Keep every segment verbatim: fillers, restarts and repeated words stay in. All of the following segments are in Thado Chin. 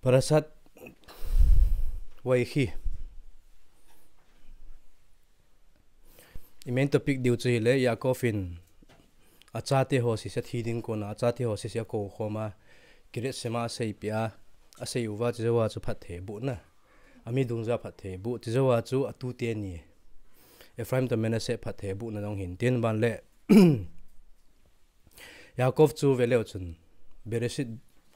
Parashat Vayechi. I main topic diu chu hile, Yaakov in achate ho sese thi ding kona, achate ho sese akou khom a, Kiriat Shema aseipeh a, asei uva chu jouva chu phattheibohna. Ami dungjuia phattheiboh, chu jouva chu atute ni. Ephraim toh Manasseh phattheibohna jong hin tin ban le. Yaakov chu veleu chun, Bereshit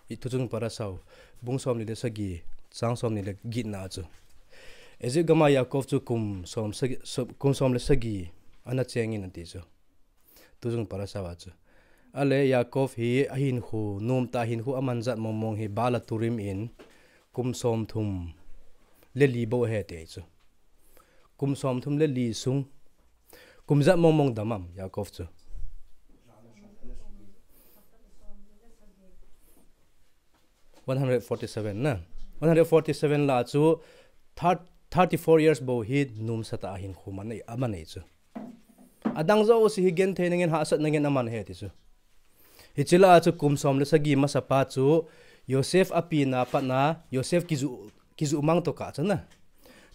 i Thuchung Parasha u, bung somni le sagi, chang somni le getna chu. Egypt gam a Yaakov chu kum som sagi, so-, kum som le sagi ana cheng in ati chu. Thuchung Parasha a chu. Ale Yaakov hi ahinkho, nomtah hinkho aman jat mongmong hi Baal HaTurim in kum somthum le li bou ahi ati chu. Kum somthum le li sung. Kum ijat mongmong dam am, Yaakov chu. One hundred forty-seven na. One hundred forty-seven lah a chu thir-, thirty-four years bou hi nomsa tah a hinkho aman ahi, aman ahi chu. Adang jouse hi genthei na ngen, hahsatna ngen aman ahi ti chu. Hiche lah a chu kum som le sagi masa pa chu Yosef apenna pat na, Yosef kiju, kiju mang tokah chu na.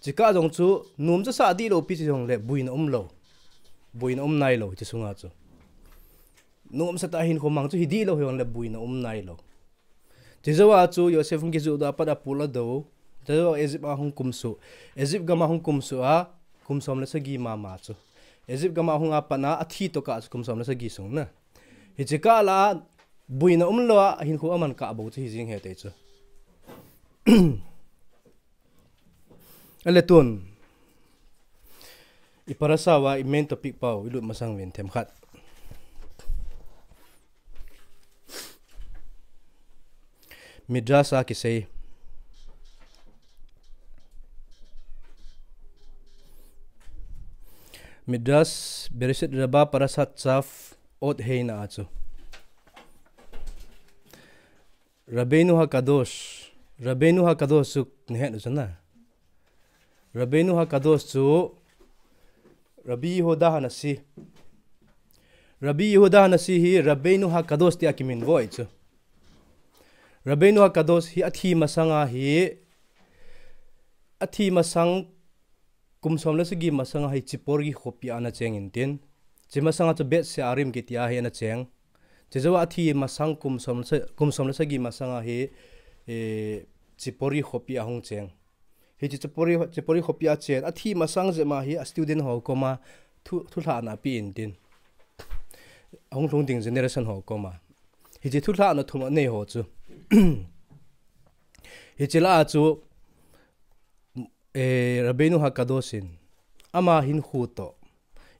Chukah jong chu nom chu sa dihlou pi chu jong le boina umlou. Boina um nailou hiche sunga chu. Nomsa tah a hinkho mang chu hi dihlou hijongle boina um nailou. Chujouva chu Yosef hung kiju doh a pat a pul adou. Chujouva Egypt a hung kumsuh. Egypt gam a hung kumsuh a, kum som le sagi mama chu. Egypt gam a hung a pat na athi tokah chu kum som le sagi sung na. Hiche kah lah a, boina umlou a, hinkho aman kah bou chu hi jing ahi ti chu. Ale tun. I parasha uva i main topic pau, i lut masang uvin themkhat. Midrash a kisei. Midrash Bereshit Rabbah Parashat Tzav Ot Hei na a chu. Rabbeinu HaKadosh. Rabbeinu HaKadosh chu nahet u chu na. Rabbeinu HaKadosh chu Rabbi Yehuda HaNasi. Rabbi Yehuda HaNasi hi Rabbeinu HaKadosh tia kiminvo ahi chu. Rabbeinu HaKadosh hi athi masang a hi, athi masang kum som le sagi masang a hi Tzippori khopi a ana cheng in tin. Hiche masang a chu Beit She'arim kiti a hi ana cheng. Chujouva athi masang kum som le sa-, kum som le sagi masang a hi, eh, Tzippori khopi a hung cheng. Hiche Tzippori, Tzippori khopi a chen, athi masang jeh ma hi a student ho koma thu, thulhahna ape in tin. Ahung lhung ding generation ho koma. Hiche thulhahna thum anei ho chu. Hiche lah a chu, eh, Rabbeinu HaKadosh in ama hinkho toh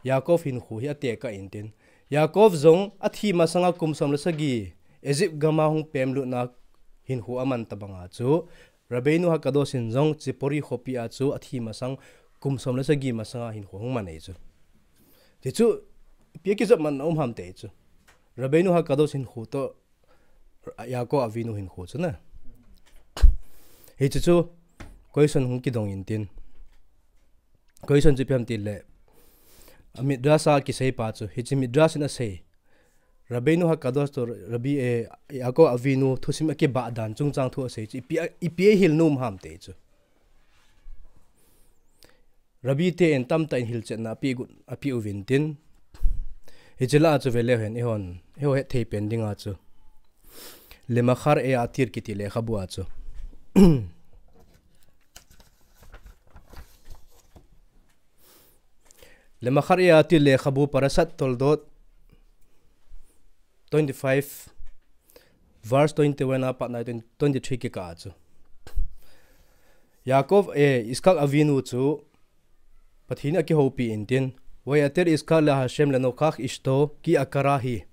Yaakov hinkho hi atekah in tin. Yaakov jong athi masang a kum som le sagi Egypt gam a hung pemlutna hinkho aman tabang a chu Rabbeinu HaKadosh in jong Tzippori khopi a chu athi masang kum som le sagi masang a hinkho hung man ahi chu. Ti chu, ipi a kijopmatna um ham ti chu. Rabbeinu HaKadosh hinkho toh Yaakov Avinu hinkho chu na. Hiche chu, question hung kidong in tin. Question chu ipi ham ti le, a Midrash a kisei pa chu, hiche Midrash in asei. Rabbeinu HaKadosh toh Rabbi, eh, Yaakov Avinu thusim akibah dan chungchang thu asei chu, ipi a, ipi a hil nom ham ti chu. Rabbi te in tamtah in hilchetna ape uvin tin. Hiche lah a chu veleu hen, eihon, eiho hetthei pen ding a chu. Lemachar E'atir kiti lekhabu a chu. Lemachar E'atir lekhabu Parashat Toldot twenty-five, verse twenty-one a pat na twenty, twenty-three kikah a chu. Yaakov, eh, Yitzchak Avinu chu Pathen in akihoupi in tin, Vayater Yitzchak le Hashem lenochach eshto ki akara hi.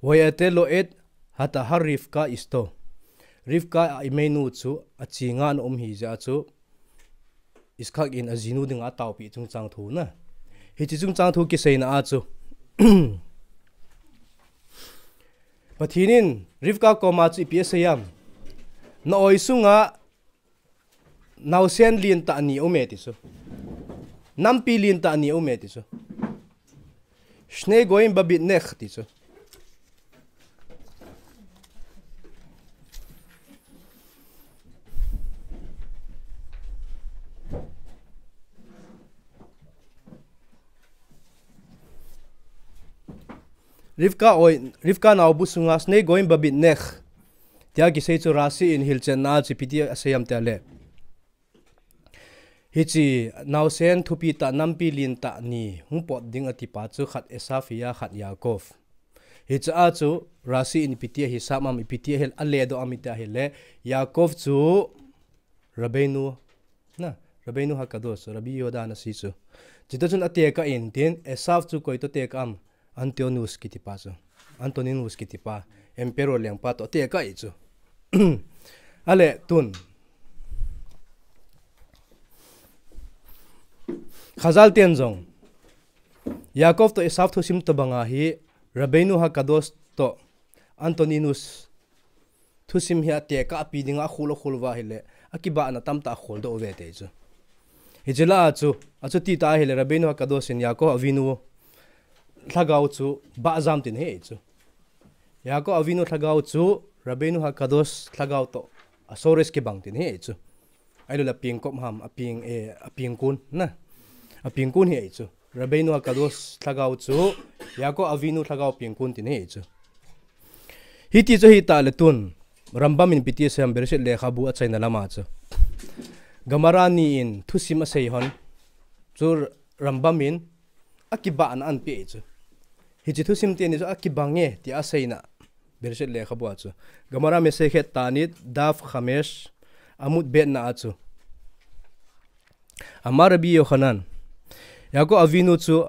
Vayater lo et hatahar Rivka eshto. Rivka a imeinu chu achinga ana um hijeh a chu, Yitzchak in ajinu dinga ataopi chungchang thu na. Hiche chungchang thu kiseina a chu. Pathen in Rivka koma chu ipi asei am. Na oi sunga naosen lentah ni aume ti chu. Nampi lentah ni aume ti chu. Shnei goim babitnech ti chu. Rivka oi, Rivka naobu sunga shnei goim bebit nekh tia kisei chu Rashi in hilchenna a chu ipi ti asei ham tia le. Hiche naosen thupi tah, nampi lentah ni hung pot ding ati pa chu khat Esav ahi a, khat Yaakov. Hiche a chu Rashi in ipi ti ahisap ham, ipi ti ahil, aledoh ham tia ahile, Yaakov chu Rabbeinu, na, Rabbeinu Hakadosh, Rabbi Yehuda Hanasi chu. Chuti chun atekah in tin, Esav chu koi toh tekah ham, Antoninus kiti pa chu. Antoninus kiti pa, Emperor lengpa toh atekah ahi chu. Ale tun. Chazal ten jong Yaakov toh Esav thusim tobang a hi, Rabbeinu Hakadosh toh Antoninus thusim hi atekah pi dinga akhol akhol uva ahile, akibahna tamtah akhol doh uve ti chu. Hiche lah a chu, achuti tah ahile, Rabbeinu Hakadosh in Yaakov Avinu lhagao chu bahjam tin ahi chu. Yaakov Avinu lhagao chu Rabbeinu Hakadosh lhagao toh asores kibang tin ahi chu. Ahilouleh apeng kop ham, apeng, eh, apeng kon, na. Apeng kon ahi chu. Rabbeinu Hakadosh lhagao chu Yaakov Avinu lhagao peng kon tin ahi chu. Hiti chu ahitah le tun, Rambam in ipi ti asei ham, Bereshit lekhabu achaina lama chu. Gemara ni in thusim asei hon chu Rambam in akibahna ahin pe chu. Hiche thusim teni chu akibang e tia aseina. Bereshit lekhabu a chu. Gemara Masechet Ta'anit daf chamesh amud bet na a chu. Amar Rabbi Yochanan. Yaakov Avinu chu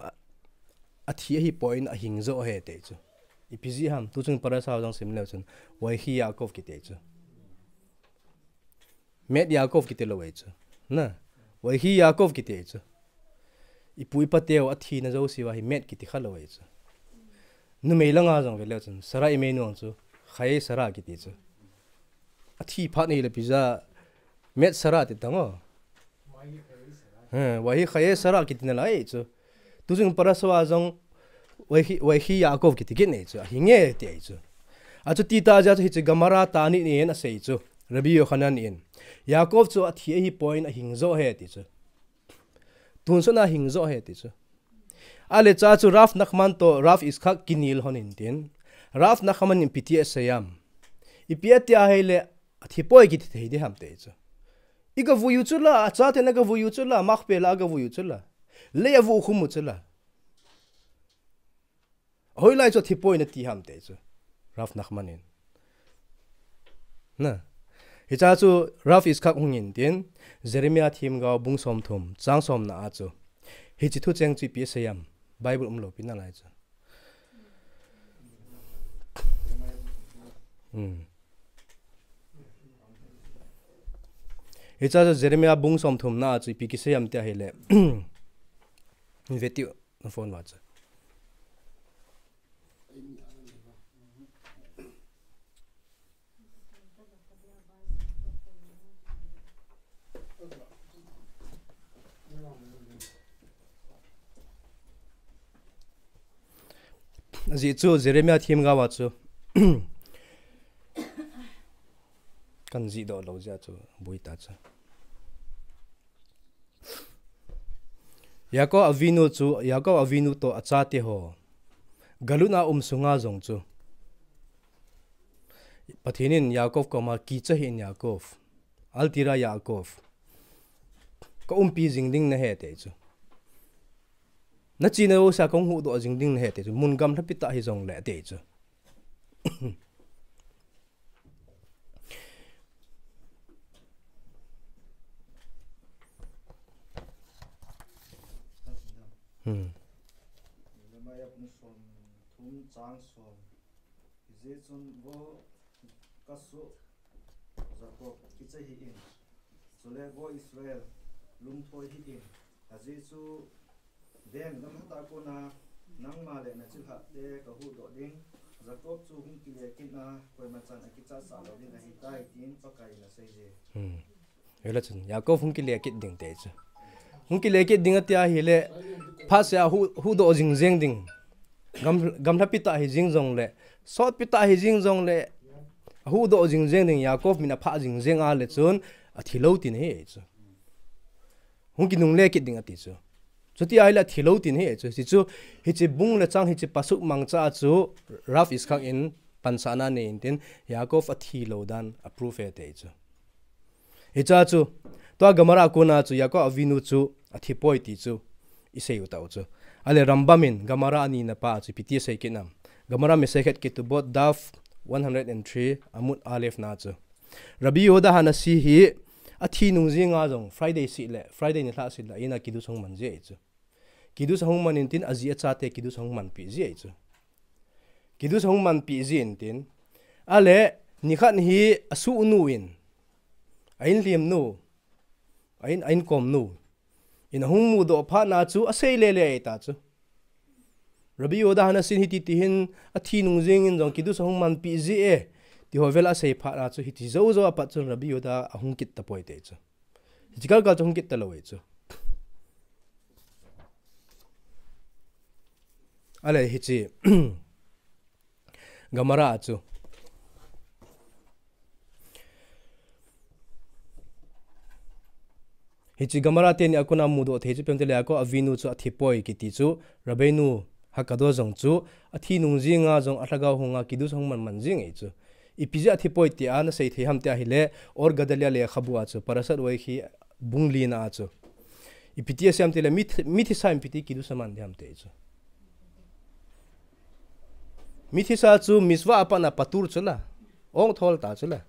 athi ahipoi in ahing jo ahi ti chu. Ipi jeh ham, tuchung parasha jong sim leu chun. Vayehi Yaakov kiti chu. Met Yaakov kiti lou ahi chu. Na. Vayehi Yaakov kiti chu. Ipu ipa teu athina jouse uva hi met kiti kha lou ahi chu. Numei langa jong ve leu chun. Sarah Immanuel chu. Chayei Sarah kiti chu. Athi phat ahile ipi jeh a met Sarah ti tang o. He, vayehi chayei Sarah kiti nalai chu. Tuchung parasha a jong vayehi, vayehi Yaakov kiti kit nei chu. Ahinge ti ahi chu. Achuti tah jeh a chu hiche Gemara Ta'anit in asei chu. Rabbi Yochanan in. Yaakov chu athi ahipoi in ahing jo ahi ti chu. Tonsot a ahing jo ahi ti chu. Ale cha chu Rav Nachman toh Rav Yitzchak kinel hon in tin. Rav Nachman in ipi ti asei ham. Ipi ati ahile athipoi kiti thei ding ham ti chu. Iga vui u chu la, achaten aga vui u chu la, Machpelah aga vui u chu la. Lei a avuh khum u chu la. Hoilai chu athipoi nati ham ti chu. Rav Nachman in. Na. Hiche a chu Rav Yitzchak hung in tin, Jeremiah themgao bung somthum, chang somna a chu. Hiche thucheng chu ipi asei ham. Bible umlou pi nalai chu. Hmm. Hiche a chu Jeremiah bung somthum na a chu ipi kisei ham ti ahile. Ve teu, na phone uva chu. Ajeh chu Jeremiah themgao a chu. Kan jih doh lou jeh a chu, boi ta chu. Yaakov Avinu chu, Yaakov Avinu toh achate ho. Galut a um sunga jong chu. Pathen in Yaakov koma kicha hih in Yaakov. Al tira Yaakov. Ka umpi jing ding nahi ti chu. Na chena jouse a kong huhdoh jing ding nahi ti chu. Mun gamlhapi tah hijongle ti chu. Hmm. Jeremiah bung somthum chang som. Hijeh chun vo ka soh Jakob kicha hih in. Chule vo Israel lungthoi hih in. Ajeh chu Ven, gamlha tah a kona nangma le nachilhahte ka huhdoh ding. Jakob chu hung kile kit a, koima chan akichat sah lou ding ahitai, tin Pakai in asei e. Hmm. Vele chun, Yaakov hung kile kit ding ti chu. Hung kile kit ding ati ahile, phatseh a hu, huhdoh jing jeng ding. Gam, gamlhapi tah hi jing jongle, sotpi tah hi jing jongle, ahuhdoh jing jeng ding, Yaakov min aphah jing jeng a le chun, athi lou tina ahi chu. Hung kinungle kit ding ati chu. Chuti ahile athi lou tin ahi chu. Hichu, hiche bung le chang hiche pasuk mangcha a chu Rav Yitzchak in pansahna anei in tin, Yaakov athi lou dan a prove e ti chu. Hicha chu, tua Gemara a kona chu Yaakov Avinu chu athi poi ti chu isei u tau chu. Ahile Rambam in Gemara anina pa chu ipi ti asei kit nam. Gemara Masechet Ketubot daf one hundred and three Amud Aleph na chu, Rabbi Yehuda Hanasi hi athi nung jing a jong Friday seh le, Friday nilhah seh le, a in a kiddush ahung man ji ahi chu. Kiddush ahung man in tin, aji achate kiddush ahung manpi ji ahi chu. Kiddush ahung manpi ji in tin, ahile nikhat hi asuhnu in, a-in lhemnu, a-in, a-inkomnu in ahung mudoh phat na chu asei lele ahi ta chu. Rabbi Yehuda Hanasi in hiti ti hin, athi nung jing in jong kiddush ahung manpi ji e, ti ho vel asei phat na chu, hiti jou jou a pat chun Rabbi Yehuda ahung kit tapoi ti chu. Hiche kalkal chu ahung kit talou ahi chu. Ahile hiche Gemara a chu, hiche Gemara teni a kona mudoh thei chu ipi ham itile, Yaakov Avinu chu athi poi kiti chu, Rabbeinu Hakadosh jong chu athi nung jing a jong alhagao hung a kiddush ahung man man jing ahi chu. Ipi jeh a athi poi tia nasei thei ham tia ahile, Or Gedalia lekhabu a chu, Parashat Vayechi bung li na a chu, ipi ti asei ham itile, mi thi-, mi thisa in ipi ti kiddush aman ding ham ti chu. Mi thisa chu mitzvah a pat na patur chu la, ong thol ta chu la.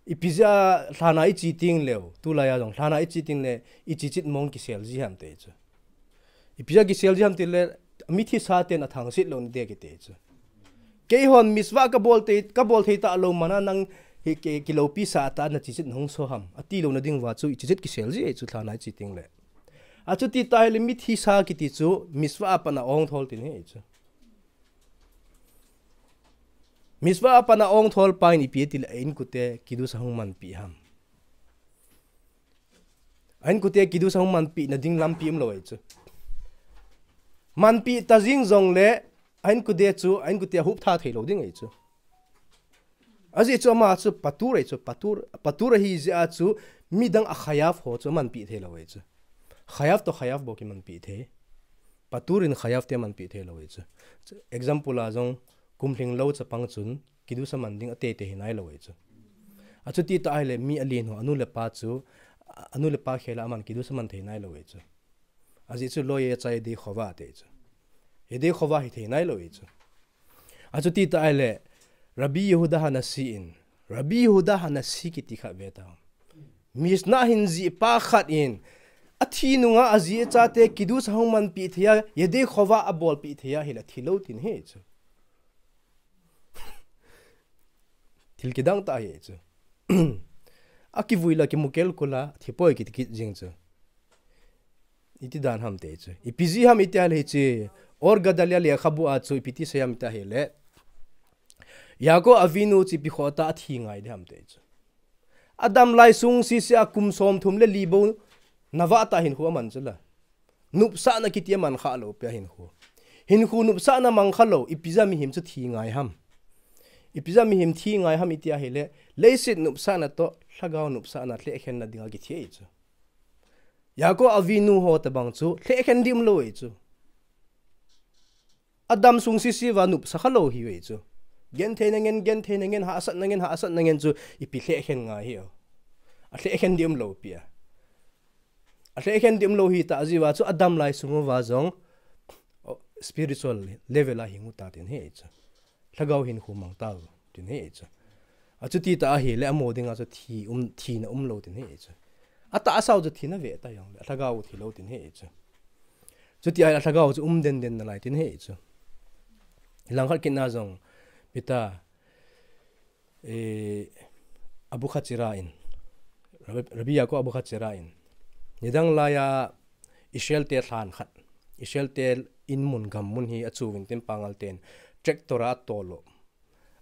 Ipi jeh a lhan a iche teng leu, tulai a jong lhan a iche teng le, iche chet mong kisel ji ham ti chu. Ipi jeh a kisel ji ham itile, mi thisa ten athangset lou ding ahi ti chu. Keihon mitzvah kabol thei, kabol thei talou man a nang hi ki, kiloupi sah tah a nache chet nahung so ham, ati louna ding uva chu iche chet kisel ji ahi chu lhan a iche teng le. Achuti ta ahile mi thisa kiti chu mitzvah a pat na ong thol tin ahi chu. Mitzvah a pat na ong thol pa in ipi ati le, a-inkote kiddush ahung manpi ham. A-inkote kiddush ahung manpi na ding lampi umlou ahi chu. Manpi ta jing jong le, a-inkote chu, a-inkote a hup tha thei lou ding ahi chu. Ajeh chu ama chu patur ahi chu, patur, patur ahi jeh a chu midang a chayav ho chu amanpi thei lou ahi chu. Chayav toh chayav bou kimanpi thei. Patur in chayav te amanpi thei lou ahi chu. Example a jong, kum lhing lou chapang chun kiddush aman ding ateitei hi nai lou ahi chu. Achuti ta ahile mi alen ho, anu le apa chu, anu le apa khel a aman kiddush aman thei nai lou ahi chu. Ajeh chu lo yetsa yede chova ti chu. Yede chova hi thei nai lou ahi chu. Achuti ta ahile, Rabbi Yehuda Hanasi in, Rabbi Yehuda Hanasi kiti khat ve ta. Mishnah hin jih pa khat in, athi nung a aji achate kiddush ahung manpi thei a, yede chova abolpi thei a, ahile athi lou tin ahi chu. Thil kidang ta ahi chu. Akivui la kimu kelkol a, thi poi kiti kit jing chu. Iti dan ham ti chu. Ipi jeh ham iti ahile hiche, Or Gedalia lekhabu a chu ipi ti asei ham iti ahile, Yaakov Avinu chu ipi khoh tah a athi ngai ding ham ti chu. Adam lai sung sese a kum somthum le li bou navah tah hinkho aman chu la. Nopsahna kiti aman kha lou pi a hinkho. Hinkho nopsahna mang kha lou, ipi jeh a mihem chu thi ngai ham. Ipi jeh a mihem thi ngai ham iti ahile, leiset nopsahna toh, lhagao nopsahna lhehkhenna dinga kithi ahi chu. Yaakov Avinu ho tabang chu, lhehkhen ding umlou ahi chu. Adam sung sese uva nopsa kha lou ahiuve chu. Genthei na ngen, genthei na ngen, hahsat na ngen, hahsat na ngen chu ipi lhehkhen ngai hi o. Alhehkhen ding umlou pi a. Alhehkhen ding umlou hi ta jiuva chu Adam lai sung uva jong, o, spiritual level a hing u ta tin ahi chu. Lhagao hinkho mang tau tin ahi chu. Achuti ta ahile amo dinga chu thi um, thina umlou tin ahi chu. Atahsa u chu thina ve ta jongle, alhagao u thi lou tin ahi chu. Chuti ahile alhagao u chu um denden nalai tin ahi chu. Langkhat kit na jong, Peter, eh, Abukhachira in, Rabbi, Rabbi Yaakov Abukhachira in, nidang laiya Israel te lhan khat, Israel te in mun gam mun hi achu uvin tin Pangal ten tractor a atol u.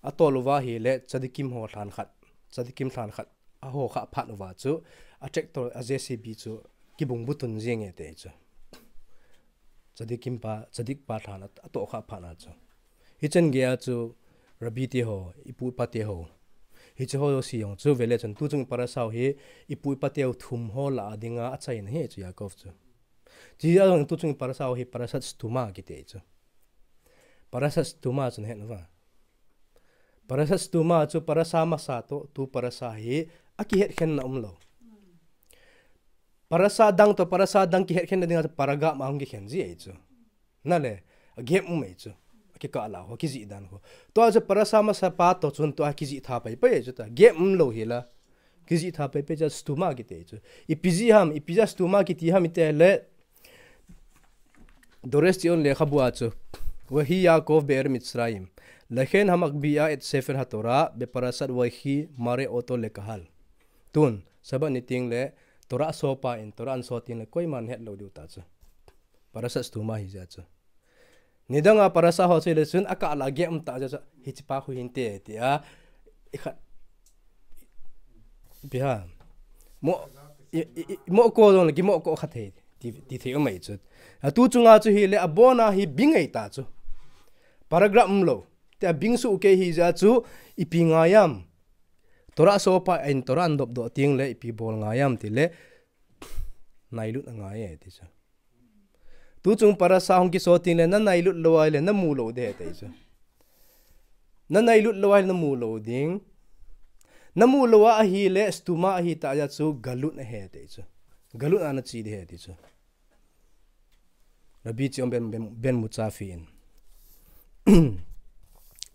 Atol uva ahile tzadikim ho lhan khat, tzadikim lhan khat, aho kha phat uva chu, a tractor, a J C B chu kibung butun jing e ti chu. Tzadikim pa, tzadik pa lhan a, atoh kha phat na chu. Hichan geiya chu Rabbi te ho, ipu ipa te ho. Hiche ho jouse jong chu vele chun tuchung parasha u hi ipu ipa te ho thum ho lah a dinga achaina ahi chu Yaakov chu. Chi a jong tu chung parasa hi parasat stuma kiti chu. Parasat stuma chu na het uva. Parasat stuma chu parasa masa toh tu parasa hi akihet khenna umlou. Parasa dang toh parasa dang kihet khenna dinga chu paragam a hung kikhen ji ahi chu. Na le, a gap um ahi chu. Akikah la ho, kijih dan ho. Tua chu parasa masa pa toh chun tua kijih tha pai pai ahi chu ta. Gap umlou hi la. Kijih tha pai pai chu stuma kiti chu. Ipi jeh ham, ipi jeh a stuma kiti ham iti le. Dores Tion lekhabu a chu. Vahi Yaakov be'er Mitzrayim. Laken hamagbi'a et sefer haTorah beparasat vahi mare oto lekahal. Tun, Sabbath ni teng le, Torah sopa in, Torah an so teng le, koiman het lou diu ta chu. Parasat stuma hi jeh chu. Nidang a parasa ho chu le chun, akah la gap um ta jeh chu, hiche pa khu hinte, tia, ikhat, ipi ham. Mo, i, i, i, mo ko jong le, kimo ko kha thei, ti, ti thei um ahi chu. A tu chunga chu hi le, abona hi bing ahi ta chu. Paragraph umlou. Tia bing suh kei hi jeh chu, ipi ngai am. Torah sopa in Torah an dopdoh teng le, ipi bol ngai am ti le, nailut angai e ti chu. Tu chung parasa hung kiso teng le, na nailut lou a le, na mu lou ding ahi ti chu. Na nailut lou a le, na mu lou ding. Na mu lou a ahi le, stuma ahi ta jeh chu, galut ahi ti chu. Galut a na che ding ahi ti chu. Rabbi Tion ben, ben, ben Muchafi in.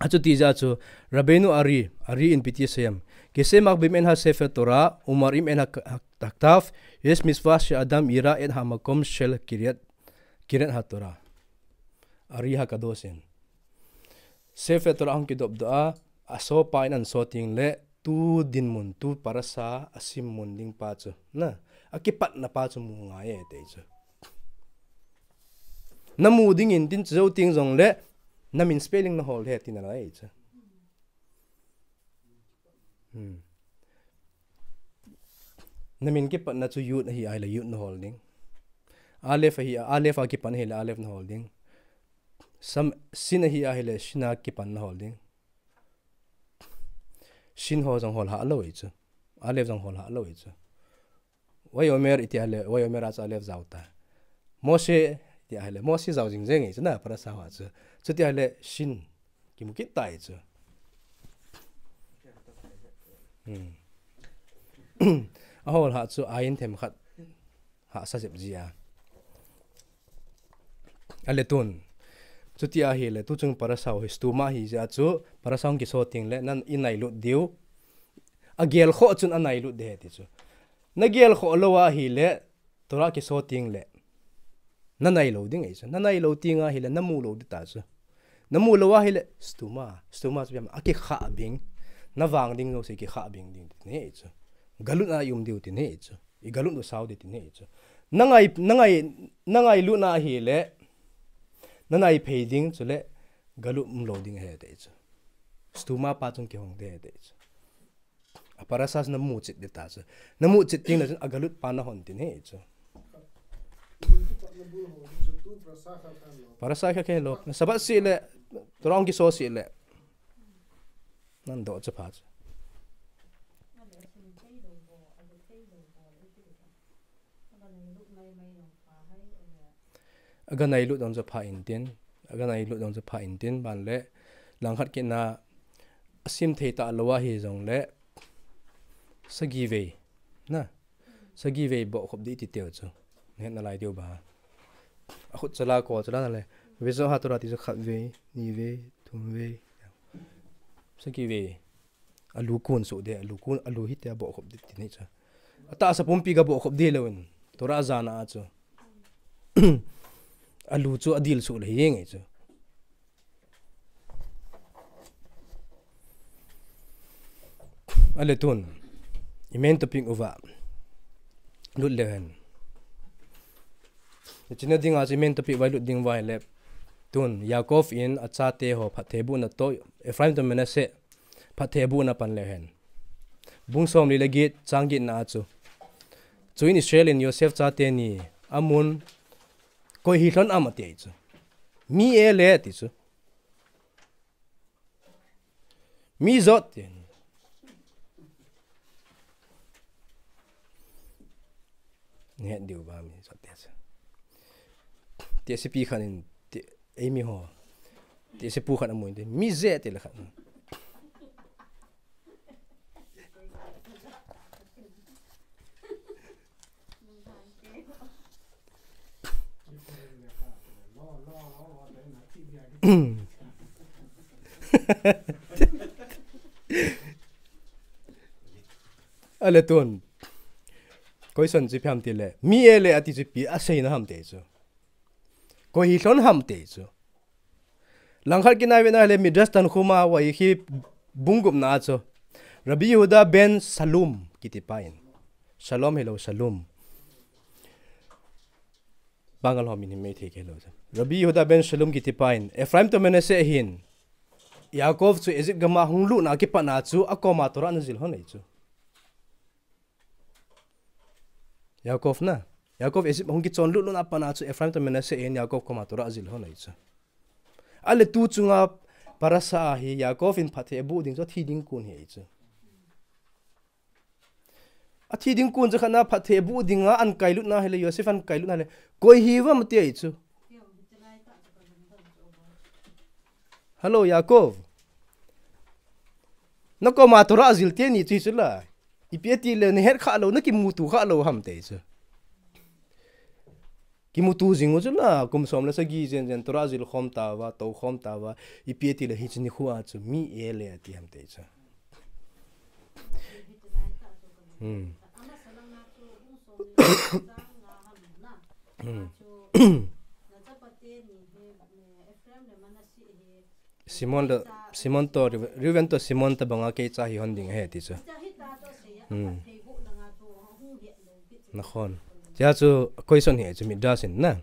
Achuti jeh chu, Rabbeinu Ari, Ari in ipi ti asei em. Kise makbim en ha Sefer Torah, umarim en ha, ha, haktav, yes mitzvah she adam ira et hamakom shel kiryat, kiryat haTorah. Ari Hakadosh in. Sefer Torah hung kidopdoh a, asopa in an so teng le, tu dinmun, tu parasa, asim mun ding pa chu. Na, akipatna pa chu mu ngai e ti chu. Na mu ding in tin chu jou teng jong le, na min spelling na hol ding ahi tina lai chu. Hmm. Na min kipatna chu yud ahi a le yud na hol ding. Aleph ahi a, aleph a kipan ahi le aleph na hol ding. Sam, sin ahi a le sin a kipan na hol ding. Sin ho jong hol ha lou ahi chu. Aleph jong hol ha lou ahi chu. Vayomer iti a le, vayomer a chu aleph jao ta. Moshe iti a le, Moshe jao jing jeng ahi chu na, parasa ho chu. Chuti a le, sin. Kimu kit ta ahi chu. Hmm. Ahol ha chu ain themkhat. Hahsa jep ji a. A le tun. Chuti ahi le, tu chung parasa ho hi stuma ahi jeh chu, parasa hung kiso teng le, nan i nailut diu. Agel khoh chun anailut ding ahi ti chu. Na gel khoh lou a ahi le, Torah kiso teng le. Na nai lou ding ahi chu. Na nai lou teng a ahi le, na mu lou ding ta chu. Na mu lou a ahi le, stuma. Stuma chu ipi ham, akikha bing. Na vang ding jouse kikha bing ding ti ahi chu. Galut a i um diu ti ahi chu. I galut u sao ding ti ahi chu. Na ngai, na ngai, na ngailut na ahi le, na nai phei ding chu le, galut um lou ding ahi ti chu. Stuma pa chung kihong ding ahi ti chu. A parasa na mu chet ding ta chu. Na mu chet teng le chun a galut pa na hon ti ahi chu. Parasa kha khe lo. Sabbath seh le, Torah hung kiso seh le. Nan doh chu pha chu. Aga nailut dong chu pha intin, aga nailut dong chu pha intin, ban le, langkhat kit na, asim thei ta lou ahi jong le, sagi vei, na, sagi vei boh khop ding ti teu chu, na het nalai diu ba. Akhut chala ko chala na le, vezo ha Torah ti chu khat vei, ni vei, thum vei, sagi vei. Alu kun suh ding, alu kun, alu hi tia boh khop ding ti ahi chu. Atahsa pumpi ga boh khop ding lou in. Torah jana a chu. Alu chu adil suh le hi nge chu. A le tun. I main topic uva. Lut le hen. China dinga chu i main topic vai lut ding vai le. Tun, Yaakov in achate ho phatthei bohna toh, Ephraim toh Manasseh. Phatthei bohna pan le hen. Bung somli le get, chang get na a chu. Chuin Israel in Yosef chate ni, amun, koi hi lhon am ati chu. Mi e le ti chu. Mi jot ti. Ni het diu ba mi jot ti chu. Te sipi khan in, te, ei mi ho. Te sipu khan amun te. Mi ze te la khan. Ale tun. Question chu ipi ham tile. Mi e le ati chu ipi asei na ham te chu. Koi hi lhon ham te chu. Langkhat kinai vena le Midrash Tanhuma a hi bung gup na chu. Rabbi Yehuda ben Salum kiti pa in. Shalom hello Salum. Bangal ho min hi mei thei ke lo chu. Rabbi Yehuda ben Salum kiti pa in. Ephraim to Manasseh hin. Yaakov chu Egypt gam a hung lut na kipat na chu akoma Torah ana zil lhon ahi chu. Yaakov na. Yaakov Egypt hung kichon lut lut na pat na chu Ephraim to Manasseh in Yaakov koma Torah azil lhon ahi chu. Ale tu chunga parasha a hi Yaakov in phatthei abuh ding chu athi ding kon hi ahi chu. Athi ding kon chu khat na phatthei abuh ding a ankai lut na hile Yosef ankai lut na hile koi hi vam ti ahi chu. Hello, Yaakov. Na koma Torah azil teni chu hi chu la. Ipi ati le na het kha lo, na kimuto kha lo ham te chu. Kimuto jing u chu la, kum som le sagi jen jen Torah azil khom ta va, to khom ta va. Ipi ati le hi chu nikho a chu mi e le ati ham te chu. Hmm. Hmm. Simon le, Simon to, Reuven to Simon to banga kei cha hi hon ding ahi ti chu. Hmm. Nakhon. Tia chu question hi chu Midrash in na.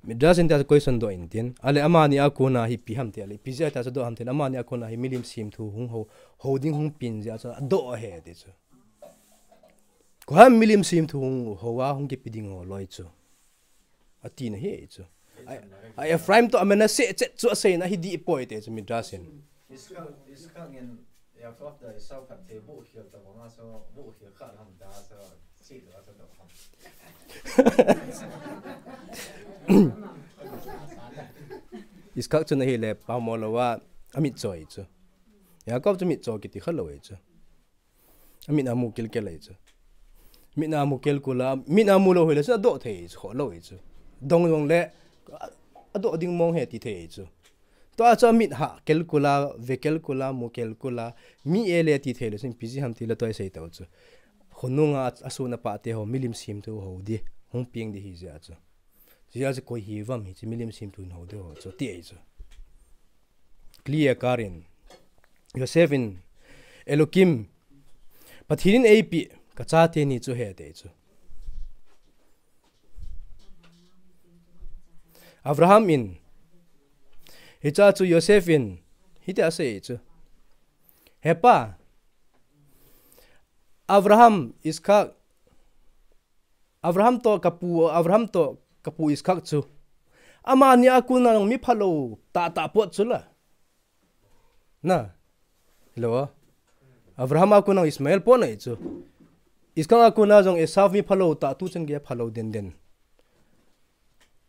Midrash in tia chu question doh in tin. Ale amani a kona hi ipi ham ti ale. Ipi jeh a tia chu doh ham tin. Amani a kona hi milim simthu hung ho, ho ding hung peng jeh a chu adoh ahi ti chu. Koi ham milim simthu hung ho a hung kipe ding ho loi chu. Ati na hi chu. A, a Ephraim to a Manasseh chet chu asei na hi dih poi te chu Midrash in. Iskak, Iskak in Yaakov da Esau phatthei buh khel ta banga so buh khel kha ham da so si da so da ham. Iskak chu na hi le pa mo lo wa amit choi chu. Yaakov chu mit cho kiti kha lo e chu. Amit a mu kel kel ahi chu. Mit a mu kel kula, mit a mu lo hile chu adoh thei chu, kho lo e chu. Dong dong le, a, adoh ding mong he ti thei chu. Tua chu amit ha kel kula, ve kel kula, mu kel kula, mi e le ti thei le chu, ipi jeh ham ti le tua isei tau chu. Khonung a, asuna pa te ho, milim simthu ho di, hung peng di hi jeh a chu. Jeh a chu koi hi vam hi chu, milim simthu ho di ho chu, ti ahi chu. Kli ekar in. Yosef in, Elokim, Pathen in eipeh, ka chate ni chu ahi ti chu. Abraham in, hiche chu Yosef in, hiti asei chu. He pa, Abraham, Iskak, Abraham to ka pu, Abraham to ka pu Iskak chu. Amani a kona mi phalou tah tah pot chu la. Na. Hello. Abraham a kona Ismael pot na hi chu. Iskak a kona jong Esau mi phalou tah tu chun gei phalou den den.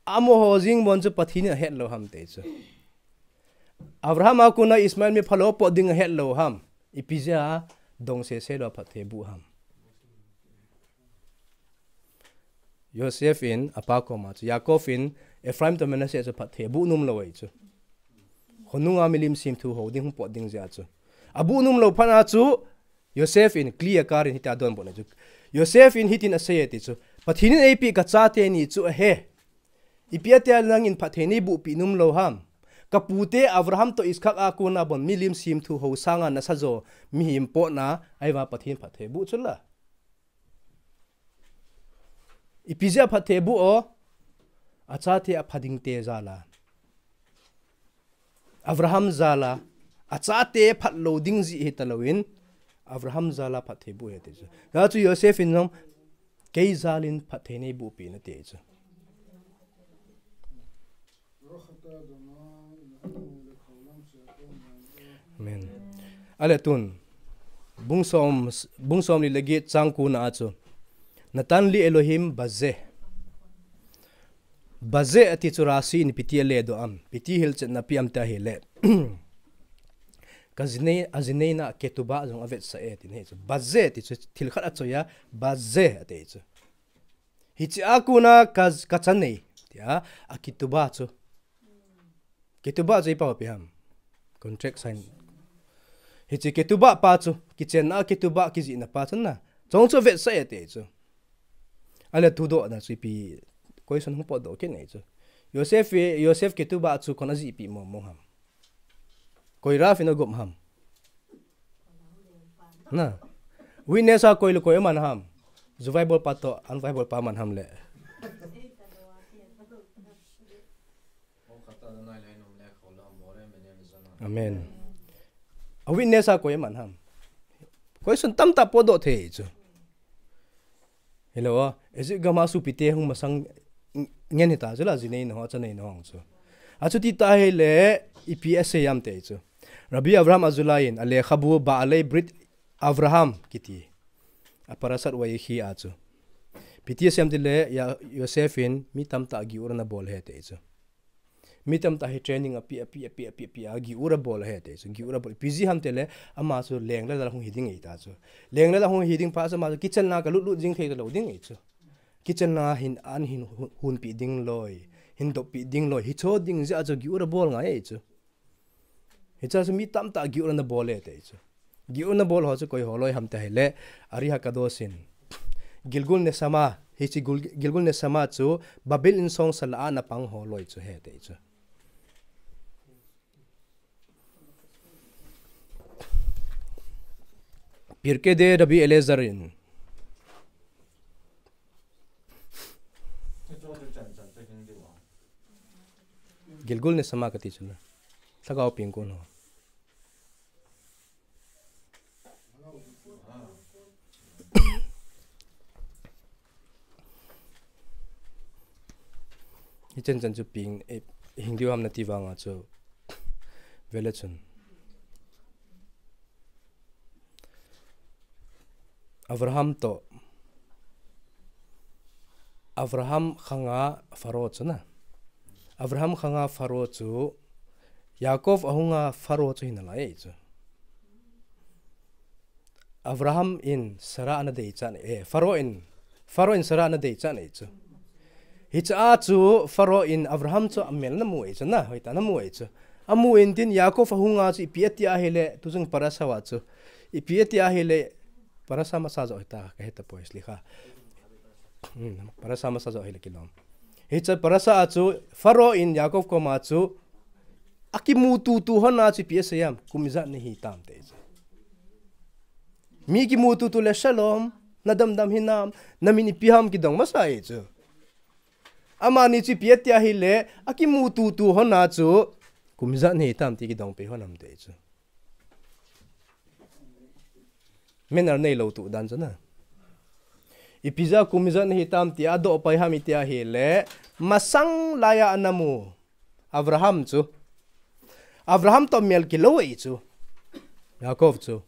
Amaho jing mon chu Pathen in ahet lou ham ti chu. Abraham a kona Ismael mi phalou pot ding ahet lou ham. Ipi jeh a dong sese lou phatthei buh ham. Yosef in apa koma chu, Yaakov in Ephraim to Manasseh chu phatthei buh nom lou ahi chu. Khonung a milim simthu ho ding hung pot ding jeh a chu. Abuh nom lou phat a chu, Yosef in kli ekar in hiti a donbut na chu. Yosef in hitin asei e ti chu. Pathen in eipeh ka chate ni chu ahi. Ipi ati a nangin phatthei nei buhpi nom lou ham. Ka pute Abraham to Iskak a kona bon milim simthu ho sanga nasa jo mihem potna, ahivang Pathen phatthei buh chu la. Ipi jeh a phatthei buh o, achate apha ding te jal a. Abraham jal a, achate phat lou ding jeh hita lou in, Abraham jal a phatthei buh ahi ti chu. Hijeh chun Yosef in jong, kei jal in phatthei nei buhpi na ti chu. Amen. Ale tun, bung som, bung som li le get chang ko na a chu. Natan li Elohim baze. Baze ati chu Rashi in piti aledoh am, piti hilchetna ape am tia ahile. Ka jinei, ajineina ketubah jong avetsah e tina ahi chu. Baze ti chu thil khat achoiya, baze ati chu. Hiche a kona ka, kachanei tia, aketubah chu. Ketubah chu ipi ham? Contract sign. Hiche ketubah pa chu, kichenna ketubah kijihna pa chu na. Chong chu avetsah e ati chu. Ale thudohna chu ipi, question hung potdoh kit ahi chu. Yosef, Yosef ketubah chu koin ajihpeh mong mong ham? Koi Rav in agop ham? Na. Witness a koi le koi aman ham? Ju Bible pa toh, an Bible pa aman ham le. Amen. A witness a koi aman ham? Question tamtah potdoh thei chu. Hello, Egypt gam a sopite hung masang ngen hita chu la, jineina ho, chaneina ho chu. Achuti ta ahile, ipi asei am ati chu. Rabbi Avraham Azulai in, alekhabu Baalei Brit Avraham kiti. A Parashat Vayechi a chu. Ipi asei am tile, ya, Yosef in, mi tamtah giur anabol e ati chu. Mi tamtah hi training ape, ape, ape, ape, ape, a giur abol e ati chu. Giur abol. Ipi jeh ham tile, ama chu leng le lal hung hi ding ahi ta chu. Leng le lal hung hi ding pa chu ama chu kitchen lang a lut lut jing thei talou ding ahi chu. Kitchen lang a hin an hin hun, hunpeh ding loi, hin doppeh ding loi, hicho ding jeh a chu giur abol ngai ahi chu. Hiche a chu mi tamtah giur anabol e ati chu. Giur anabol ho chu koi ho loi ham tia ahile, Ari Hakadosh in. Gilgul Neshama, hiche Gul-, Gilgul Neshama chu Babel insong sa lah a ana pang ho loi chu ahi ati chu. Pirkei de Rabbi Eliezer in. Gilgul Neshama kati chu na. Lhagao pengkon ho. Hichan chan chu peng, eh, hing diu ham nati vang a chu. Vele chun. Avraham toh. Avraham khanga Pharaoh chu na. Avraham khanga Pharaoh chu. Yaakov ahunga Pharaoh chu hinalai chu. Avraham in Sarah ana deichat e, Pharaoh in, Pharaoh in Sarah ana deichat e chu. Hiche a chu Pharaoh in Avraham chu amel namu e chu na, hoitah namu e chu. Amu intin Yaakov ahunga chu ipi ati ahile, tuchung parasha a chu. Ipi ati ahile, parasha masa jo hita, kahetapoi slicha. Hmm, parasha masa jo ahile kilom. Hiche parasha a chu Pharaoh in Yaakov koma chu akimututu hon a chu ipi asei am, kum ijat nahi tam ati chu. Mi kimututu le shalom, nadamdam hinam, namin ipi ham kidong masa e chu. Amani chu ipi ati ahile, akimututu hon a chu, kum ijat nahi tam ti kidong peh hon am ati chu. Manner neilou tu dan chu na. Ipi jeh a kum ijat nahi tam ti adoh pai ham iti ahile, masang laiya anamu. Avraham chu. Avraham toh amel kilou e chu. Yaakov chu.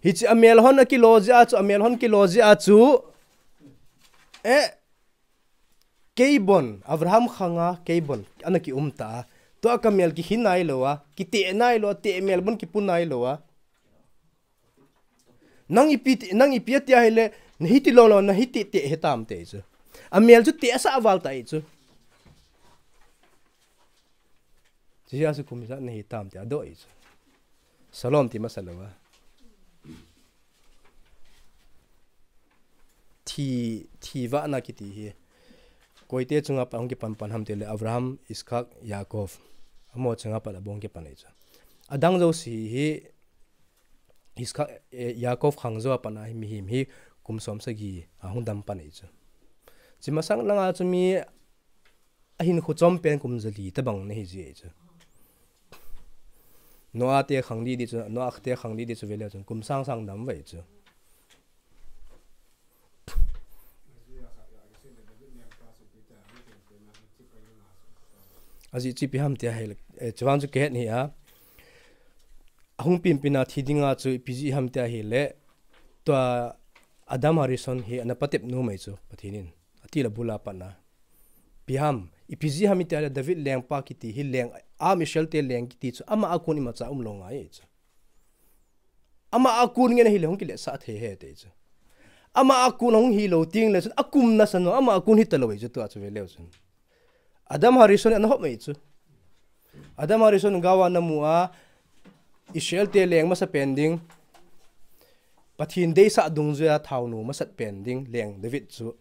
Hiche amel hon akilo jeh a chu, amel hon kilo jeh a chu. Eh, keibon, Avraham khanga keibon, ana kium ta a. Tua kamel kikhin nailou a, kiteh nailou a, teh mel bon kipu nailou a. Nang ipi, nang ipi ati ahile, nahiti lolo, nahiti teh hitam ati chu. Amel chu teh asah val ta e chu. Chuti a chu kum ijat nahi tam ti adoh e chu. Shalom ti masa lou a. Thi, thi vahna kiti hi. Koite chunga pat ahung kipan pan ham tile Avraham, Yitzchak, Yaakov. Amaho chunga pat abang kipan e chu. Adang jouse hi Yitzchak, eh, Yaakov khang jou a pat a hi mihem hi kum som sagi ahung dam pan e chu. Chumasang langa chu mi ahinkho chom pen kum jali tabang nahi ji e chu. Noah te khang li di chu, Noah te khang li di chu vele chun kum sang sang dam vai chu. Ajeh chu ipi ham tia ahile, eh, chuan chu kihet ni a. Ahung pinpin a thi dinga chu ipi jeh ham tia ahile, tua Adam Harishon hi ana patep nom e chu, Pathen in. Atil abul a pat a. Ipi ham, ipi jeh ham iti ahile David lengpa kiti hi leng, a Israel te leng kiti chu ama a kon imacha umlou ngai chu. Ama a kon ngen ahile hung kiletsah thei ahi ti chu. Ama a kon hung hilou teng le chun akum nasan jong ama a kon hitalou ahi chu tua chu veleu chun. Adam Harishon ana hop mai chu. Adam Harishon gao a ana mu a, Israel te leng masapen ding, Pathen deisah dungjuia thaonu masat pen ding leng David chu.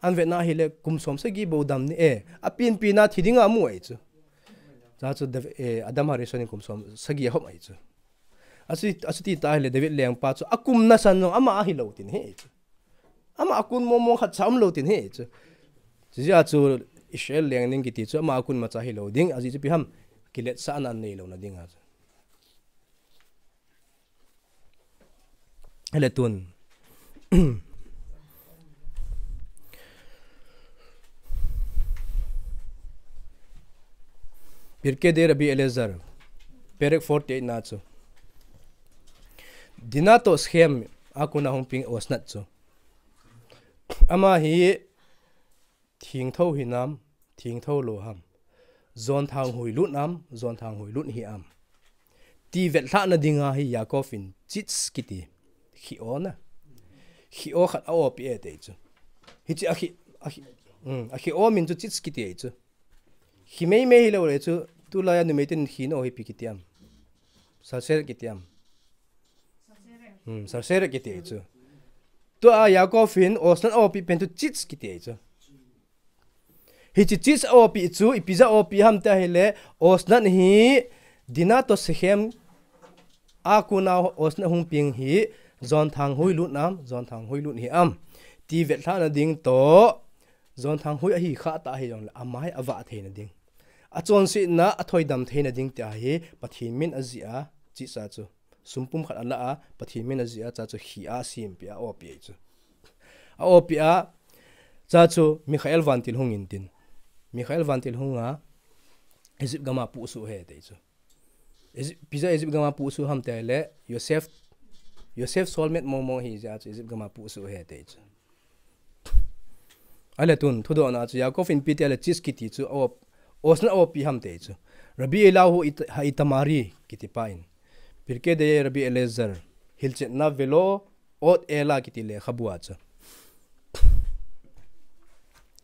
Ahin vetna ahile kum som sagi bou dam ni e, apenpen a thi dinga amu ahi chu. Chuche chu Dav-, eh, Adam Harishon in kum som sagi ahop ahi chu. Achuti, achuti ta ahile David lengpa chu akum nasan jong ama ahilou tin ahi chu. Ama a kon mong mong khatcha umlou tin ahi chu. Chujeh a chu Israel leng ding kiti chu ama a kon imacha hilou ding, ajeh chu ipi ham, kiletsahna anei louna dinga chu. Ahile tun. Pirkei de Rabbi Eliezer, פרק פורטי אייט na chu. דינה toh סיכם a kona hung peng Osnat chu. Ama hi thengtho hinam, thengtho lou ham. Jonthang hui lut nam, jonthang hui lut hi am. Ti vetlhahna dinga hi Yaakov in tzitz kiti. Khi-o na. Khi-o khat a-opi e ti chu. Hiche a khi, a khi, um, a khi-o min chu tzitz kiti e chu. Khi meimei hilou le chu, tulai a numei ten khi-o hi ipi kiti am. Salseret kiti am. Hmm, salseret kiti e chu. Tua Yaakov in Osnat a-opi pen chu tzitz kiti e chu. Hiche tzitz a-opi chu, ipi jeh a opi ham ti ahile, Osnat hi, Dina toh Sikhem a kona Osnat hung peng hi, jonthang hui lut nam, jonthang hui lut hi am. Ti vetlhahna ding toh, jonthang hui ahi khah tah hijongle, ama hi avah theina ding. Achonsetna, athoidam theina ding ti ahi, Pathen min ajih a, tzitz a chu. Sumpum khat ala a, Pathen min ajih a, chuche chu khi a asempeh a, a-opi e chu. A-opi a, chuche chu Mikhael vantil hung intin. Mikhael vantil hung a, Egypt gam a puhsuh e ti chu. Egypt, ipi jeh a Egypt gam a puhsuh ham ti le, Yosef, Yosef soulmate mong mong ahi jeh a chu Egypt gam a puhsuh e ti chu. Ahile tun, thudohna chu Yaakov in ipi ti le tzitz kiti chu a-op, Osnat a-opi ham ti chu. Rabbi Eliyahu It-, ha-Itamari kiti pa in. Pirkei de Rabbi Eliezer, hilchetna velou, Ot Ela kiti lekhabu a chu.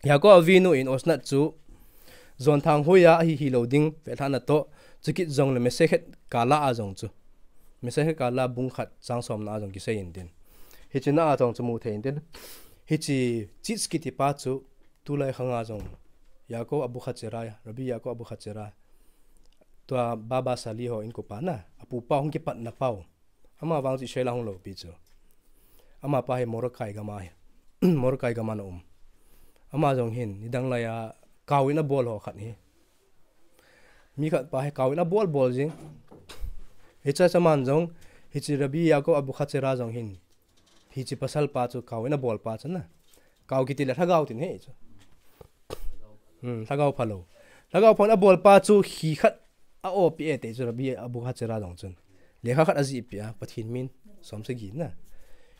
Yaakov Avinu in Osnat chu, jonthang hui a ahi hilou ding, vetlhahna toh, chukit jongle Masechet Kala a jong chu. Masechet Kala bung khat chang somna a jong kisei intin. Hiche na a jong chu mu thei intin. Hiche tzitz kiti pa chu, tulai khang a jong. Yaakov Abuhatzera, Rabbi Yaakov Abuhatzera. Tua Baba Sali ho inkopa na, apupa hung kipatna pau. Ama vang chu Israel a hung lou pi chu. Amapa hi Morokai gam a hi. Morokai gam a ana um. Ama jong hin, nidang lai a, kau in abol ho khat hi. Mi khat pa hi kau in abol bol jing. Hiche chu aman jong, hiche Rabbi Yaakov Abuhatzera jong hin. Hiche pasal pa chu kau in abol pa chu na. Kau kiti le lhagao tin ahi chu. Hmm, lhagao phalou. Lhagao phalou abol pa chu khi khat a-opi e ti chu Rabbi Abuhatzera jong chun. Lekha khat ajih peh a, Pathen min, som sagi na.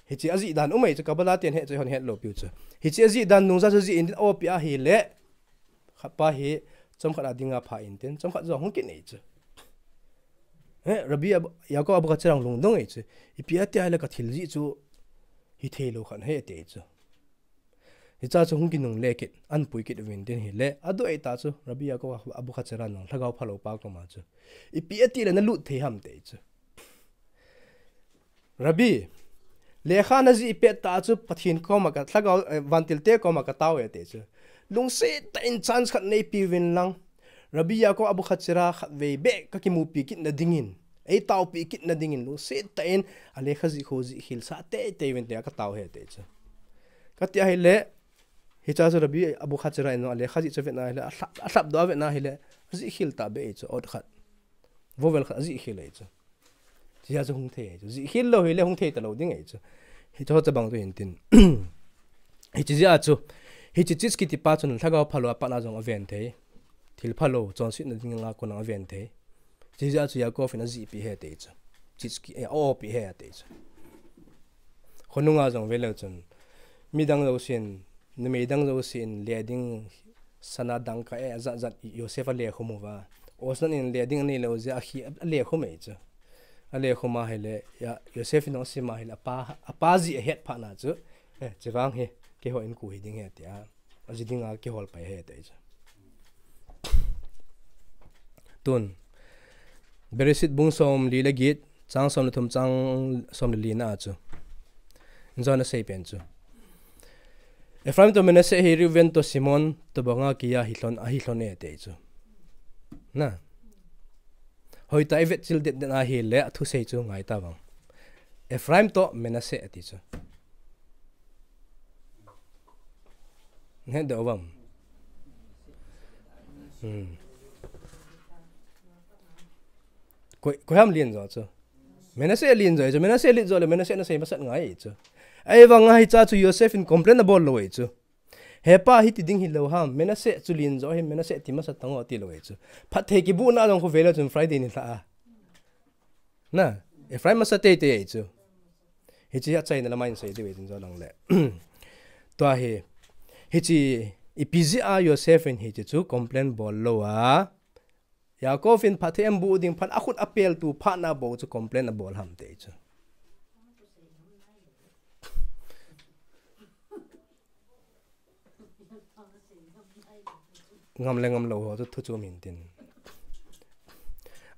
Hiche ajih dan um e chu Kabbalah ten hi chu hon het lou piu chu. Hiche ajih dan nungjuia chu ajih in a-opi ahile. Khat pa hi, chomkhat a dinga pha intin, chomkhat jong hung kinei chu. He, Rabbi Ab-, Yaakov Abuhatzera lungdong e chu. Ipi ati ahile ka thil jih chu, hithei lou khat ahi ti chu. Hiche chu hung kinungle kit, ahin pui kit uvin tin ahile, adoh e ta chu, Rabbi Yaakov Abuhatzera nung, lhagao phalou pa koma chu. Ipi ati le nalut thei ham ti chu. Rabbi, lekha najih pet ta chu Pathen koma ka lhagao, eh, vantil te koma katao e ti chu. Lungset tah in chance khat neipeuvin lang. Rabbi Yaakov Abuhatzera khatvei beh kakimupi kitna dingin. Eitaopi kitna dingin lungset tah in alekha jih khu jih khel sah teitei uvin tia katao e ti chu. Kati ahile, hiche chu Rabbi Abuhatzera in alekha jih chu avetna ahile, alhap, alhapdoh avetna ahile, ajih khel tahbeh e chu, ot khat. Vowel khat ajih khel e chu. Hiche chu hung thei e chu. Jih khel lou hile hung thei talou ding e chu. Hiche chu bang chu hintin. Hiche jeh a chu. Hiche tzitz kiti pa chun lhagao phalou a pat a jong aven thei. Thil phalou, chonsetna dinga kona aven thei. Hiche jeh a chu Yaakov in ajih peh e ti chu. Tzitz ki, eh, a-opi e ti chu. Khonunga jong veleu chun. Midang jousen, numei dang jousen, le ding, sana dangka e, ajat jat Joseph alekhum uva. Osnan in le ding anei lou jeh a khi alekhum e chu. Alekhum ahile, ya, Joseph in asim ahile, apa, apa jeh ahet phat na chu. Eh, chevang hi, keiho in ku hi ding ahi tia. Aji dinga kihol pai ahi tia chu. Tun. Bereshit bung som li le get, chang som le thum, chang som le li na a chu. Injong asei pen chu. Ephraim to Manasseh hi Reuben to Simeon to banga kia hi lhon, ahi lhon e tia chu. Na. Hoitah a ivet chil det den ahile athusei chu ngai ta vang. Ephraim to Manasseh ati chu. Nahet deu vang. Hmm. Koi, koi ham lien jo chu. Manasseh lien jo chu. Manasseh lien jo le Manasseh nasei masat ngai chu. Ahivang a hicha chu Joseph in complain abol lou e chu. He pa hiti ding hilou ham. Manasseh chu lien jo hi Manasseh ti masa tang o ti lou e chu. Phatthei kibuhna jong khu vele chun Friday ni lha a. Na, Ephraim masa teitei chu. Hiche achaina lama in sei diu e chun jo lang le. Tua hi, hiche ipi jeh a Joseph in hiche chu complain bol lou a. Yaakov in phatthei abuh ding phat akhut apel tu phat na bou chu complain abol ham tia chu. Ngam le ngam lou ho chu thu chu min tin.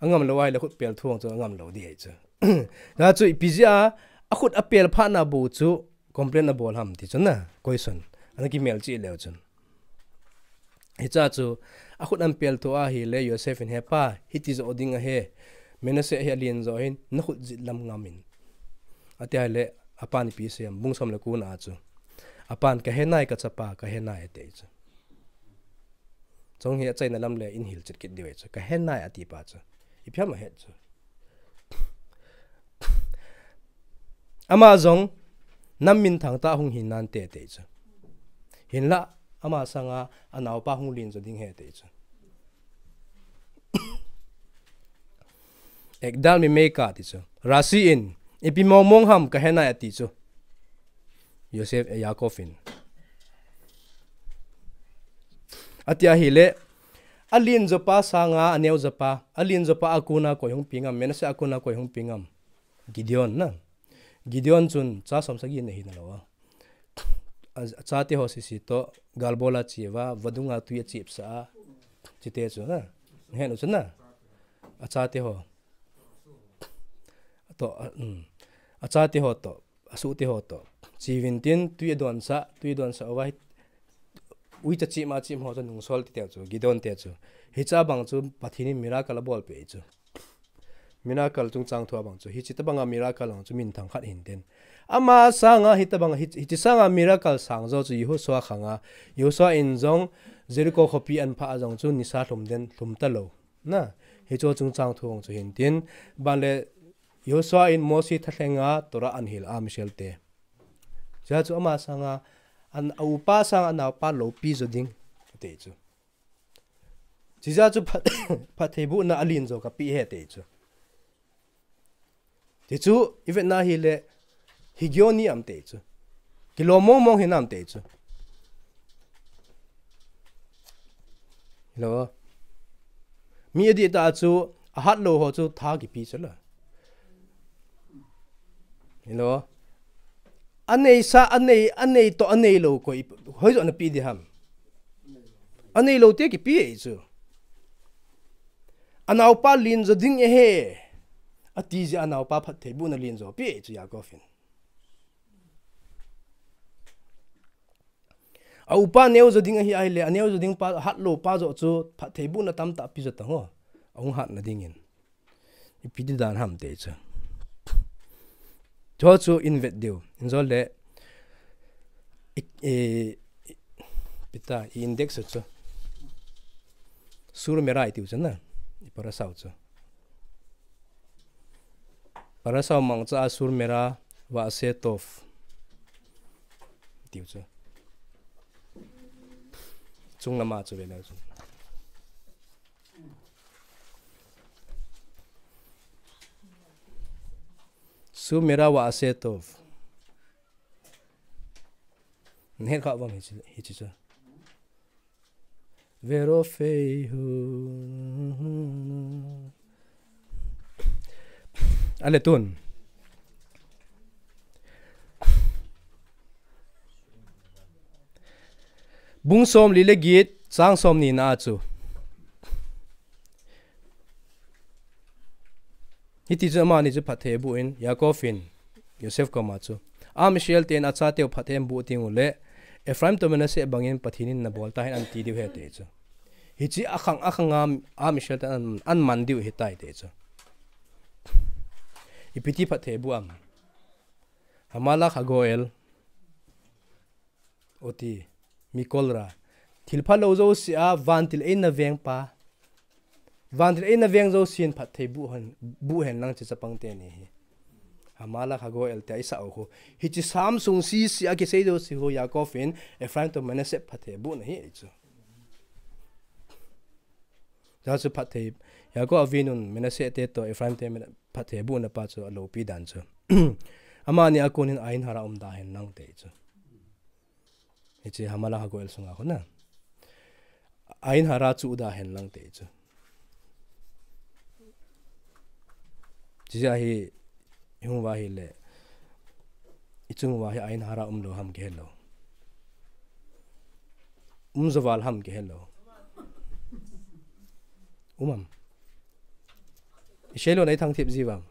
Angam lou ahile khut pel thu ho chu angam lou ding ahi chu. Hichu ipi jeh a, akhut apel phat na bou chu complain abol ham ti chu na, question. Ana kimel chih leu chun. Hicha chu, akhut apel thu ahile Joseph in he pa, hiti jo ding ahi. Manasseh hi alien jo hin, nakhut jet lam ngam in. Ati ahile, apan ipi asei ham, bung som le ko na a chu. Apan kahe nai kachapa, kahe nai ati chu. Chong hi achaina lam le in hilchet kit diu ahi chu. Kahe nai ati pa chu. Ipi ham ahet chu. Ama jong nam minthang tah hung hin nante ati chu. Hinlah ama sanga anaopa hung lien jo ding ahi ati chu. Egdal mimeka ati chu. Rashi in, ipi mong mong ham kahe nai ati chu. Joseph, eh, Yaakov in. Ati ahile, alien jo pa sanga aneo jo pa, alien jo pa a kona koi hung pe ngam, Manasseh a kona koi hung pe ngam. Gideon na. Gideon chun cha som sagi ana hi nalou a. A, achate ho sese toh, galbol a che uva, vadung a tui achepsah a. Chite chu na. Nahet u chu na. Achate ho. Toh, a, um. Achate ho toh. Asohte ho toh. Che uvin tin, tui adonsah, tui adonsah uva hi. Uicha chim a chim ho chu nungsol ti tia chu, Gideon tia chu. Hicha bang chu Pathen in miracle abol peh chu. Miracle chungchang thu a bang chu. Hiche tobang a miracle bang chu minthang khat hin tin. Ama sanga hitobang, hi, hiche sanga miracle sang jo chu Joshua khang a. Joshua in jong Jericho khopi ahin phah a jong chu nisa lhum den, lhum talou. Na, hichu chungchang thu bang chu hin tin. Ban le Joshua in Mose thalheng a Torah ahin hil a Israel te. Chua chu ama sanga, an, a upa sanga anaopa loupi jo ding, ati chu. Chijeh chu phat, phattheibohna alin jo kapeh e ati chu. Ti chu, ivet na hile, higeo ni am ati chu. Kilom mong mong hinam ati chu. Hello. Mi adih tah chu, ahat lou ho chu tha kipe chu la. Hello. Aneisa, anei, anei toh, anei lou koi, hoijoh napeh ding ham. Anei lou te kipe e chu. Anaopa lin jo ding ahi. Ati jeh a anaopa phattheibohna lin jo apeh e chu Yaakov in. A upa neo jo ding ahi ahile, aneo jo ding pa, hat lou pa joh chu, phattheibohna tamtah pe jo tang o. Ahung hatna dingin. Ipi ti dan ham ati chu. Chu chu ivet diu. Injo le, i, i, i, ipi ti, i index chu. Surah Merah itiu chu na. I parasha u chu. Parasha u mangcha a Surah Merah va'aseh tov. Tiu chu. Chunglam a chu vele chu. Surah Merah va'aseh tov. Nahet kha uvem hiche, hiche chu. Verofei hu. Ale tun. Bung somli le get, chang somni na chu. Hiti chu amani chu phatthei abuh in, Yaakov in, Yosef koma chu, "Am Israel ten achateu phatthei abuh ding u le, Ephraim to Manasseh bangin Pathen in nabol tahen," ati diu ahi ati chu. Hiche akhang, akhang a, am Israel ten an, aman diu ahitai ati chu. Ipi ti phatthei abuh am? Hamalak Hagoel. Oti, Mikol Ra. Thil phalou jouse a, vantil eina veng pa. Vantil eina veng jousen phatthei buh hen, buh hen lang hiche chapang teni hi. Hamalak Hagoel tia isah u khu. Hiche Sam sung sese a kisei jouse khu Yaakov in Ephraim to Manasseh phatthei abuhna ahi chu. Hijeh chun phatthei, Yaakov avinun Manasseh te to Ephraim te phatthei abuhna pa chu aloupi dan chu. Amani a kon in Ain Hara umda hen lang ati chu. Hiche Hamalak Hagoel sunga khu na. Ain Hara chu da hen lang ati chu. Hiche ahi, ihung uva ahile, ichung uva hi Ain Hara umlou ham kihelou. Um jou val ham kihelou. Um am. Isei lou na ithang thip ji uvam.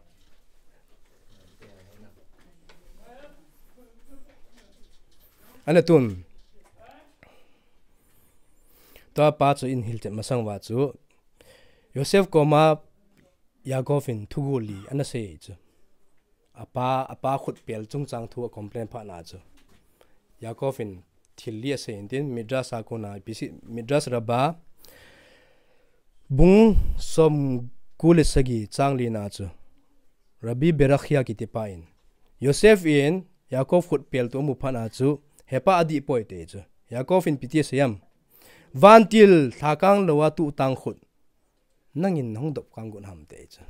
Ana tun. Tua pa chu in hilchet masang uva chu. Yosef koma Yaakov in thu gol li ana sei chu. Apa, apa khutpel chungchang thu a complain phat na chu. Yaakov in thil li asei in tin Midrash a kona ipi sei, Midrash Rabbah bung somko le sagi chang li na chu. Rabbi Berakhia kiti pa in, Yosef in Yaakov khutpel thu amu phat na chu, "Hepa, adih poi," ati chu. Yaakov in ipi ti asei am? "Vantil lhakang lou a tuhtang khut nangin nahung dop kang got ham?" ati chu.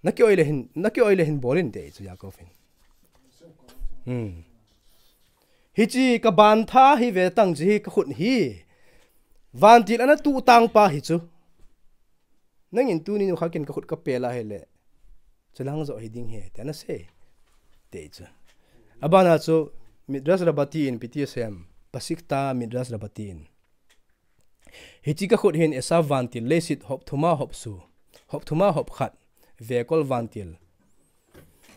"Naki-oi le hin, naki-oi le hin bol in," ati chu Yaakov in. Hmm. "Hiche kaban tha hi ve tang chu hi kakhut hi vantil ana tuhtang pa hi chu. Nangin tuni nikho kin kakhut kapel ahile, chulang joh hiding ahi," ati ana sei. Ati chu. Abana chu Midrash Rabbati in ipi ti asei am? Pasikta Midrash Rabbati in, "Hiche kakhut hin Esav vantil leiset hop thum a hop su, hop thum a hop khat, vekol vantil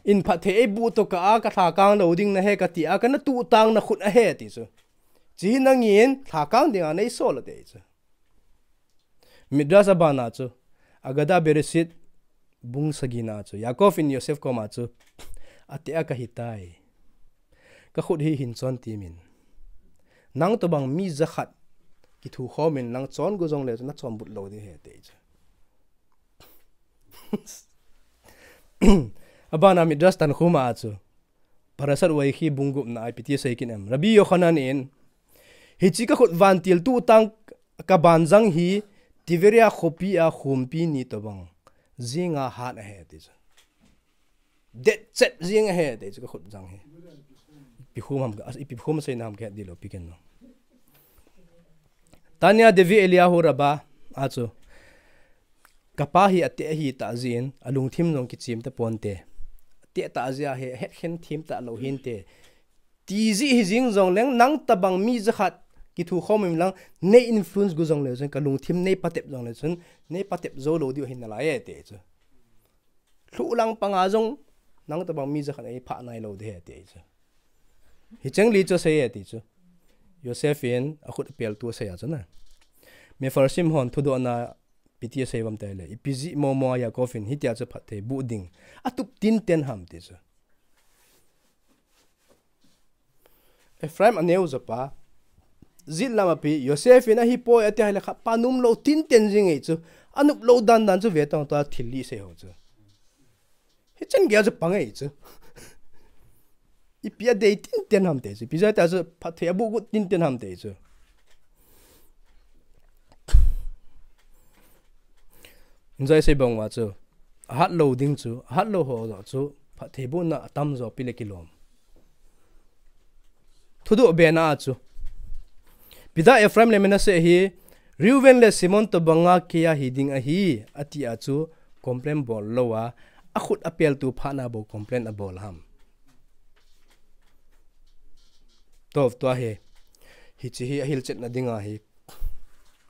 in phatthei eibuh tokah a kalhakang lou ding nahi kati a kana tuhtang na khut ahi," ati chu. "Hiche hi nangin lhakang dinga neisol," ati chu. Midrash abana chu, Agada Bereshit bung sagi na chu, Yaakov in Yosef koma chu, "Ati a kahitai. Kakhut hi hin chon timin. Nang tobang mi jakhat kithukhom in nang chon got jongle chu nachon but lou ding ahi," ati chu. Abana Midrash Tanhuma a chu, Parashat Vayechi bung gup na a ipi ti asei kit em? Rabbi Yochanan in, "Hiche kakhut vantil tuhtang kaban jang hi Tiberia khopi a khumpi ni tobang jinga hat ahi," ati chu. Detchet jing ahi, ati chu kakhut jang hi. Ipi khum ham, ipi khum aseina ham kahet dih lou pi ken no. Tanya Devi Eliyahu Rabbah a chu, "Kapa hi ateh ahi tah jeh in alungthim jong kichem tapon te. Ateh tah jeh a hi ahetkhen them talou hinte. Ti jeh hi jing jongleng nang tobang mi jakhat kithukhom in lang nei influence got jongle chun kalungthim nei patep jongle chun nei patep jou lou diu ahi nalai e," ati chu. "Lhuh lang panga jong nang tobang mi jakhat eiphah nailou ding ahi," ati chu. Hicheng li chu asei e ati chu. Yosef in akhut apel thu asei a chu na. Mefarshim hon thudohna ipi ti asei uvam tile, ipi jeh momo a Yaakov in hitia chu phatthei buh ding atup tinten ham ti chu. Ephraim aneo jopa, jet lam api, Yosef in ahipoi ati ahile khat pa nom lou tinten jing e chu, anop lou dandan chu ve tang tua thil li sei ho chu. Hichen gei a chu pang e chu. Ipi adei tinten ham ti chu, ipi jeh a chu phatthei abuh got tinten ham ti chu. Injoi sei bang uva chu, ahat lou ding chu, ahat lou ho joh chu, phatthei buhna atam jo pi le kilom. Thudoh bena a chu, Ipi dia Ephraim le Manasseh hi Reuben le Simeon tobanga kei a hiding ahi, ati a chu complain bol lou a, akhut apeltu phat na bou complain abol ham. Tov tua hi, hiche hi ahilchetna dinga hi,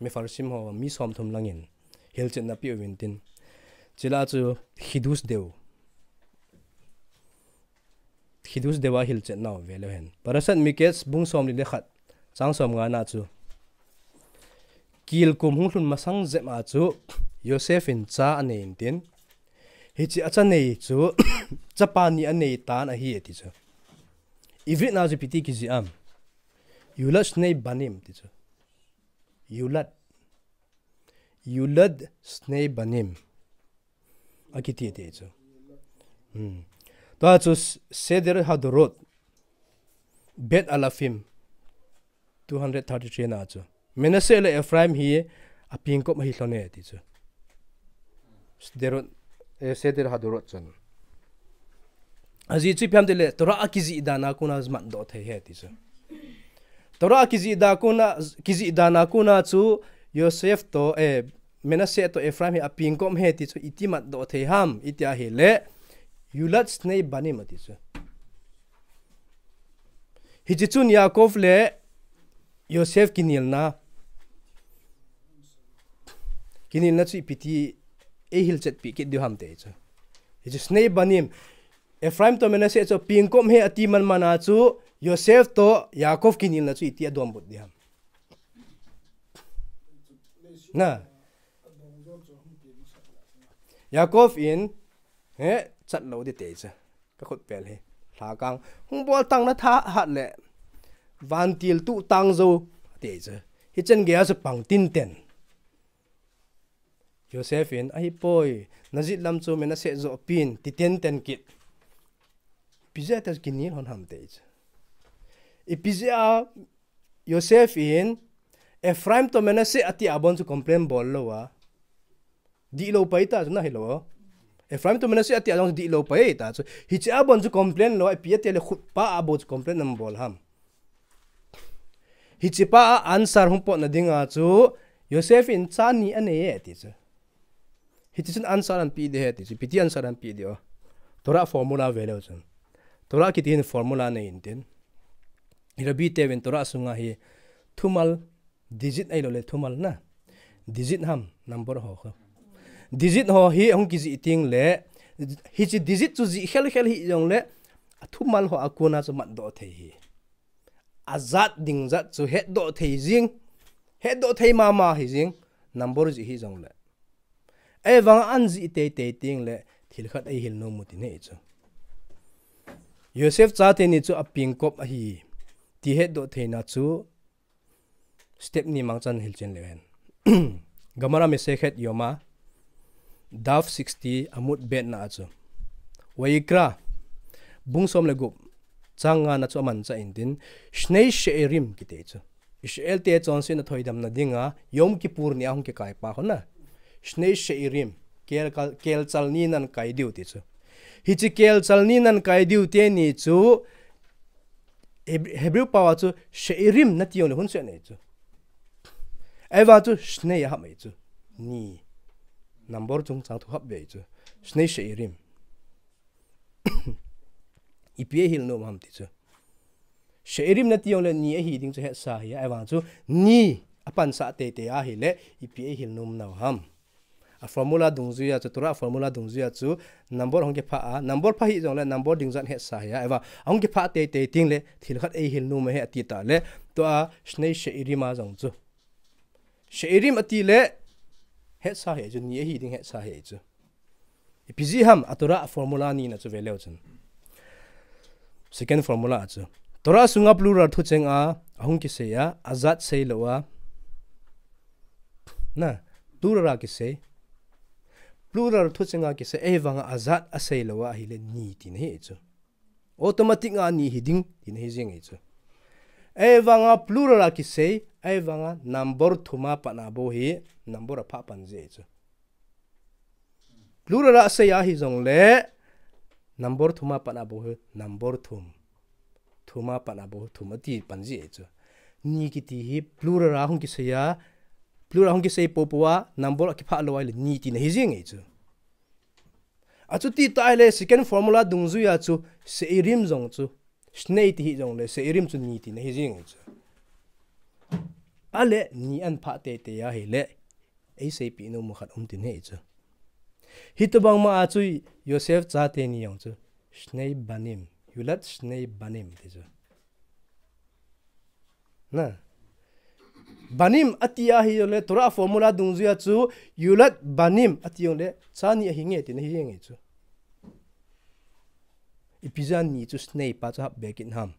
Mefarshim ho mi somthum langin hilchetna apeuvin tin. Chule chu Chidush Deo. Chidush Deo a hilchetna ve leu hen. Parashat Miketz bung somli le khat, chang somnga na chu, kilkum hung lhun masang jep a chu Yosef in cha anei in tin. Hiche acha nei chu chapa ni anei tan ahi ati chu. Ivrit na chu ipi ti kijih am? Yulad shnei banim ti chu. Yulad. Yulad shnei banim. Akiti ti chu. Hmm. Tua chu Seder Hadorot. Bet Alafim. Two hundred thirty-three na chu. Manasseh le Ephraim hi apingkop ahi lhon e ti chu. Sederot, eh, Seder Hadorot chun. Ajeh chu ipi ham tile, Torah a kijih dan a kona matdoh thei ahi ti chu. Torah a kijih dan a kona, kijih dan a kona chu Yosef to, eh, Manasseh to Ephraim hi apingkop ahi ti chu iti matdoh thei ham, iti ahile, Yulad shnei banim ati chu. Hiche chun Yaakov le Yosef kinelna. Kinelna chu ipi ti eihilchetpi kit diu ham ti chu. Hiche shnei banim. Ephraim to Manasseh chu pingkop ahi ati man man a chu Yosef to Yaakov kinelna chu iti adombut diu ham. Na. Yaakov in, he, chat lou di ti chu. Ka khut pel hi. Lhakang. Hung bol tang na tha hat le. Vantil tu tang jo. Ti chu. Hichan gei a chu pang tinten. Yosef in, ahipoi. Najih lam chu Manasseh jo pin. Ti tinten kit. Ipi jeh a ti kinel lhon ham ti chu. Ipi jeh a Yosef in, Ephraim to Manasseh ati a bon chu complain bol lou a. Dihlou pai ta chu na hilou. Ephraim to Manasseh ati a jong dihlou pai ta chu. Hiche a bon chu complain lou a, ipi ati le khut pa a bon chu complain nam bol ham. Hiche pa a answer hung potna dinga chu, Yosef in cha ni anei e ti chu. Hiti chun answer anpe di ahi ti chu. Ipi ti answer anpe di o. Torah formula ve leu chun. Torah kiti hin formula nei in tin. Rabbi teuvin Torah sunga hi thumal digit ahilou le thumal na. Digit ham number ho kho. Digit ho hi hung kijih teng le, hiche digit chu jih khel khel hih jong le, athumal ho a kona chu matdoh thei ahi. Ajat ding jat chu hetdoh thei jing, hetdoh thei mama hi jing, number jih hi jong le. Ahivang a an jih teitei teng le, thil khat eihil nom u ti nei chu. Yosef chate ni chu apingkop ahi, ti hetdoh theina chu, step ni mangchan hilchen leu hen. Gemara Masechet Yoma, Daf sixty, Amud bet na a chu. Vayikra, bung som le gup, chang nga na chu amanchah in tin, Shnei She'irim kiti chu. Israel te chonsetna thoidamna dinga, Yom Kippur ni a hung kikai pa ho na. Shnei She'irim, kel kal-, kelchal ni nan kai diu ti chu. Hiche kelchal ni nan kai diu teni chu, Heb-, Hebrew pao a chu She'irim nati jong le hun seh nei chu. Ahivang chu Shnei ahap mai chu. Ni. Number chungchang thu hap ve chu. Shnei She'irim. Ipi eihil nom ham ti chu. She'irim nati jong le ni ahi ding chu hetsa ahi. Ahivang chu ni apansah teitei ahile ipi eihil nom nau ham. A formula dungjuia chu, Torah formula dungjuia chu, number hung kipha a, number pha hih jong le, number ding jat hetsa ahi a, ahivang, ahung kipha teitei teng le, thil khat eihil nom ahi ati ta le, tua Shnei She'irim a jong chu. She'irim ati le, hetsa ahi chu, ni ahi ding hetsa ahi chu. Ipi jeh ham, a Torah formula ni na chu ve leu chun. Second formula a chu. Torah sunga plural thucheng a, ahung kisei a, ajat sei lou a. Na, plural a kisei. Plural thucheng a kisei, ahivang a ajat asei lou a, ahile ni tina ahi chu. Automatic a ni hi ding, tina ahi jing ahi chu. Ahivang a plural a kisei, ahivang a number thum a pat na bou hi, number apha pan ji ahi chu. Plural a sei ahi jong le, number thum a pat na bou hi, number thum. Thum a pat na bou, thum ati pan ji ahi chu. ni kiti hi plural a hung kisei a, plural a hung kisei popo a, number a kiphah lou ahile ni tina hi jing e chu. Achuti tah ahile second formula dungjuia chu she'irim jong chu, shnei ti hijongle she'irim chu ni tina hi jing e chu. Ale ni ahin phah teitei ahile, eiseipeh nom khat um tin ahi chu. Hitobang ma a chu Yosef chate ni jong chu, shnei banim, yulad shnei banim ti chu. Na. Banim ati ahijongle, Torah formula dungjuia chu, yulad banim ati jongle, cha ni ahi nge tina hi jing e chu. Ipi jeh a ni chu shnei pa chu hap be kit ham.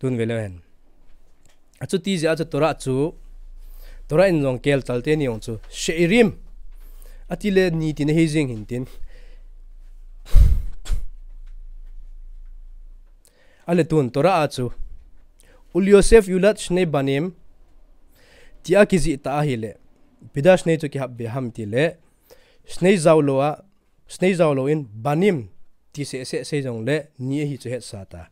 Tun ve leu hen. Achuti jeh a chu Torah chu, Torah in jong kelchal teni jong chu, she'irim. Atile ni tina hi jing hin tin. Ale tun Torah a chu, Ul Yosef yulad shnei banim, tia kijih ta ahile, ipi dia shnei chu kihap be ham tile, shnei jao lou a, shnei jao lou in banim ti seh seh sei jongle ni ahi chu hetsa ta.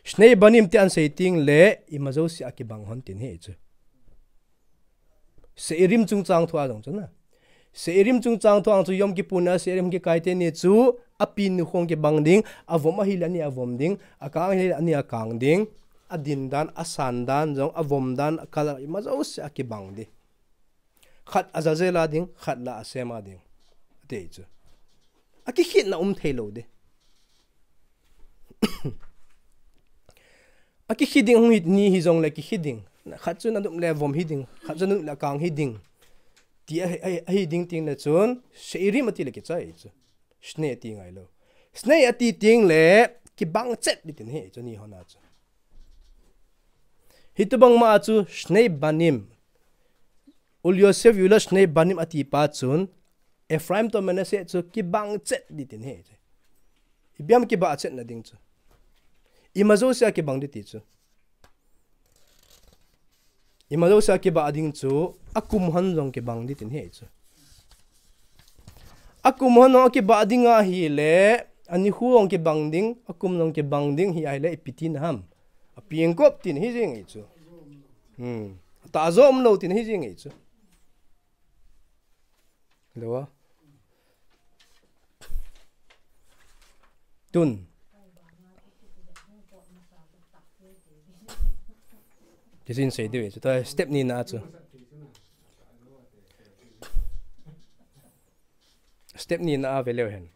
Shnei banim ti ahin sei tengle ima jouse a kibang hon tin ahi chu. She'irim chungchang thua jong chu na. She'irim chungchang thua jong chu Yom Kippur ni a she'irim kikai teni chu apen nu khong kibang ding, avom ahile ani avom ding, akang ahile ani akang ding, adin dan, asan dan jong, avom dan, acolor ima jouse a kibang ding. Khat a azazel a ding, khat la asem a ding. Ati chu. Akikhetna um thei lou ding. Akikhi ding hung hi ni hijongle kikhi ding. Khat chu nadum le vom hi ding, khat chu nadum le akang hi ding. Ti ahi, ahi, ahi ding tengle chun, she'irim atile kichai chu. Shnei ati ngai lou. Shnei ati tengle, kibang chet ding tin ahi chu ni hon a chu. Hitobang ma a chu, shnei banim. Ul Yosef yulad shnei banim ati pa chun, Ephraim toh Manasseh chu kibang chet ding tin ahi chu. Ipi ham kibang chetna ding chu. Ima jouse a kibang ding ti chu. Ima jouse a kibang ding chu, akum hon jong kibang ding tin ahi chu. Akum hon jong akibang ding ahile, anikho jong kibang ding, akum jong kibang ding hi ahile, ipi tina ham. Apengkop tina hi jing e chu. Hmm. Atahjo umlou tina hi jing e chu. Lou a. Tun. Ti jin sei diu e chu. Tua step nina chu. Step nina a ve leu hen.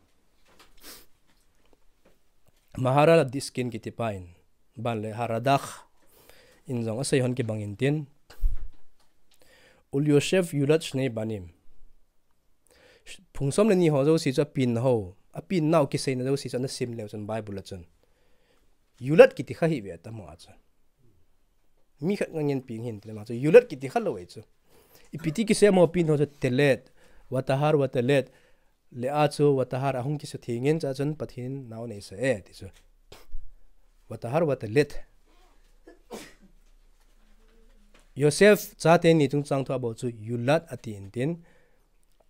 Maharal Diskin kiti pa in. Ban le Haradak in jong asei hon kibang in tin. Ul Yosef yulad shnei banim. Phung som le ni ho jouse chu apen ho, apen nau kiseina jouse chu ana sim leu chun Bible a chun. Yulad kiti kha hi ve ta mo a chu. Mi khat nga ngen ping hin ti le ma chu. Yulad kiti kha lou e chu. Ipi ti kisei mo pen ho chu telet, vatahar vateled, Leah chu vatahar a hung kisuthengin, chua chun Pathen in nao aneisah e, ti chu. Vatahar vateled. Yosef chate ni chungchang thua bou chu yulad ati in tin.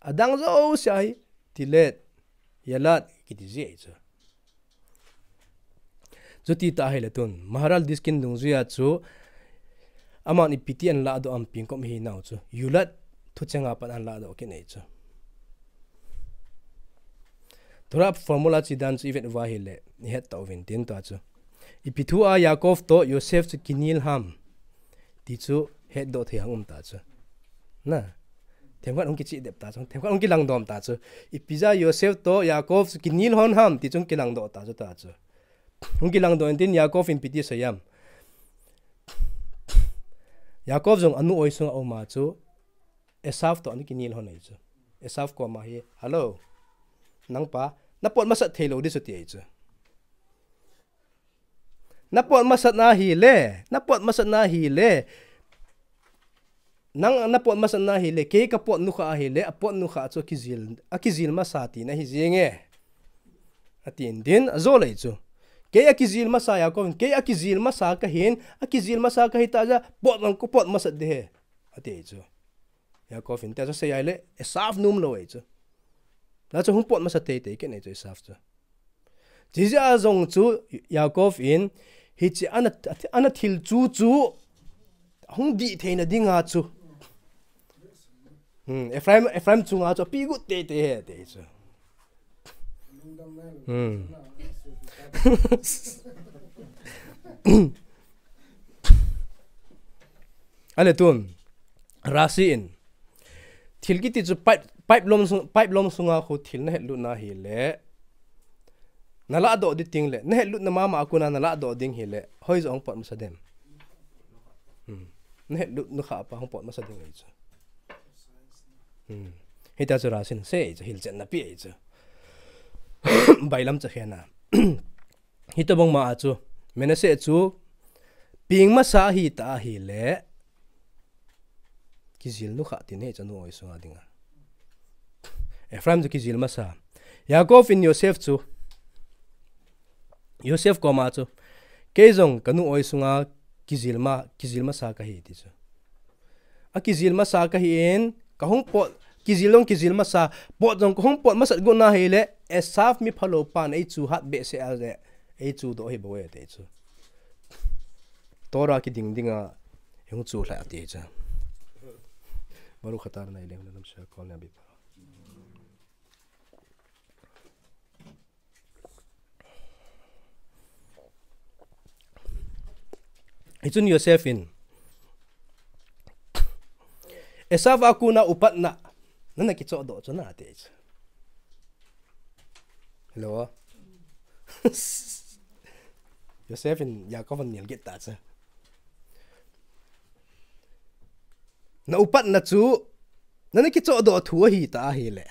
Adang jouse a hi, tiled, yalad, kiti ji ahi chu. Chuti tah ahile tun, Maharal Diskin dungjuia chu, aman ipi ti ahin lahdoh ham pengkop hinau chu, yulad thucheng a pat ahin lahdoh kit ahi chu. Torah formula chi dan chu ivet uva ahile, ihet tau vin tin tua chu. Ipi thu a Yaakov toh Yosef chu kinel ham, ti chu hetdoh thei hang um ta chu. Na, themkhat hung kichih dep ta chu, themkhat hung kilangdom ta chu. Ipi jeh a Yosef toh Yaakov chu kinel hon ham, ti chu hung kilangdoh ta chu ta chu. Hung kilangdoh in tin Yaakov in ipi ti asei ham. Yaakov jong anu oi sunga um a chu Esav toh ana kinel hon ahi chu. Esav koma hi, "Hello. Nangpa, napot masat thei lou ding chu," ati ahi chu. Napot masat na ahile, napot masat na ahile. Nang napot masat na ahile, kei kapot nukha ahile, apot nukha chu akijil, akijil masa tina ahi jenge. Atin tin, ajol ahi chu. Kei akijil masa Yaakov in, kei akijil masa kahin, akijil masa kahi tah jeh a, pot nang kapot masat ding ahi. Ati ahi chu. Yaakov in, tia chu asei ahile, Esav nom lou ahi chu. Tia chu hung pot masa teitei kit ahi chu Esav chu. Chijeh a jong chu Yaakov in, Hiche ana, ana thil chu chu hung dih theina dinga chu. Hmm, Ephraim, Ephraim chunga chu api got teitei e, ti chu. Hmm. Ale tun, Rashi in. Thil kiti chu pipe, pipe lom sung, pipe lom sunga khu thil nahet lut na hile. Nalah doh ding teng le, nahet lut na mama a kona nalah doh ding hile. Hoi jo hung pot masa dem. Hmm. Nahet lut na kha pa hung pot masa ding e chu. Hmm. Hita chu Rashi in asei chu hilchen napi e chu. Bailam cha khena. Hitobang ma a chu. Manasseh chu peng masa hita ahile. Kijil nu kha tin hiche nu oi sunga dinga. Ephraim chu kijil masa. Yaakov in Yosef chu. Yosef koma chu. Kei jong kanu oi sunga kijil ma, kijil masa kahi ti chu. Akijil masa kahin, kahung pot, kijil jong kijil masa, pot jong kahung pot masat got na hile, Esav mi phalou pan eichu hat behseh a le, eichu doh hi bou e ti chu. Torah kiding dinga, hung chu lha ti chu. Baruch atah Adonai Eloheinu melech hakolah ne'aveh. Hichun Yosef in. Esav a kona upatna. Nana kichoh doh chu nati chu. Hello. Yosef in Yaakov anel git ta chu. Na upatna chu. Nana kichoh doh thu ahita ahile.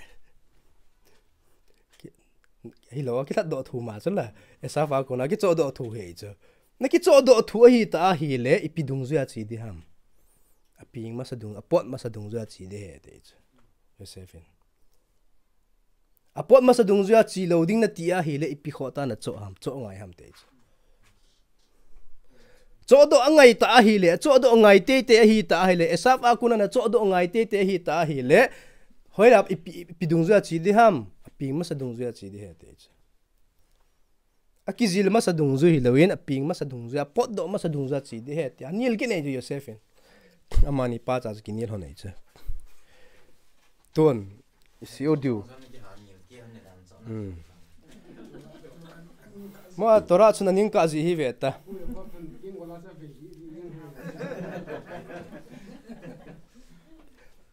Hilou, kilhat doh thu ma chu la. Esav a kona kichoh doh thu hi chu. Na kichoh doh thu ahita ahile, ipi dungjuia che ding ham. Apeng masa dung, apot masa dungjuia che ding ahi ti chu. Yosef in. Apot masa dungjuia che lou ding nati ahile, ipi khoh tah nachoh ham, choh ngai ham ti chu. Choh doh angai ta ahile, choh doh angai teitei ahita ahile, Esav a kona nachoh doh angai teitei ahita ahile, hoilai ipi, ipi dungjuia che ding ham, apeng masa dungjuia che ding ahi ti chu. Akijil masa dungjui hilouvin, apeng masa dungjuia, apot doh masa dungjuia che ding ahi ti. Anel kit nei chu Yosef in. Amani pa cha chu kinel lhon nei chu. Tun, isi o diu. Hmm. Mo Torah chun aning kah ji hi ve ta.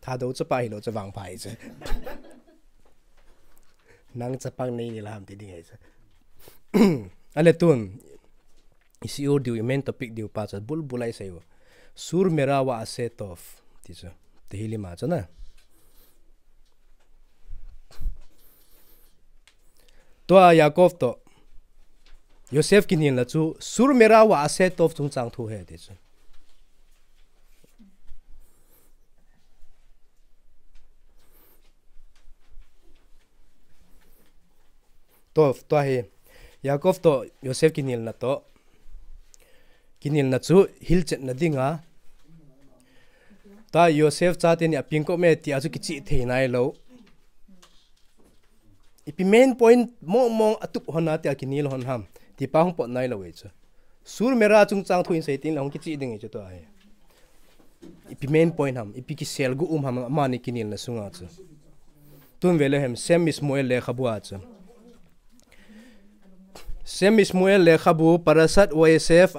Thadou chapa hilou chu vangpha ahi chu. Nang chapang nei ni la ham ti ding ahi chu. Ale tun. Isi o diu, i main topic diu pa chu bulbul a isei u. Sur merah va'aseh tov. Ti chu. Tehillim a chu na. Tua Yaakov toh Yosef kinelna chu sur merah va'aseh tov chungchang thu ahi ti chu. Tov, tua hi. Yaakov toh Yosef kinelna toh. Kinelna chu hilchetna dinga. Tua Yosef chate ni apeng kop me ti a chu kichih thei nailou. Ipi main point mong mong atup lhon a ti a kinel lhon ham. Ti pa hung pot nailou e chu. Sur merah chungchang thu in sei tin la hung kichih ding e chu tua hi. Ipi main point ham, ipi kisel gu um ham, amani kinelna sunga chu. Tun ve leu hem, Shem Shmuel lekhabu a chu. Shem Shmuel lekhabu, Parashat Vayeshev,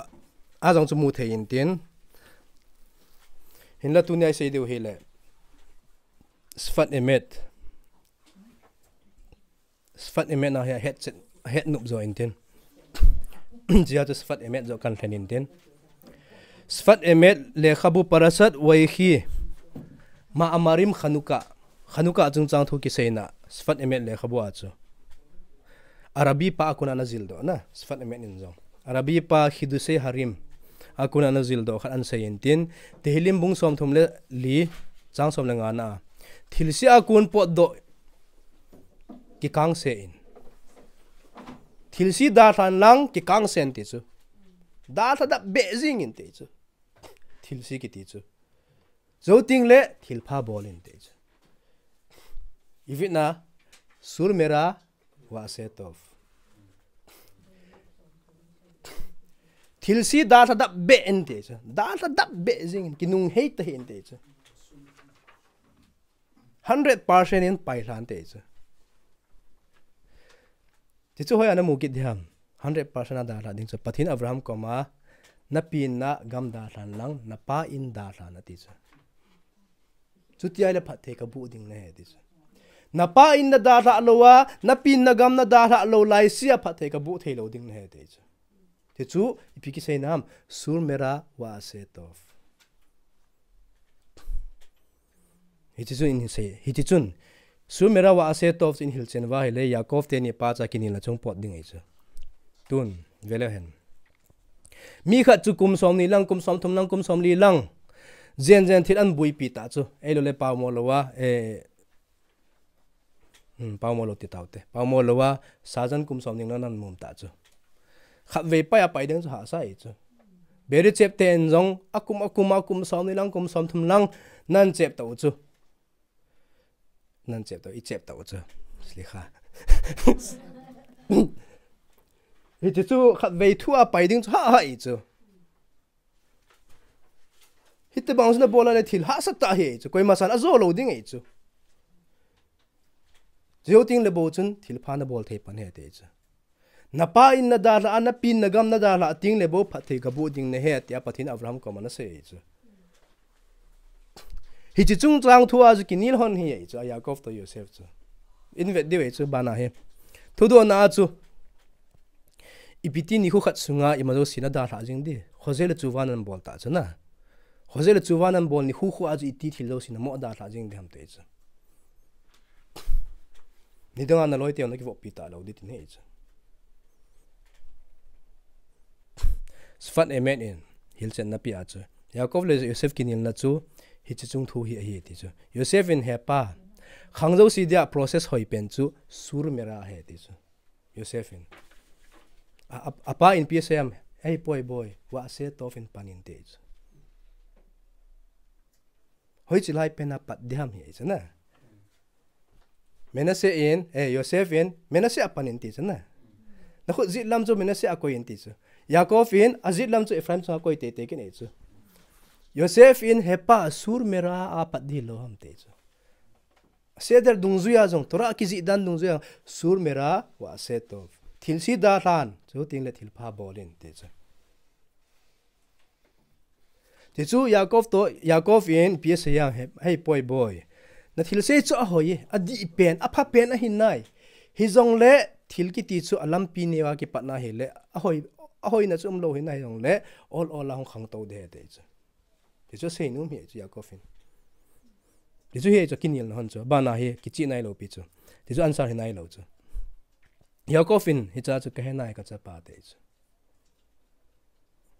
a jong chu mu thei intin. Hinla tunia isei diu hile. Sfat Emet. Sfat Emet na hi ahet chet, ahet nop jo intin. Jia chu Sfat Emet jo kan lhen intin. Sfat Emet lekhabu Parashat Vayechi. Ma'amarim Chanukah. Chanukah chungchang thu kiseina. Sfat Emet lekhabu a chu. Arabi pa a kona ana jildoh na. Sfat Emet in jong. Arabi pa Chiddushei Harim. A kona ana jildoh khat ana sei intin. Tehillim bung somthum le li. Chang som le nga na. Thilse a kon potdoh kikangse in. Thilse dalhan lang kikangse in ti chu. Dalha dap beh jing in ti chu. Thilse kiti chu. Jou teng le thilpha bol in ti chu. Ivitna sur merah va'aseh tov. Thilse dalha dap beh inte chu. Dalha dap beh jing in, kinung hei ta hinte chu. Hundred percent in pailhan te chu. Ti chu hoiya namu kit diham. Hundred percent a dalha ding chu. Pathen Abraham koma, na pen na gam dalhan lang, na pa in dalhan ati chu. Chuti ahile phatthei kaboh ding nahi ti chu. Na pa in na dalha lou a, na pen na gam na dalha lou laise a phatthei kaboh thei lou ding nahi ti chu. Ti chu, ipi kisei nam, Sur Merah Va'aseh Tov. Hiti chun in sei, hiti chun, Sur Merah Va'aseh Tov chu in hilchen uva ahile, Yaakov teni pacha kinelna chung pot ding ahi chu. Tun, veleu hen. Mi khat chu kum somni lang, kum somthum lang, kum somli lang. Jen jen thil ahin buipi ta chu. Eilou le paomo louva, eh, hmm, paomo lou ti taute. Paomo louva, sajan kum somni lang nan mum ta chu. Khatvei pai a pai ding chu hahsa ahi chu. Beri chep ten jong, akum, akum, akum somni lang, kum somthum lang, nan chep tau chu. Nan chep tau, i chep tau chu. Slikha. Hiti chu khatvei thu a pai ding chu ha ha ahi chu. Hiti bang chu nabol a le thil hahsa tah ahi chu. Koima san ajo lou ding ahi chu. Jou ting le bou chun thil pha nabol thei pan ahi ti chu. Na pa in na dalha a, na pen na gam na dalha ting le bou phatthei kaboh ding nahi tia Pathen Abraham koma ana sei chu. Hiti chungchang thu a chu kinel hon hi ahi chu, a Yaakov to Yosef chu. In vet diu ahi chu, bana hi. Thudon a chu. Ipi ti nikho khat sunga ima jouse nadalha jing di. Khoje le chuva nan bol ta chu na. Khoje le chuva nan bol nikho kho a chu iti thil jouse namo dalha jing di ham ti chu. Nidang a naloi teu nakivoppi talou di tin ahi chu. Sfat Emet in hilchen na pe a chu. Yaakov le Yosef kinelna chu hiti chung thu hi ahi ti chu. Yosef in he pa. Khang jouse dia process hoi pen chu Sur Merah ahi ti chu. Yosef in. A, a, apa in ipi asei am, "Hei poi boi, Va'aseh Tov in pan inte" chu. Hoiche lai pen a pat diham hi chu na. Menasseh in, eh, Yosef in, Menasseh a pan inte chu na. Nakhut jet lam chu Menasseh a koi inte chu. Yaakov in, ajet lam chu Ephraim chunga koi teitei kit inte chu. Yosef in, he pa Sur Merah a pat di lou ham ti chu. Seder dungjuia jong, Torah kijih dan dungjuia jong, Sur Merah Va'aseh Tov. Thilse dalhan, chuteng le thilpha bol in, ti chu. Ti chu Yaakov to, Yaakov in ipi asei am, he, hei poi boi. Na thilse chu ahoi, adih pen, apha pen ahi nai. Hijongle, thil kiti chu alampi neo a kipat na hile, ahoi, ahoina chu umlou hi nai jongle, ol ol a hung khangtou de, ti chu. Ti chu asei nom hi chu Yaakov in. Ti chu hi chu kinelna hon chu. Bana hi kichih nailou pi chu. Ti chu answer hi nailou chu. Yaakov in hiche chu kahe nai kachapa ti chu.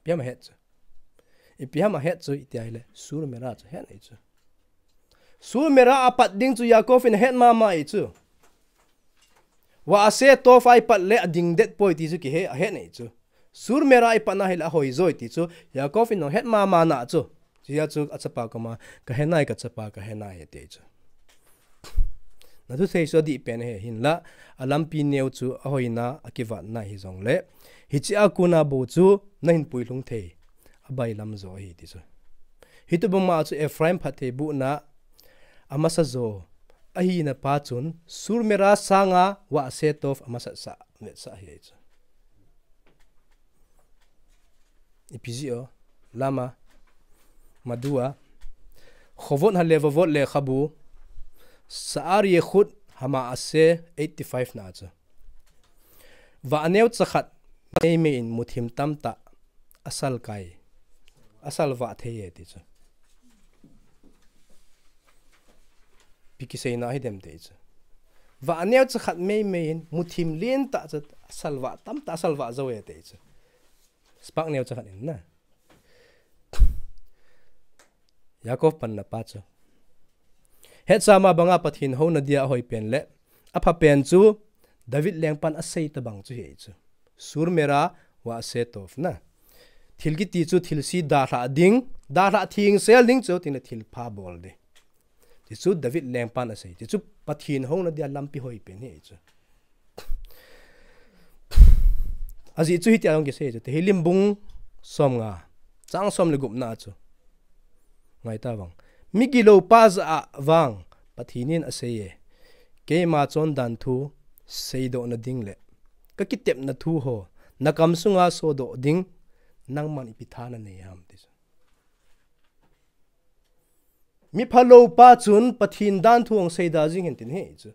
Ipi ham ahet chu. Ipi ham ahet chu iti ahile Sur Merah chu ahet nai chu. Sur Merah a pat ding chu Yaakov in ahet mama ahi chu. Va'aseh Tov a ipat le ading det poi ti chu kihe, ahet nai chu. Sur Merah a ipat na hile ahoi joi ti chu, Yaakov in jong het mama na chu. Chuti a chu achapa koma, kahe nai, kachapa, kahe nai, ati chu. Nathusei chu adih pen ahi, hinla, alampi neo chu ahoina, akivat na hijongle. Hiche a kona bou chu, nahin puilhung thei, abailam jo ahi ti chu. Hitobang ma chu Ephraim phattheibohna, amasa jo, ahina pa chun, Sur Merah sanga Va'aseh Tov amasat sah, vetsah ahi chu. Ipi jeh a, lama, madua, Chovot HaLevavot lekhabu, Sha'ar Yichud HaMa'aseh eighty five na chu. Vah neocha khat meimei in muthim tamtah asalkai, asalvah thei e ti chu. Ipi kiseina hidem ti chu. Vah neocha khat meimei in muthim lentah chu asalvah tamtah asalvah jou e ti chu. Spark neocha khat in na. Yaakov panna pa chu. Hetsah ma banga Pathen houna dia ahoi pen le apha pen chu David lengpan asei tobang chu hi chu. Sur Merah Va'aseh Tov na. Thil kiti chu thilse dalhah ding, dalhah thengsel ding chuteng le thilpha bol ding. Ti chu David lengpan asei. Ti chu Pathen houna dia lampi hoi pen hi chu. Ajeh chu hitia jong kisei chu. Tehillim bung Som nga, chang som le gupna chu. Ngai ta vang. Migilou pa jah a vang, Pathen in asei e. Keima chondan thu seidoh na ding le, ka kitepna thu ho, na kam sunga sodoh ding, nangman ipi tha na nei ham ti chu. Mi phalou pa chun Pathen dan thu hung seida jing hen tin hi chu.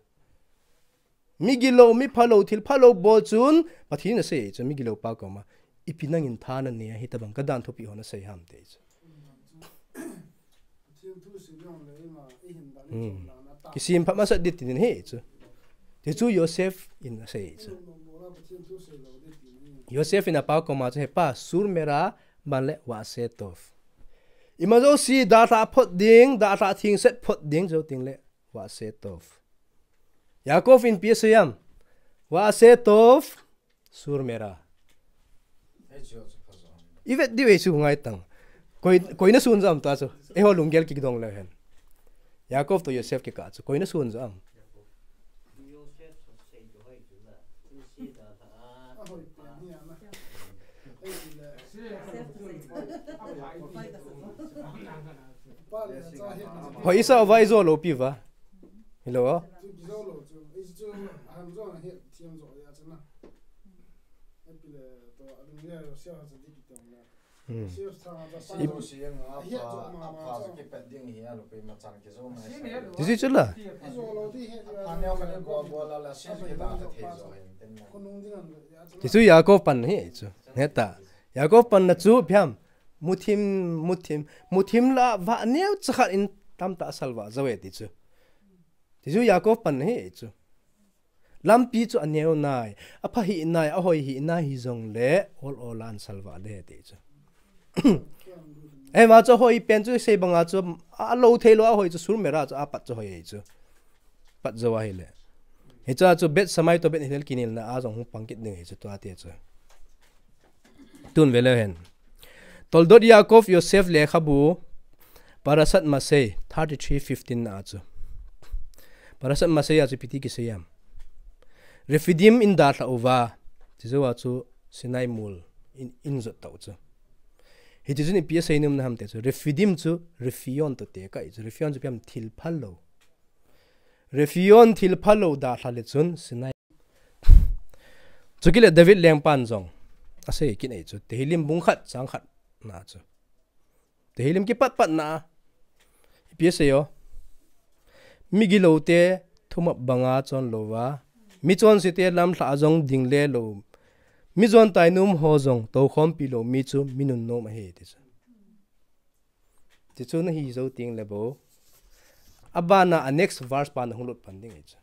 Migilou, mi phalou, thil phalou bol chun Pathen in asei chu, migilou pa koma, ipi nangin tha na nei a hitabang ka dan thupi ho na sei ham ti chu. Hmm. Kisem phat masat ding tin hi chu. Ti chu Joseph in asei chu. Joseph in apa koma chu, he pa, sur merah, ban le va'aseh tov. Ima jouse dalha phot ding, dalha thengset phot ding jou teng le va'aseh tov. Yaakov in ipi asei ham? Va'aseh tov, sur merah. I vet diu vei chu ngai tang. Koi, koi na sun jam ta chu. Eiho lunggel kidong le hen. Yaakov toh Joseph kikah chu. Koi na sun jam. Hoi, Esau va ijo lou pi va. Hello. Hmm. Ti chu la. Ti chu Yaakov pan hi chu. Heta. Yaakov panna chu phiam. Muthim, muthim, muthim la va neo chakhat in tamtah asal va jo e ti chu. Ti chu Yaakov panna hi chu. Lampi chu aneo nai, apha hi nai, ahoi hi nai hijong le, ol ol a an salvah le ti chu. Ema chu hoi pen chu sei banga chu, alou thei lou ahoi chu sur merah chu apat chu hoi chu. Pat jo ahile. Hicha chu Beit Shammai toh Beit Hillel kinelna a jong hung pang kit ding hi chu tua ti chu. Tun ve leu hen. Toldot Yaakov Yosef lekhabu, Parashat Masei, thirty-three fifteen na a chu. Parashat Masei a chu ipi ti kisei ham. Refidim in dalha uva, ti jou a chu Sinai mol in, in jot tau chu. Hiti chun ipi asei nom na ham ti chu. Refidim chu, Refion toh tekah chu. Refion chu phiam thil phalou. Refion thil phalou dalha le chun Sinai. Chukit le David lengpan jong asei kit e chu. Tehillim bung khat chang khat na chu. Tehillim kipat pat na. Ipi asei o. Migilou te thumop banga chon louva. Michonse te lamlha a jong ding le lou. Mijon tai nom ho jong toukhompi lou mi chu mi nunnom ahi ti chu. Ti chu na hi jou teng le bou. Abana a next verse pa na hung lut pan ding ahi chu.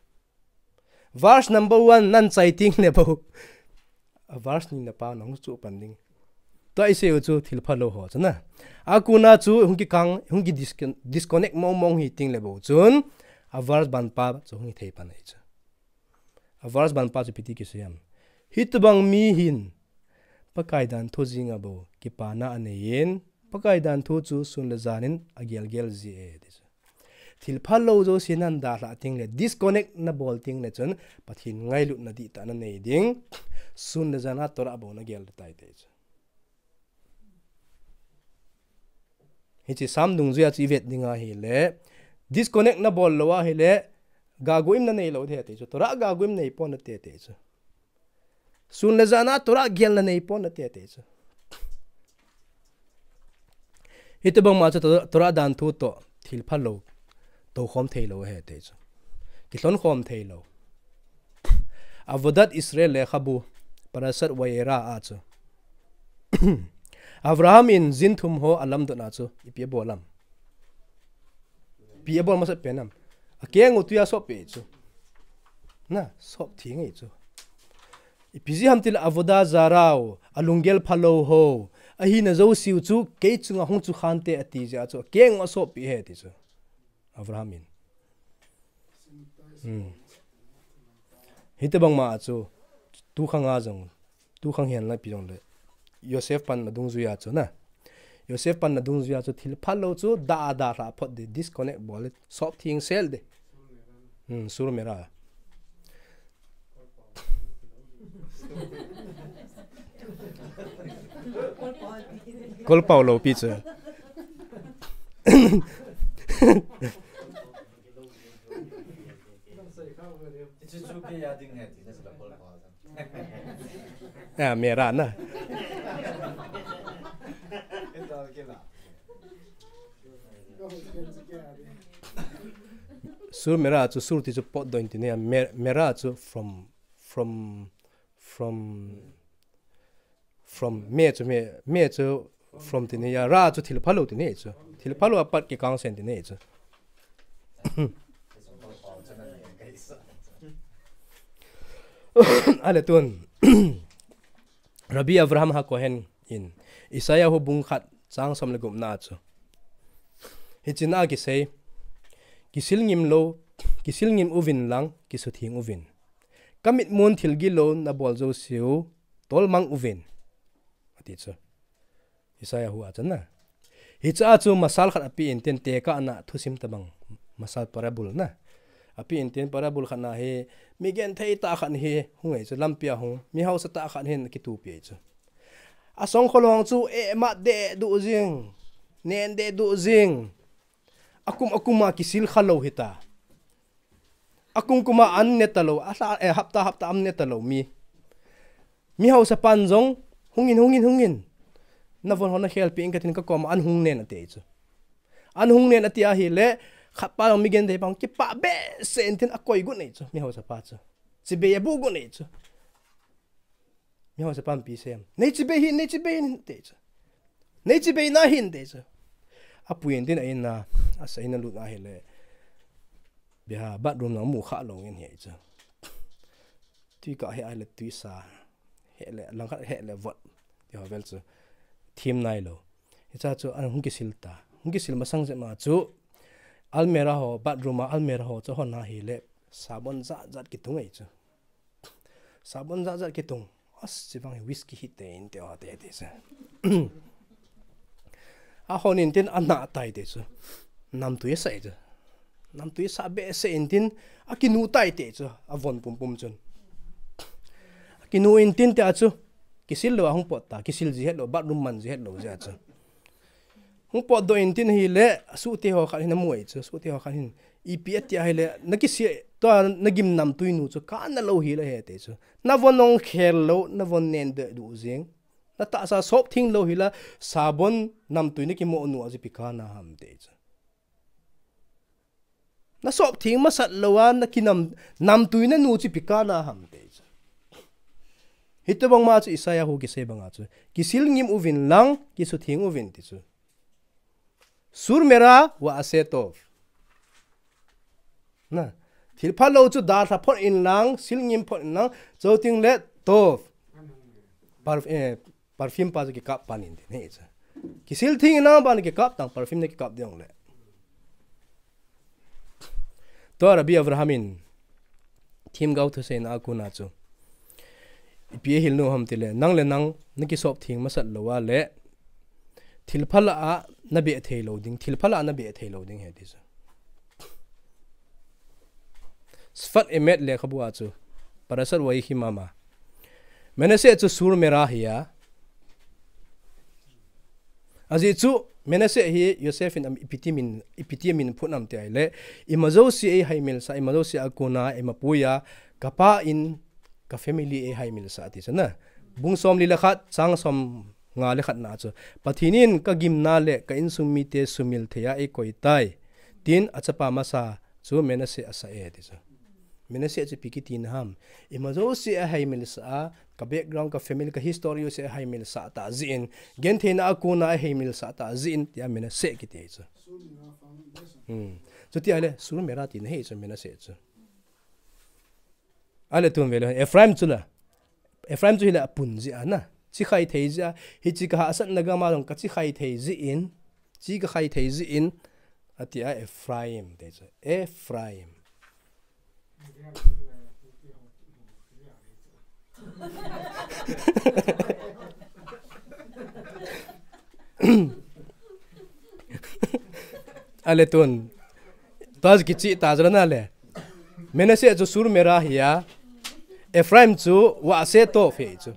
Verse number one nan chai teng le bou. A verse ni na pa na hung chu pan ding. Tua isei u chu thil phalou ho chu na. Akona chu hung kikang, hung ki discon-, disconnect mong mong hi teng le bou chun. A verse ban pa chu hung hi thei pan ahi chu. A verse ban pa chu ipi ti kisei ham. Hitobang mi hin, Pakai dan thu jing a bou, kipana anei in, Pakai dan thu chu sun le jan in agel gel ji e, ti chu. Thil phalou jouse nan dalha teng le, disconnect na bol teng le chun, Pathen ngailutna dihtah na nei ding, sun le jan a Torah bou na gel tai ti chu. Hiche Psalm dungjuia chu i vet ding ahile, disconnect na bol lou ahile, gagu im na nei lou te te chu. Torah gagu im nei pon na te te chu. Sun le jan a Torah gel na nei pon na te te chu. Hitobang ma chu Torah, Torah dan thu toh, thil phalou, toukhom thei lou ahi ti chu. Kilhon khom thei lou. Avodat Israel lekhabu, Parashat Vayera a chu. Abraham in jin thum ho alamdot na chu, ipi abol ham. Ipi abol masat pen ham. Akeng u tuia sop pe chu. Na, sop thing e chu. Ipi ji ham tile avodah zarah u, alunggel phalou ho. Ahina jouse u chu, kei chunga hung chu khante ati jeh a chu, akeng u asop pe ahi ti chu. Abraham in. Hmm. Hitobang ma chu, tu khang a jong, tu khang hihen lai pi jong le. Yosef panna dungjuia chu na. Yosef panna dungjuia chu thil phalou chu da da hla phot di disconnect bol di. Sop thing sel di. Hmm, sur merah. Kol pau lo pi chu. Ya, mera na. Sur mera chu sur ti chu pot doh in ti ne, mera chu from from from from me chu me me chu from ti ne ya, ra chu thil phalo ti ne chu. Thil phalo apat kikang sen ti ne chu. Ale tun Rabbi Avraham HaKohen in Isaiah hu bung khat chang som le gup na chu hichina kisei, kisil ngim lo, kisil ngim uvin lang, kisuthing uvin. Ka mitmun thil gilo na bol jo siu, tolmang uvin. Ati chu. Isaiah hu a chan na. Hicha chu masal khat api in tin tekah na thusim tabang masal parable na. Api in tin parable khat na hi mi genthei tah khat hi hung ei chu lampi a hung. Mi hausa tah khat hin kitupi ei chu. Asong kholong chu e mat de du jing. Nen de du jing. Akum akum a kisil kha lo hita. Akum kum a an ne ta lo, a hla, eh, hapta hapta an ne ta lo mi. Mi hausa pan jong, hungin, hungin, hungin. Na von hon na khel pi in ka tin ka kom an hung nen ati chu. An hung nen ati ahi le, khat pa jong mi genthei pa jong kipa behseh in tin a koi gun ei chu, mi hausa pa chu. Chibai a bu gun ei chu. Mi hausa pan pi sem. Nei chibai hin, nei chibai hin te chu. Nei chibai na hin te chu. A pui in tin a in na, a sa in na lut na hi le. Biha bathroom na mu kha lo ngen hi chu. Tui ka he ai le tui sa. He le, lang khat he le vot. Ti ho vel chu. Thim nai lo. Hicha chu an hung kisil ta. Hung kisil masang je ma chu. Almirah ho, bathroom a almirah ho chu hon na hi le. Sabon zat zat kitung ei chu. Sabon zat zat kitung. As, chibang hi whisky hi te in te o te te sa. A hon in tin a na tai te chu. Namtui sa chu. Namtui sa behseh in tin a kinu tai te chu. A von pum pum chun. A kinu in tin te a chu. Kisil lo a hung pot ta. Kisil ji het lo. Bathroom man ji het lo ji a chu. Hung pot doh in tin hi le, suhte ho khat hin a mu ei chu, suhte ho khat hin. Ipi ati ahi le, na kisi, tua na gim namtui nu chu, ka na lo hi le he te chu. Na von ong khel lo, na von nen de du jing. Na tahsa sop thing lo hi la, sabon namtui na kimo nu a jipi ka na ham te chu. Na sop thing masat lo a, na kinam, namtui na nu jipi ka na ham te chu. Hita bang ma chu Isaiah hu kisei bang a chu. Kisil ngim uvin lang, kisuthing uvin ti chu. Sur mera wa ase tov. Na, thil phalo chu da tha phot in lang, sil ngim phot in lang, chau ting le tov. Par, eh, perfume pa chu kikap pan in tin he chu. Kisil thing in lang pan kikap tang, perfume na kikap ding le. Tua Rabbi Avraham in thim gau thusei na a kun a chu. Ipi a hil nu ham ti le, nang le nang, na kisop thing masat lo a le, thil phala a na be thei lo ding, thil phala a na be thei lo ding he ti chu. Sfat Emet le khabu a chu, Parashat Vayikhim a ma. Menashe chu sur mera hi a. Aji chu, Menashe hi Yosef in am ipi ti min, ipi ti min phun am ti ai le, ima josi ei haimil sa, ima josi a kun a, ima pui a, ka pa in, ka family ei haimil sa ti chu na. Bung som li le khat, chang som nga le khat na chu. Pathen in ka gimna le ka insung mite sumil thei a ei koi tai. Tin a chapa masa chu Menashe a sa e ti chu. Menashe chu ipi kiti na ham. Ima josi a haimil sa a, ka background, ka family, ka history josi a haimil sa ta jin. Genthei na a kun a haimil sa ta jin, ti a Menashe kiti chu. Hmm. Chu ti a le, sur mera ti na he chu Menashe chu. A le tun ve le, Ephraim chu la. Ephraim chu hi la a pun ji a na. Chi khai thei ji a. Hi chi ka ha sat na gam a jong ka chi khai thei ji in. Chi ka khai thei ji in. A ti a Ephraim te chu. Ephraim. A le tun. Tua chu kichi ta chu la na le. Menashe chu sur mera hi a. Ephraim chu wa se to fe chu.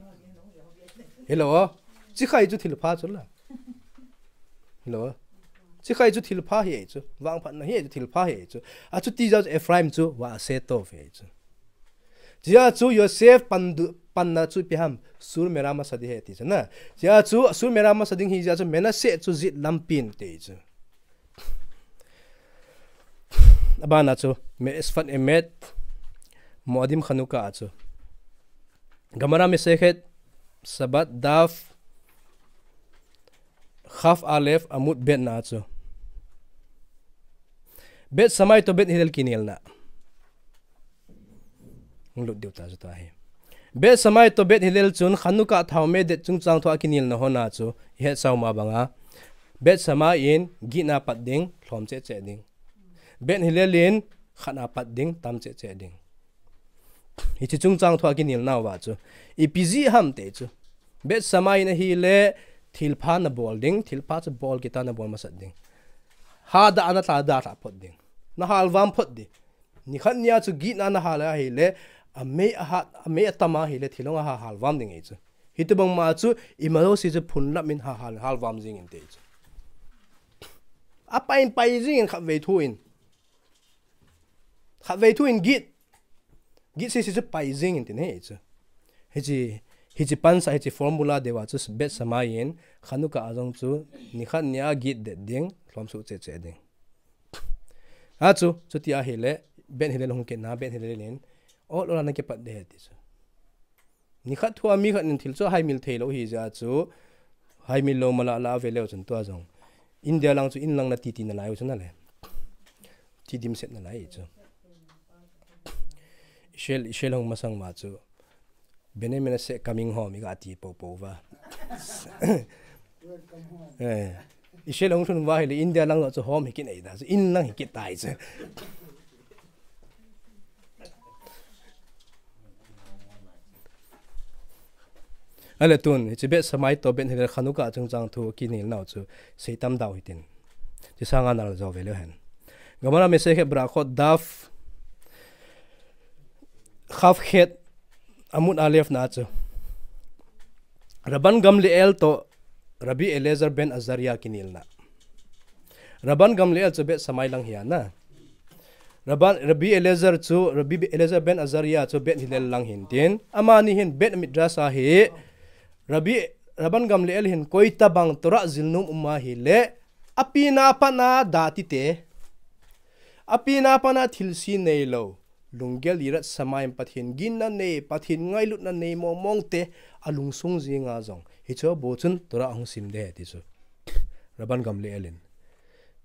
Hello. Chikhai chu thilpha chu la. Lo. Chikhai chu thilpha hi chu. Vangphatna hi chu thilpha hi chu. Achuti jeh chu Ephraim chu vase tov hi chu. Chujeh chu Joseph pandu, panna chu ipi ham, sur mera masa ding ahi ti chu na. Chujeh chu sur mera masa ding hi jeh chu Manasseh chu jet lampin ti chu. Abana chu, Me'esfat Emet, Moadim Chanukah chu. Gemara Masechet Shabbat daf Chaf Alef Amud Bet na chu. Bet Shammai to Bet Hillel kinelna. Hung lut diu ta chu ta hi. Bet Shammai to Bet Hillel chun Chanukah thao me det chungchang thu a kinelna hon a chu, i het sau ma banga. Bet Shammai in gitna pat ding, lhom cheh cheh ding. Bet Hillel in khatna pat ding, tam cheh cheh ding. Hiche chungchang thu a kinelna uva chu. Ipi jeh ham ti chu. Bet Shammai in ahile thilpha na bol ding, thilpha chu bol kit a na bol masat ding. Hadah a na tha, dah tha phot ding. Na halvam phot ding. Nikhat nia chu gitna na hal ahile, amei ahat, amei atam ahile, thilong aha halvam ding ahi chu. Hitobang ma chu, ima jouse chu phunlam in ha hal, halvam jing inte chu. Apai in pai jing in khatvei thu in. Khatvei thu in git. Git sese chu pai jing inte ne chu. Hiche, hiche pansa, hiche formula deuva chu Bet Shammai in, Chanukah a jong chu, nikhat nia git det ding, lhom suh cheh cheh ding. Achu, chuti ahile, Bet Hillel hung kit na, Bet Hillel in, ol ol a na kipat ding ahi ti chu. Nikhat thu a mi khat in thil chu haimil thei lou hi jeh chu, haimil lou mala la ve leu chun tua jong. India lang chu in lang na titi na lai u chu na le. Ti dimset na lai chu. Israel, Israel hung masang ma chu. Bnei Menashe coming home, i ga ti popo uva. Eh. Israel hung lhun uva ahile India lang chu home hi kinei da, in lang hi kitai chu. Ale tun, hiche Bet Shammai to Bet Hillel Chanukah chungchang thu kinelnau chu seitam dau hitin. Chu sanga nal jo ve leu hen. Gemara Masechet Berachot daf Chaf Chet Amud Alef na chu. Rabban Gamliel to Rabbi Eliezer ben Azariah kinelna. Rabban Gamliel chu Bet Shammai lang hi a na. Rabban, Rabbi Eliezer chu, Rabbi Eliezer ben Azariah chu Bet Hillel lang hin tin. Amani hin Bet Midrash a hi. Rabbi, Rabban Gamliel hin koitabang Torah jilnom um ahile. Api na pa na da ti te. Api na pa na thilse nei lou. Lunggel yirat shamayim, Pathen ginna nei, Pathen ngailutna nei mong mong te, alungsung jinga jong. Hichu bou chun Torah ahung sim ding ahi ti chu. Rabban Gamliel in.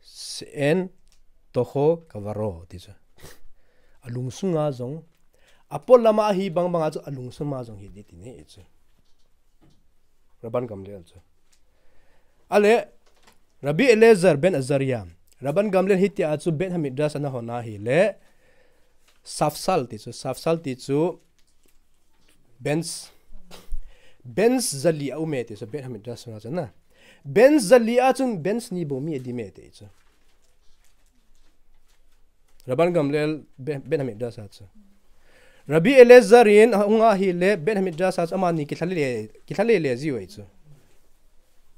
She'en tocho kavaro ti chu. Alungsunga jong. Apol lama ahi bang banga chu alungsunga jong hi ding ti ne chu. Rabban Gamliel chu. Ale, Rabbi Eliezer ben Azariah. Rabban Gamliel hitia chu Bet Hamidrash ana hon ahile. Safsal ti chu, Safsal ti chu. Bench. Bench jali a um e ti chu Bet Hamidrash sunga chu na. Bench jali a chun bench ni bou mi adim e ti chu. Rabban Gamliel be-, Bet Hamidrash a chu. Rabbi Eliezer in ahung ahile Bet Hamidrash a chu amani kilha le, kilha le le jiu ahi chu.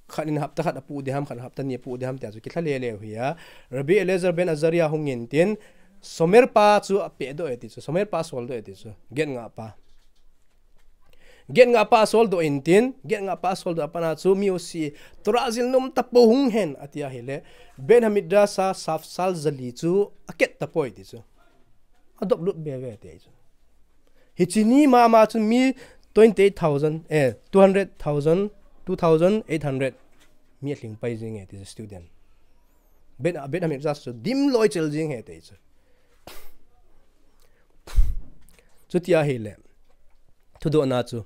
Khat in hapta khat apu ding ham, khat hapta ni apu ding ham tia chu kilha le le u hi a. Rabbi Eliezer ben Azariah hung in tin, Shomer pa chu ape doh e ti chu, Shomer pa asol doh e ti chu, get nga pa. Get nga pa asol doh in tin, get nga pa asol doh a pat na chu mi usi, Torah jilnom tapou hung hen, ati ahile, Bet Hamidrash a Safsal jali chu aket tapoi ti chu. Adop lut be ve ti chu. Hiche ni mama chu mi twenty eight thousand, eh, two hundred thousand, two thousand eight hundred mi alhing pai jing e ti chu student. Bet, Bet Hamidrash chu dim loi chel jing e ti chu. Chuti ahile. Thudohna chu.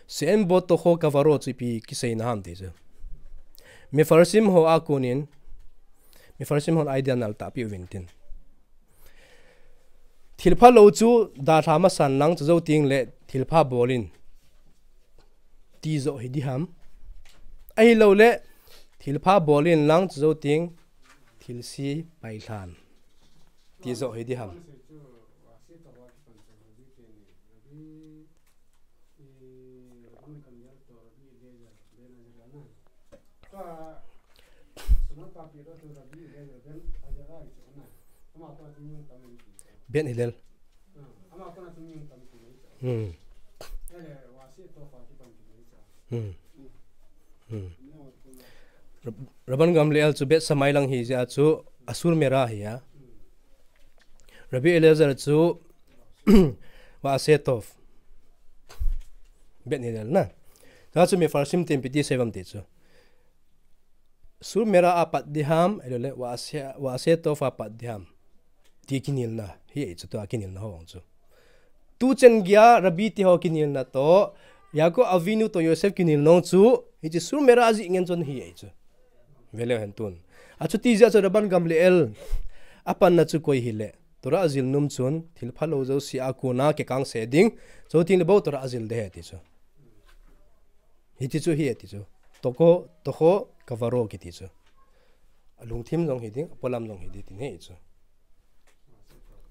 She'en bo tocho kavaro chu ipi kiseina ham ti chu. Mefarshim ho a konin. Mefarshim hon idea nal tahpi uvin tin. Thilpha lou chu dalha masan lang chu jou ting le thilpha bol in. Ti joh hi ding ham. Ahilou le thilpha bol in lang chu jou ting thilse pailhan. Ti joh hi ding ham. Bet Hillel. Hmm. Hmm. Hmm. Rab-, Rabban Gamliel chu Bet Shammai lang hi jeh a chu Asur Merah hi a. Rabbi Eliezer chu Va'aseh Tov. Bet Hillel na. Tua chu Mefarshim ten ipi ti sei uvam ti chu. Sur Merah a pat ding ham, ahilou le Va'aseh, Va'aseh Tov a pat ding ham. Ti kinelna hi ahi chu, tua kinelna ho chu. Tuchan geiya Rabbi te ho kinelna toh, Yaakov Avinu toh Yosef kinelna ho chu, hiche Sur Merah jeh ngen chun hi ahi chu. Ve leu hen tun. Achuti jeh a chu Rabban Gamliel a panna chu koi hile, Torah jil nom chun, thil phalou jouse a kona kikang se ding, chuteng le bou Torah jil ding ahi ti chu. Hiti chu hi ahi ti chu. Tokho, tokho kavaro kiti chu. Alungthim jong hi ding, apolam jong hi ding tin ahi chu.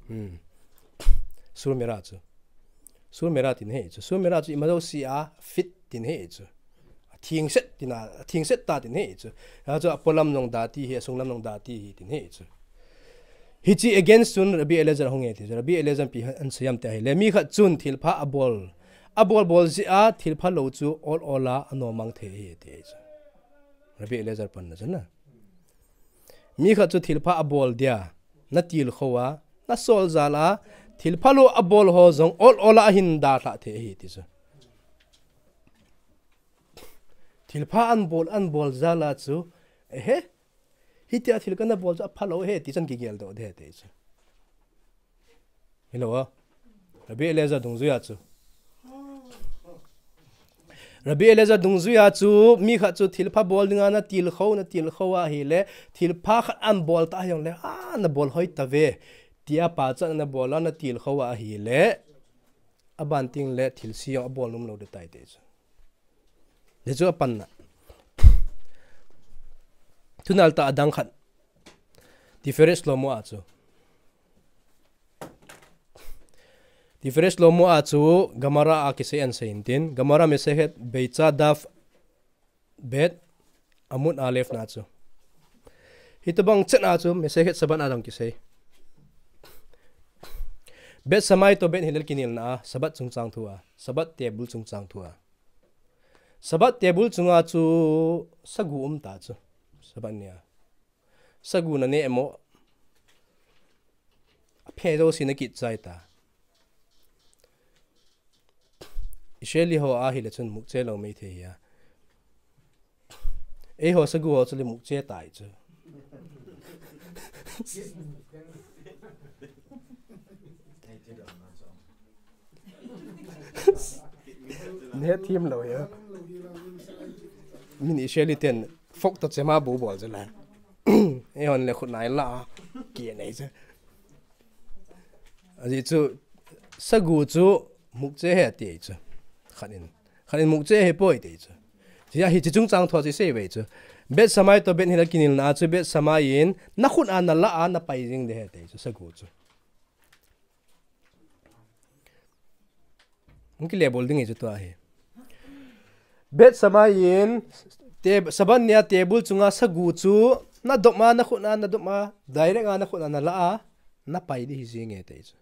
Hmm. Sur Merah chu. Sur Merah tin ahi chu. Sur Merah chu ima jouse a fit tin ahi chu. Athengset tin a, athengset tah tin ahi chu. Achu apolam jong dati hi, asunglam jong dati hi tin ahi chu. Hiche against chun Rabbi Eliezer hung e ti chu. Rabbi Eliezer ipi asei em ti ahile, mi khat chun thilpha abol, abol bol jeh a thilphalou chu ol ol a anom mang thei ahi ti ahi chu. Rabbi Eliezer panna chu na. Mi khat chu thilpha abol dia, na tilkhou a, na sol jal a, thilphalou abol ho jong ol ol a ahin dalhah thei ahi ti chu. Thilpha abol, abol jal a chu, ehe, hitia thil kana bol chu aphalou ahi ti chan kigeldoh ding ahi ti chu. Hilou a. Rabbi Eliezer dungjuiya chu. Rabbi Eliezer dungjuiya chu, mi khat chu thilpha bol dinga na tilkhou, na tilkhou ahile, thilpha khat abol ta hijongle, a, na bol hoi tave. Tia pachatna na bol a na tilkhou ahile, aban teng le thilse jong abol nom lou ding tai ti chu. Hichu apanna. Thunal tah adang khat. Tiferet Shlomo a chu. Tiferet Shlomo a chu Gemara a kisei in sei intin. Gemara Masechet Beitza daf bet Amud Aleph na chu. Hitobang chet a chu Masechet Shabbat a jong kisei. Bet Shammai toh Bet Hillel kinelna a, Shabbat chungchang thu a, Shabbat table chungchang thu a. Shabbat table chunga chu sagu um ta chu. Shabbat nia. Sagu na neh mo. Aphe jouse na kit chai ta. Israeli ho ahile chun mukche lou mai thei hia. Eiho sagu ho chu le mukche tai chu. Neh thim lou hia. Min Israeli ten fork toh chema bu bol chu la. Eihon le khut nai la. Ki nei chu. Ajeh chu sagu chu mukche ahi ti chu. Khat in. Khat in mukche ahipoi ti chu. Hiche, hiche chungchang thu a chu isei uve chu. Bet Shammai toh Bet Hillel kinelna a chu Bet Shammai in na khut a na la a na pai jing ding ahi ti chu sagu chu. Hung kile bol ding ahi chu tua hi. Bet Shammai in te, Shabbat nia table chunga sagu chu na dop a, na khut a na dop a, direct a na khut a na la a, na pai ding ahi jing e ti chu.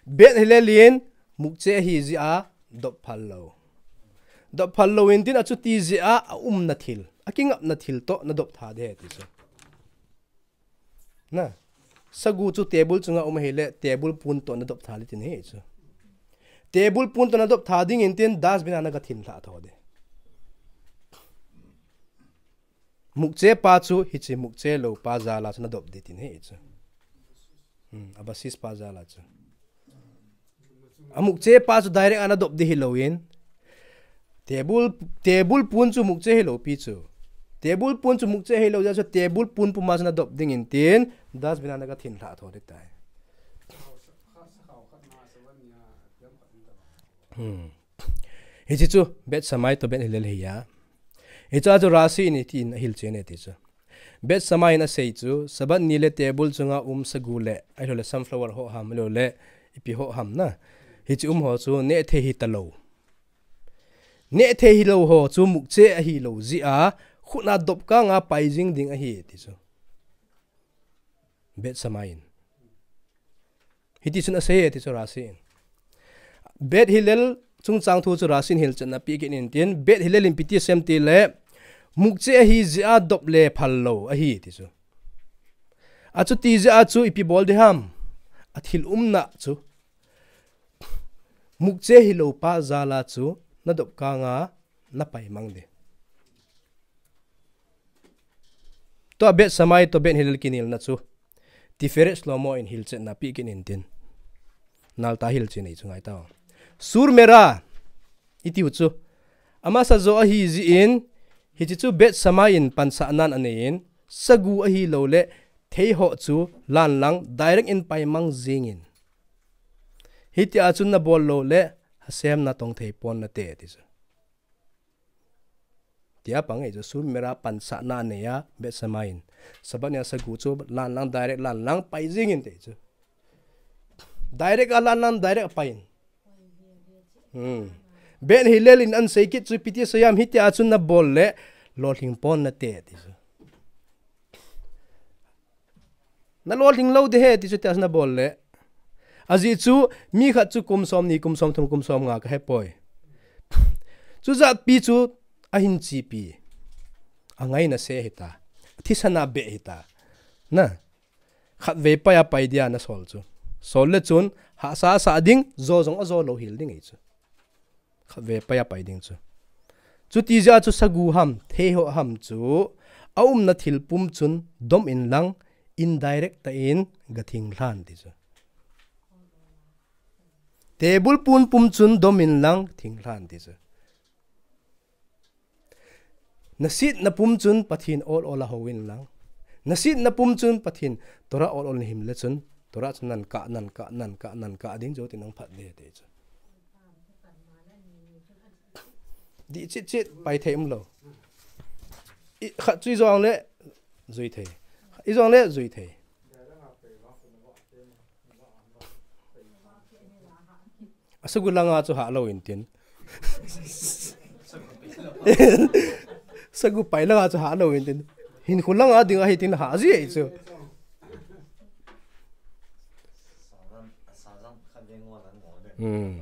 Bet Hillel in mukche ahi jeh a dop phal lou. Dop phal lou intin achuti jeh a aumna thil, akingapna thil toh na dop tha ding ahi ti chu. Na, sagu chu table chunga um ahile, table pon toh na dop tha ding tin ahi chu. Table pon toh na dop tha ding intin dustbin a na ga thin lha tho ding. Mukche pa chu hiche mukche lou pa jal a chu na dop ding tin ahi chu. Hmm, abasis pa jal a chu. Amukche pa chu direct a na dop ding hilou in. Table, table pon chu mukche hilou pi chu. Table pon chu mukche hilou jeh chu table pon puma chu na dop ding intin. Dustbin a na ga thin lha tho ding tai. Hmm. Hiche chu Bet Shammai toh Bet Hillel hi a. Hichea chu Rashi in hitin ahil chen e ti chu. Bet Shammai in asei chu, Shabbat ni le table chunga um sagu le, ahilou le sunflower ho ham, ahilou le ipi ho ham na. Hiche um ho chu neh thei hita lou. Neh thei hilou ho chu mukche ahilou jeh a, khut a dop kang a pai jing ding ahi ti chu. Beit Shammai in. Hiti chun asei e ti chu Rashi in. Beit Hillel chungchang thu chu Rashi in hilchetna ape kit in tin, Beit Hillel in ipi ti asei em tile, mukche ahi jeh a dop le phal lou ahi ti chu. Achuti jeh a chu ipi bol ding ham. Athil umna chu. Mukche hilou pa jal a chu nadop kang a napai mang ding. Tua Beit Shammai toh Beit Hillel kinelna chu Tiferet Shlomo in hilchetna ape kit in tin. Nalta hilchen nei chu ngai tao. Sur Merah itiu chu. Amasa jo ahi jeh in, hiche chu Beit Shammai in pansahnan anei in, sagu ahilou le theiho chu lan lang direct in pai mang jing in. Hitia chu nabol lou le, Hashem natong thei pon nate ti chu. Tia pang ei chu Sur Merah pansahna anei a, Beit Shammai in. Sabbath nia sagu chu lan lang, direct lan lang pai jing in ti chu. Direct a lan lang, direct a pai in. Hmm. Beit Hillel in asei kit chu ipi ti asei em, hitia chu nabol le, lolhing pon nate ti chu. Nalolhing lou ding ahi ti chu tia chu nabol le. Ajeh chu mi khat chu kum somni, kum somthum, kum somnga kahe poi. Chujat pi chu ahin chepi. Angaina se hita. Thisan a beh hita. Na. Khatvei pai a pai dia nasol chu. Sol le chun hahsa sa ding, jo jong ajo lou hel ding ahi chu. Khatvei pai a pai ding chu. Chuti jeh a chu sagu ham, theiho ham chu, aumna thil pum chun dom in lang, indirect tah in gathing lhan ti chu. Table pun pum chun dom in lang, thing lhan ti chu. Nasetna pum chun Pathen ol ol a hou in lang. Nasetna pum chun Pathen Torah ol ol nahim le chun, Torah chun nan kah, nan kah, nan kah, nan kah ding jo ti nang phat ding ti chu. Dih chit chit pai thei umlou. I, khat chu ijong le jui thei. Ijong le jui thei. Asagu langa chu hah lou in tin. Sagu pai langa chu hah lou in tin. Hinkho langa ding ahi tin hah ji ahi chu. Hmm.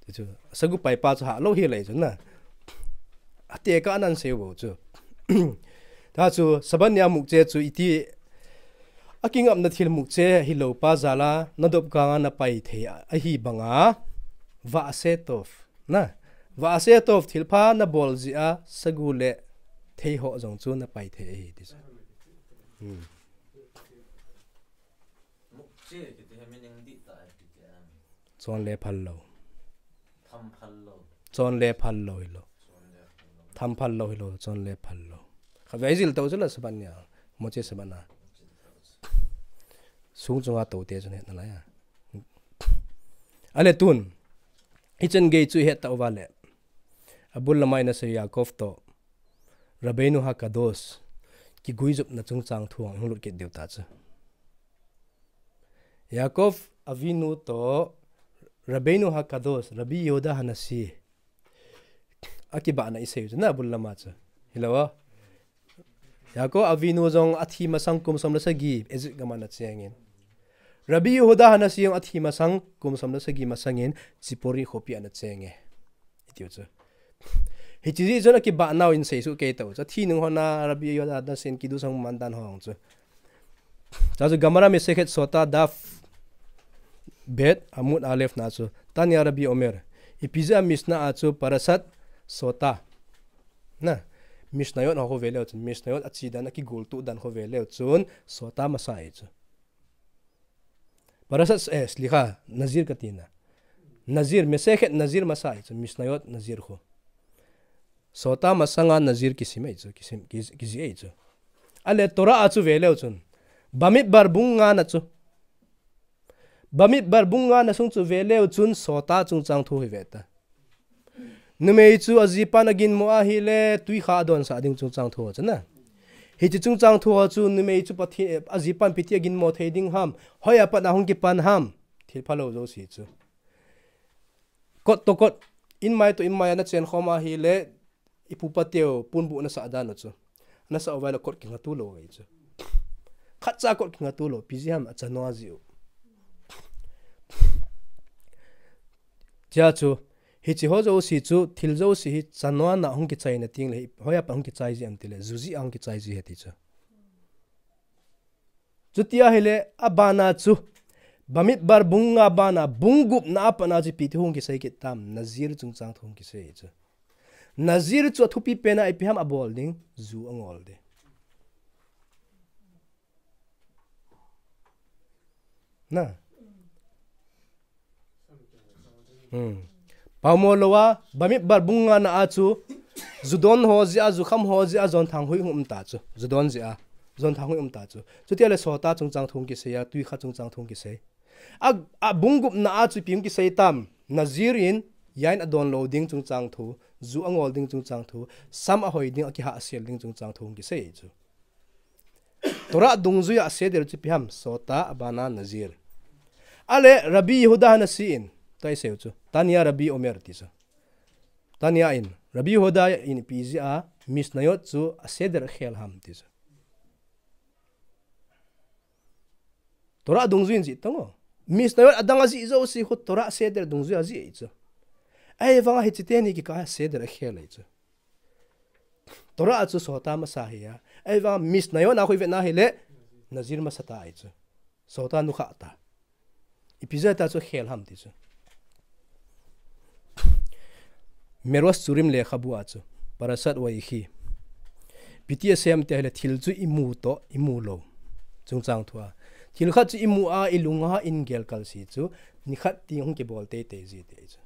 Ti chu, asagu pai pa chu hah lou hel ahi chu na. Atekah nan sei u bou chu. Tua chu, Sabbath nia mukche chu iti, akingapna thil mukche hilou pa jal a, nadop kang a napai thei ahi bang a, va'aseh tov. Na, va'aseh tov thilpha nabol jeh a, sagu le theiho jong chu napai thei ahi ti chu. Hmm. Mukche kiti hi meaning dih tah a ipi ti em? Chon le phal lou. Tham phal lou. Chon le phal lou hilou. Chon le phal lou. Tham phal lou hilou, chon le phal lou. Khatvei jil tou chu la Sabbath nia. Mukche Sabbath na. Sung chunga tou te chu ne nalai a. Ale tun. Hichan gei chu het tauva le. Abul lama ina sei Yaakov toh Rabbeinu HaKadosh kiguijopna chungchang thu hung lut kit diu ta chu. Yaakov Avinu toh Rabbeinu HaKadosh, Rabbi Yehuda HaNasi, akibahna isei u chu na abul lama chu. Hilou a. Yaakov Avinu jong athi masang kum som le sagi Egypt gam a ana cheng in. Rabbi Yehuda HaNasi jong athi masang kum som le sagi masang in Sipori khopi ana cheng e. Itiu chu. Hiche jeh chun akibah nau in sei suh kei tau chu. Athi nung hon a Rabbi Yehuda HaNasi in kiddush hung man dan hong chu. Tua chu Gemara Masechet Sota daf bet Amud Aleph na chu. Tanya Rabbi Omer. Ipi jeh a Mishnah a chu Parashat Sota. Na. Mishnayot ho kho ve leu chun. Mishnayot achi dan akigol tu dan kho ve leu chun. Sota masa e chu. Parashat, eh, slicha, Nazir kati na. Nazir, Masechet Nazir masa e chu, Mishnayot Nazir kho. Sota masanga Nazir kisim e chu, kisim, ki, kiji e chu. Ale Torah a chu ve leu chun. Bamidbar bung nga na chu. Bamidbar bung nga na sung chu ve leu chun, Sota chungchang thu hi ve ta. Numei chu ajipan aginmo ahile, twi kha adonsah ding chungchang thu chu na. Hiche chungchang thu chu numei chu Pathen, ajipan ipi ti aginmo thei ding ham, hoi a pat a hung kipan ham, thil phalou jouse chu. Kot to kot, inmai to inmai a nachen khom ahile, ipu ipa teu ponbuh nasah dan u chu. Nasah uva le kot kingatu lou ahi chu. Khatcha kot kinga tulou, ipi jeh ham, achanu ajeh u. Tia chu, hiche ho jouse chu, thil jouse hi chanu a hung kichaina tengle, hoiya pat hung kichai ji ham tile, ju jeh a hung kichai ji ahi ti chu. Chuti ahile, abana chu, Bamidbar bung nga bana, bung gupna a patna chu ipi thu hung kisei kit tam, Nazir chungchang thu hung kisei chu. Nazir chu athupi pena ipi ham abol ding, ju angol ding. Na. Hmm. Paomo louva, Bamidbar bung nga na a chu, ju don ho jeh a, ju kham ho jeh a, jonthang hui hung um ta chu. Ju don jeh a, jonthang hui um ta chu. Chuti ahile sota chungchang thu hung kisei a, tuikha chungchang thu hung kisei. A, abung gupna a chu ipi hung kisei tam, Nazir in, yain adon lou ding chungchang thu, ju angol ding chungchang thu, sam ahoi ding, akihahsel ding chungchang thu hung kisei chu. Torah dungjuiya seder chu ipi ham, sota, abana Nazir. Ale, Rabbi Yehuda Hanasi in, tua isei u chu. Tanya Rabbi Omer ti chu. Tanya in, Rabbi Yehuda in ipi jeh a, Mishnayot chu aseder akhel ham ti chu. Torah dungjuiyin jih tong o. Mishnayot adang ajih jouse khu Torah seder dungjuiya ajih ahi chu. Ahivanga hiche teni kikah a seder akhel ahi chu. Torah chu sota masa ahi a. Ahivanga Mishnayot a khu ivet na hile, Nazir masa ta ahi chu. Sota nukhah ta. Ipi jeh a chu khel ham ti chu. Merosh Tzurim lekhabu a chu. Parashat Vayechi. Ipi ti asei em ti ahile thil chu imu toh, imu lou. Chungchang thu a. Thil khat chu imu a, ilunga in gel kal se chu. Nikhat teng hung kibol teitei ji ti chu.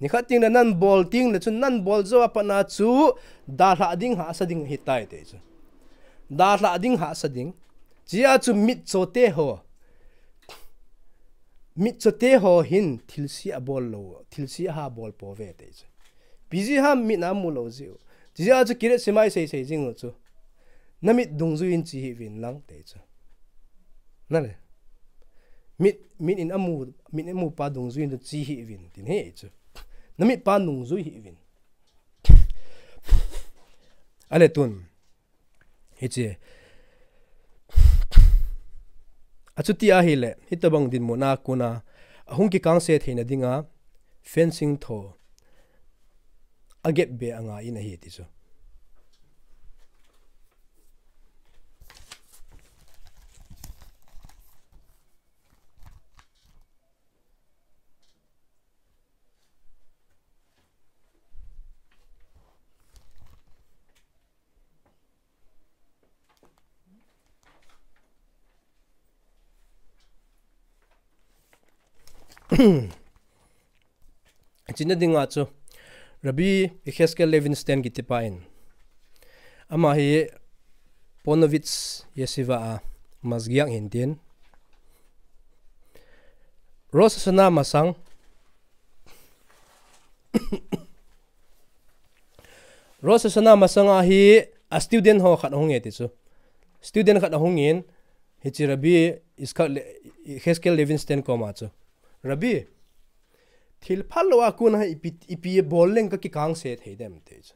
Nikhat teng le nabol teng le chu nabol jou a patna chu dalhah ding hahsa ding ahitai ti chu. Dalhah ding hahsa ding. Chea chu mitchote ho. Mitchote ho hin thilse abol lou, thilse aha bol pouve ti chu. Ipi jeh ham mit a amu lou jeh u. Chea chu Kriyat Shema isei sei jing u chu. Namit dungjuiyin che hih uvin lang ti chu. Nale. Mit, mit in amu, mit in amu pa dungjuiyin che hih uvin tin ahi chu. Namit pa dungjui hih uvin. Ale tun. Hiche. Achuti ahile, hitobang dinmun a kon a, ahung kikangse theina dinga, fencing tho, agep be angai in ahi ti chu. China dinga chu Rabbi Yechezkel Levinstein kitipa in. Ama hi Ponevezh Yeshiva a mashgiach ahin tin. Rosh Hashanah masang. Rosh Hashanah masanga hi a student ho khat ahung e ti chu. Student khat ahung in, hiche Rabbi Yitzhak Le-, Yechezkel Levinstein koma chu. Rabbi, thil phalou a kon a ipi, ipi bol leng kakikangse thei dem ti chu.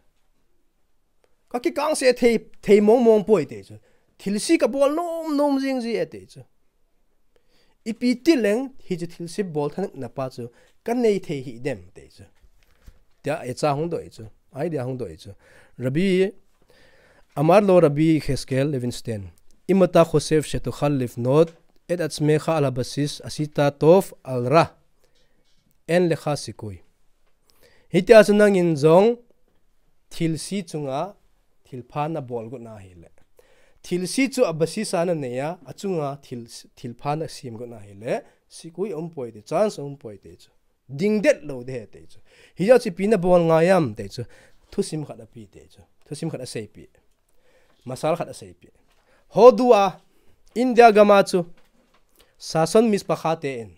Kakikangse thei, thei mong mong poi ti chu. Thilse kabol nom nom jing ji e ti chu. Ipi ti leng hiche thilse bol thanopna pa chu kanei thei hih dem ti chu. Tia echa hung doh chu. Idea hung doh chu. Rabbi, אמר לו רבי יחזקאל לוינסטיין, אם אתה חושב שתוכל לבנות את עצמך על הבסיס עשית טוב על רע. אין לך סיכוי. Hitia chu nangin jong thilse chunga thilpha nabol got na hile. Thilse chu a basis a nanei a, achunga thil, thilpha nasem got na hile. Sikui aumpoi ti, chance aumpoi ti chu. Dingdet lou ding ahi ti chu. Hijeh chun ipi nabol ngai em ti chu. Thusim khat ape ti chu. Thusim khat aseipeh. Mashal khat aseipeh. Hodua, India gama chu. Shashan Mishpacha te in.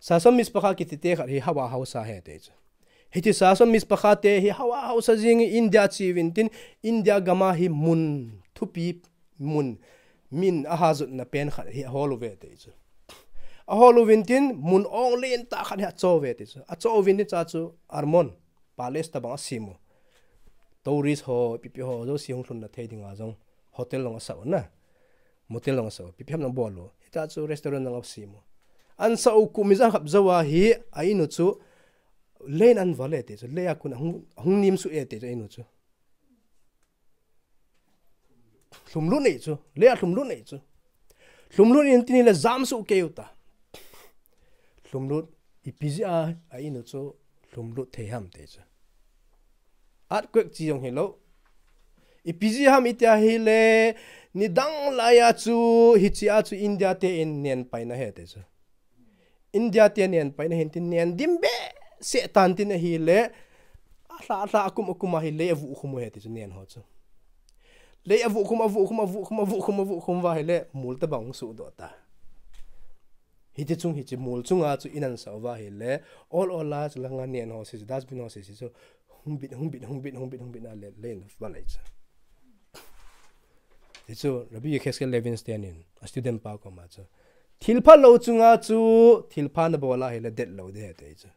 Shashan Mishpacha kitite khat hi Hawa Hausa ahi ti chu. Hiche Shashan Mishpacha te hi Hawa Hausa jing India che uvin tin India gama hi mun thupi mun min ahajotna pen khat hi ahol uve ti chu. Ahol uvin tin mun ong lentah khat hi acho uve ti chu. Acho uvin tin cha chu Armon Palace tabang asem u. Tourist ho, ipi ipi ho, jouse hung lhunna thei dinga jong. Hotel jong asah u na. Motel jong asah u. Ipi ham nabol u. Hita chu restaurant jong asem u. Asah u kum ijat khat jou a hi a in u chu lei in aval e ti chu. Lei a kon ahung, ahung nim suh e ti chu a in u chu. Lhumlut nei chu. Lei a lhumlut nei chu. Lhumlut in tin hile jam suh kei u ta. Lhumlut ipi jeh a a in u chu lhumlut thei ham ti chu. Earthquake chi jong hilou. Ipi jeh ham iti a hile, nidang lai a chu, hiche a chu India te in nen paina ahi ti chu. India te nen paina ahin tin nen dim behseh tan tin ahile, alha, alha, akum, akum a hi lei avuh khum u ahi ti chu nen ho chu. Lei avuh khum, avuh khum, avuh khum, avuh khum, avuh khum uva hile, mol tobang suhdoh ta. Hiti chung hiche mol chunga chu in asah uva hile, ol ol a chu langa nen ho sese, dustbin ho sese chu, hung bit, hung bit, hung bit, hung bit, hung bit na le, lei in aval e chu. Ti chu, Rabbi Yechezkel Levinstein in, a student pa koma chu. Thil phalou chunga chu, thil pha nabol a hile, det lou ding ahi ti chu.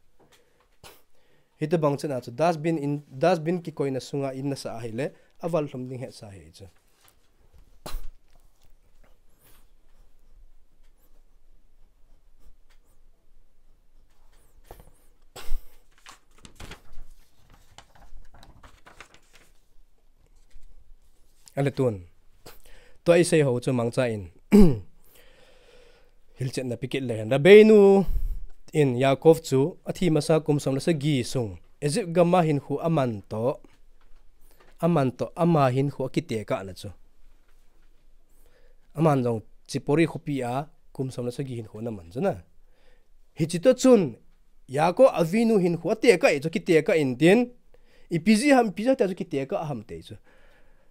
Hitobang chun a chu dustbin in, dustbin kikoina sunga in nasah a hile, aval lhum ding hetsa ahi chu. Ale tun. Tua isei ho chu mangcha in. Hilchetna pe kit le hen. Rabbeinu in Yaakov chu athi masa kum som le sagi sung Egypt gam a hinkho aman toh, aman toh ama hinkho akitekah na chu. Aman jong Tzipori khopi a kum som le sagi hinkho ana man chu na. Hiche toh chun Yaakov Avinu hinkho atekah e chu, kitekah in tin. Ipi jeh ham, ipi jeh a chu kitekah ham ti chu.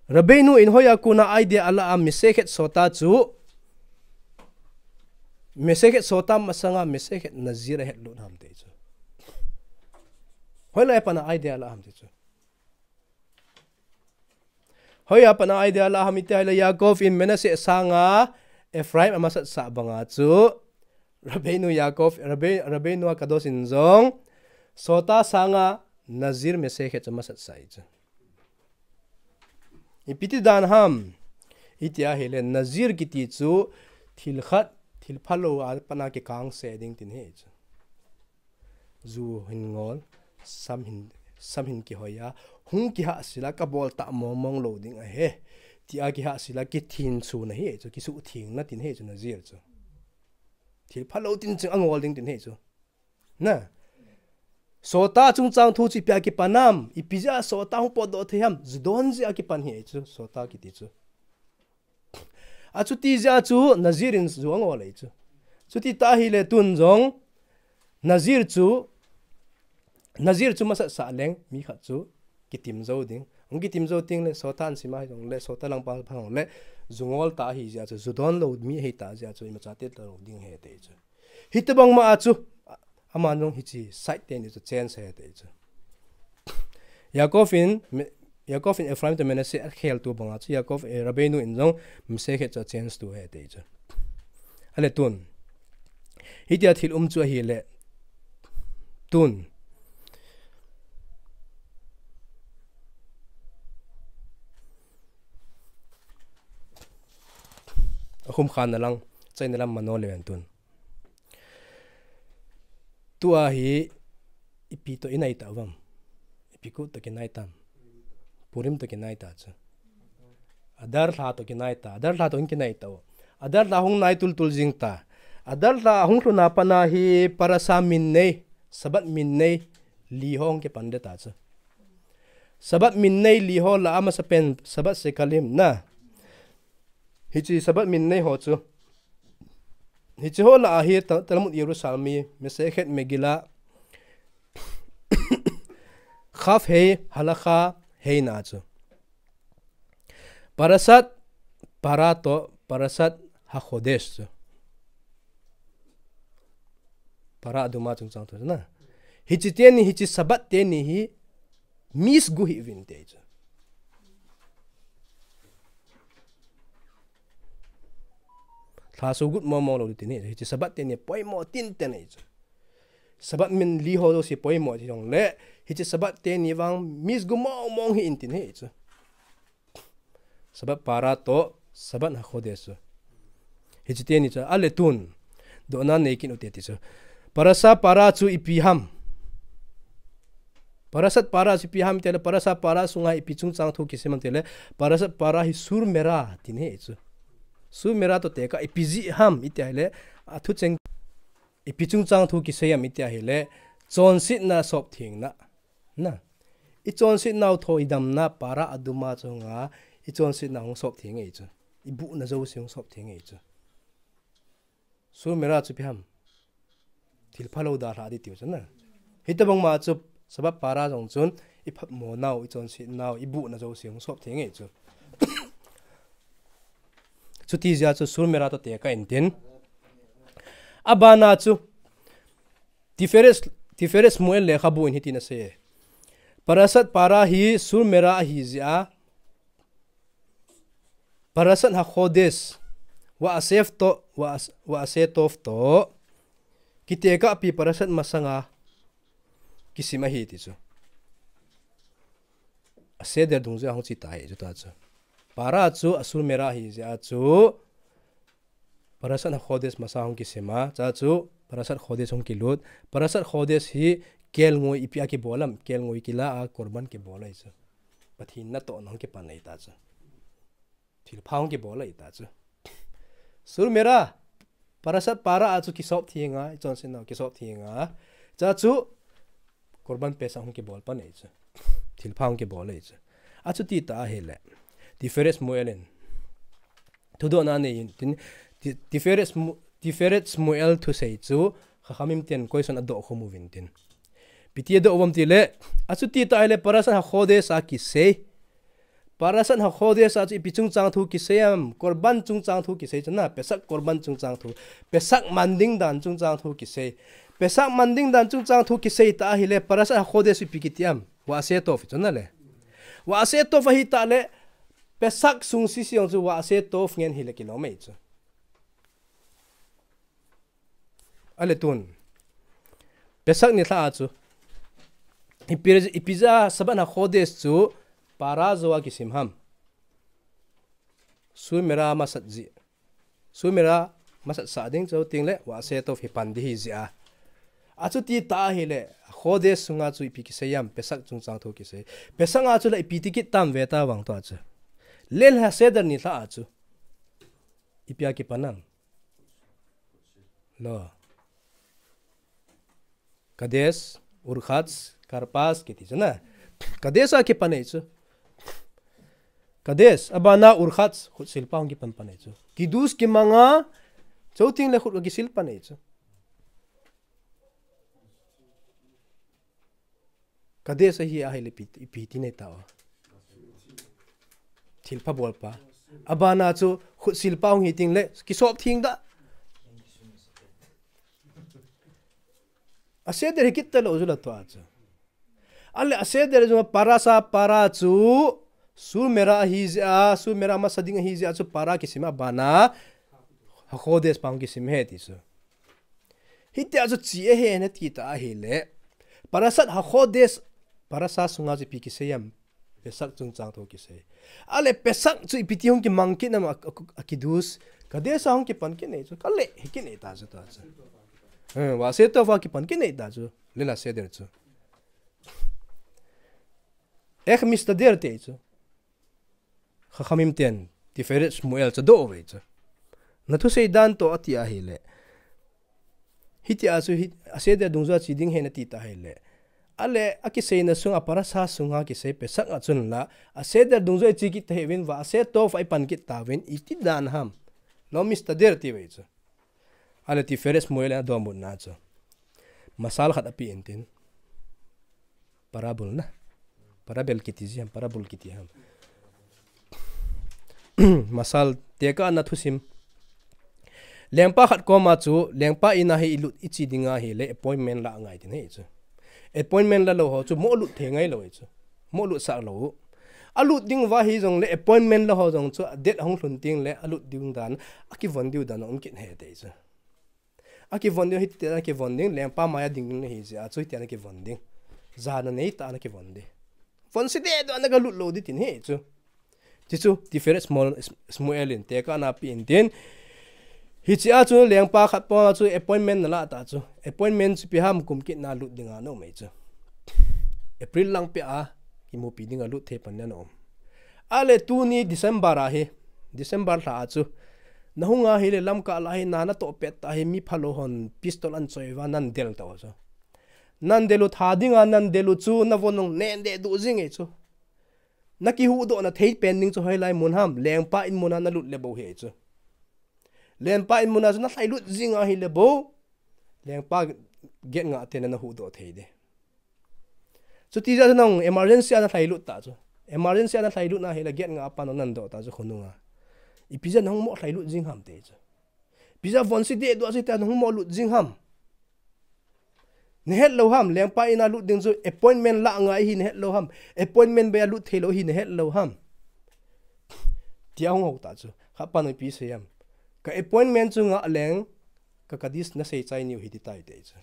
Rabbeinu in hoiya kona idea ala a Masechet Sota chu, Masechet Sota masanga Masechet Nazir ahet lut ham ti chu. Hoilai a pat a idea ala ham ti chu. Hoiya pat a idea ala ham iti ahile Yaakov in Manasseh sanga Ephraim amasatsah banga chu. Rabbeinu Yaakov, Rabbe-, Rabbeinu HaKadosh in jong, Sota sanga Nazir Masechet chu amasatsah e chu. Ipi ti dan ham, iti ahile Nazir kiti chu thil khat, thil phalou a pat a kikangse ding tin ahi chu. Ju hin ngol, sam hin, sam hin kihoi a, hung kihahsel a kabol tah mong mong lou ding ahi. Tia kihahsel a kithin chu na ahi chu, kisuhtheng na tin ahi chu Nazir chu. Thil phalou tin ching angol ding tin ahi chu. Na. Sota chungchang thu chu ipi a kipan ham, ipi jeh a Sota hung potdoh thei ham, ju don jeh a kipan ahi chu, Sota kiti chu. Achuti jeh a chu Nazir in ju angol e chu. Chuti tah ahile tun jong Nazir chu, Nazir chu masatsah leng mi khat chu kitim jou ding. Hung kitim jou teng le Sota in sim a hijongle, Sota langpang pha jongle, ju ngol tah ahi jeh a chu, ju don lou mi ahi tah jeh a chu, imacha te lou ding ahi ti chu. Hitobang ma a chu, aman jong hiche side teni chu change ahi ti chu. Yaakov in, Me-, Yaakov in Ephraim toh Manasseh akhel tu banga chu, Yaakov, eh, Rabbeinu in jong Masechet chu change tu ahi ti chu. Ale tun. Hitia thil um chu ahile. Tun. Akhum khan na lang, chai na lam mano le ven tun. Tua hi ipi toh inai ta uvam. Ipi kut toh kinai tam. Purim toh kinai ta chu. Adar lha toh kinai ta. Adar lha toh hin kinai ta u. Adar lha hung nai tul tul jing ta. Adar lha hung lhun a pat a hi parasha min nei, Sabbath min nei, li ho hung kipan de ta chu. Sabbath min nei li ho lah a masapen Sabbath Shekalim na. Hiche Sabbath min nei ho chu. Hiche ho lah a hi Ta-, Talmud Yerushalmi, Masechet Megillah, Chaf Hei, Halacha Hei na chu. Parashat Para toh, Parashat HaKhodesh chu. Para Aduma chungchang toh na. Hiche teni, hiche Sabbath teni hi, miss gu hih uvin ti chu. Lha sugut mong mong lou ding tin ahi, hiche Sabbath teni poimo tinten ahi chu. Sabbath min li ho jouse poimo ti jongle, hiche Sabbath teni vang miss gu mong mong hih in tin ahi chu. Shabbat para toh Shabbat HaKhodesh chu. Hiche teni chu, ale tun. Dohna nei kit u te ti chu. Parashat para chu ipi ham. Parashat para chu ipi ham ti le, Parashat para sunga ipi chungchang thu kisem ham ti le, Parashat para hi Sur Merah tin ahi chu. Sur Merah toh tekah ipi jeh ham iti le, athu cheng ipi chungchang thu kisei ham iti le, chonsetna sop thengna. Na. I chonsetnau thoidamna para aduma chunga, i chonsetna hung sop theng ahi chu. I buhna jouse hung sop theng ahi chu. Sur Merah chu ipi ham. Thilpha lou dalha ding tiu chu na. Hitobang ma chu Shabbat para jong chun i phatmo nau, i chonsetnau, i buhna jouse hung sop theng ahi chu. Chuti jeh a chu Sur Merah toh tekah intin. Abana chu Tiferet, Tiferet Shmuel lekhabu in hitin asei. Parashat para hi Sur Merah ahi jeh a, Parashat HaKhodesh, Va'aseh Tov, Va'as-, Va'aseh Tov toh, kitekahpi Parashat masanga kisem ahi ti chu. A Seder dungjuia hung che ta ahi chu ta chu. Para chu a Sur Merah ahi jeh a chu, Parashat HaKhodesh masa hung kisem a, cha chu Parashat Khodesh hung kilut. Parashat Khodesh hi kelngoi ipi a kibol ham, kelngoi kila a korban kibol ahi chu. Pathen natohna hung kipan ahi ta chu. Thilpha hung kibol ahi ta chu. Sur Merah, Parashat para a chu kisop theng a, i chonsetnau kisop theng a. Cha chu korban Pesach hung kibol pan ahi chu. Thilpha hung kibol ahi chu. Achuti ta ahile. Tiferet Shmuel in. Thudohna nei intin. Ti-, Tiferet Shmu-, Tiferet Shmuel thusei chu. Chachamim ten question adoh khum uvin tin. Ipi ti adoh uvam ti le. Achuti ta ahile Parashat HaKhodesh a kisei. Parashat HaKhodesh a chu ipi chungchang thu kisei ham, korban chungchang thu kisei chu na, Pesach korban chungchang thu, Pesach man ding dan chungchang thu kisei. Pesach man ding dan chungchang thu kisei ta ahile, Parashat HaKhodesh ipi kiti ham, Va'aseh Tov chu na le. Va'aseh Tov ahi ta le, Pesach sung sisi jong chu Va'aseh Tov ngen hile kilom ahi chu. Ale tun. Pesach nilhah a chu. Ipi, ipi jeh a Shabbat HaKhodesh chu para jou a kisem ham. Sur Merah masat jeh. Sur Merah masat sah ding chuteng le Va'aseh Tov hi pan ding ahi jeh a. Achuti ta ahile, Khodesh sunga chu ipi kisei ham, Pesach chungchang thu kisei. Pesach a chu le ipi ti kit tam ve ta vang tua chu. Leil HaSeder nilhah a chu. Ipi a kipan ham. Lo. Kadesh, Urchatz, Karpas, kiti chu na. Kadesh a kipan ahi chu. Kadesh, abana Urchatz, khut silpa hung kipan pan ahi chu. Kiddush kimang a, chuteng le khut akisil pan ahi chu. Kadesh ahi ahile ipi, ipi ti nei ta o. Thilpha bolpa. Abana chu khut silpa hung hi teng le kisop theng da. A Seder hi kit talou ju la tua chu. Ale a Seder ju para sa para chu Sur Merah ahi jeh a, Sur Merah masa ding ahi jeh a chu para kisem a bana HaKhodesh pa hung kisem ahi ti chu. Hitia chu chi ahi nati ta ahile. Parashat HaKhodesh, para sa sunga chu ipi kisei ham. Pesach chungchang thu kisei. Ale Pesach chu ipi ti hung kimang kit nam a, a, a Kiddush. Kadesh a hung kipan kit nei chu. Kale, hi kit nei ta chu ta chu. Hmm, Va'aseh Tov a kipan kit nei ta chu. Leil HaSeder chu. Ech mistader ti chu. Chachamim ten, Tiferet Shmuel chu doh ve chu. Na thusei dan toh ati ahile. Hitia chu hi, a Seder dungjuia chi ding ahi nati ta ahile. Ale, akiseina sunga para sa sunga kisei Pesach a chun la, a Seder dungjuia chi kit ta hih uvin Va'aseh Tov a ipan kit ta uvin, iti dan ham. Lo mistader ti ve chu. Ale Tiferet Shmuel a dohmutna chu. Masal khat api intin. Parable na. Parable kiti ji ham, parable kiti ham. Masal tekah na thusim. Lengpa khat koma chu, lengpa in a hi ilut ichi ding ahile appointment la ngai tin ahi chu. Appointment la lou ho chu, mo lut thei ngai lou ahi chu. Mo lut sah lou. Alut ding uva hijongle appointment la ho jong chu, date ahung lhun teng le alut ding dan, akivon diu dan um kit ahi ti chu. Akivon ding, hitia akivon ding, lengpa maiya ding ding ahi jeh a chu hitia akivon ding. Jana nei tah a akivon ding. Von se deh doh a kalut lou ding tin ahi chu. Ti chu, Tiferet Shmuel, Shmuel in tekah na pe in tin. Hichea chu lengpa khat pa chu appointment na la ta chu. Appointment chu ipi ham, kum kit na lut dinga na um e chu. April lang pia kimupi dinga lut thei pan na um. Ale tuni December ahi. December lha a chu. Na hung ahile lamkah lah hi na na toh pet ta hi, mi phalou hon pistol an choi uva nan del ta u chu. Nan del u, tha dinga nan del u chu na von nong nen de du jing e chu. Na kihuhdoh na thei pen ding chu hoilai mun ham, lengpa in muna na lut le bou hi chu. Lengpa in muna chu na lhai lut jing ahile bou, lengpa gate ngah te na na huhdoh thei de. Chuti jeh a chu nang emergency a na lhai lut ta chu. Emergency a na lhai lut na hile gate ngah a pa nong nan doh ta chu khonunga. Ipi jeh a na hung mo lhai lut jing ham te chu. Ipi jeh a von si de dua si te a na hung mo lut jing ham. Na het lou ham, lengpa in a lut ding chu appointment la ngai hi na het lou ham. Appointment bei a lut thei lou hi na het lou ham. Tia hung ho ta chu. Khat pa nong ipi sei ham. Ka appointment chu ngah leng, ka Kaddish na sei chai niu hi ti tai te chu.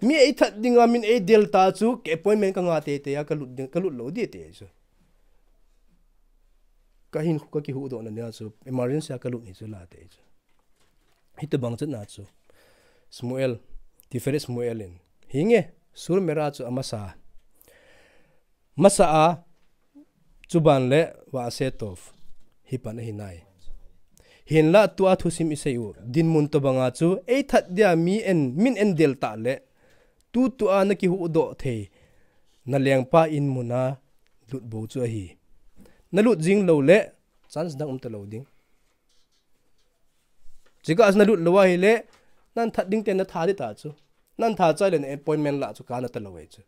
Mi ei that dinga min ei del ta chu, ka appointment ka ngah tei tei a ka lut ding, ka lut lou di te chu. Ka hin ka kihuhdoh na nia chu, emergency a ka lut ni chu la te chu. Hitobang chet na chu. Shmuel, Tiferet Shmuel in. Hinge, Shur Merah chu amasa. Masa a, chuban le Va'aseh Tov. Hi pan ahi nai. Hinlah tua thusim i sei u. Dinmun tobanga chu, ei that dia mi en, min en del ta le. Tu tua na kihuhdoh thei. Na lengpa in muna lut bou chu ahi. Na lut jing lou le, chance dang um ta lou ding. Chika na lut lou ahile, nan that ding te na tha di ta chu. Nan tha chai le na appointment la chu ka na ta lou e chu.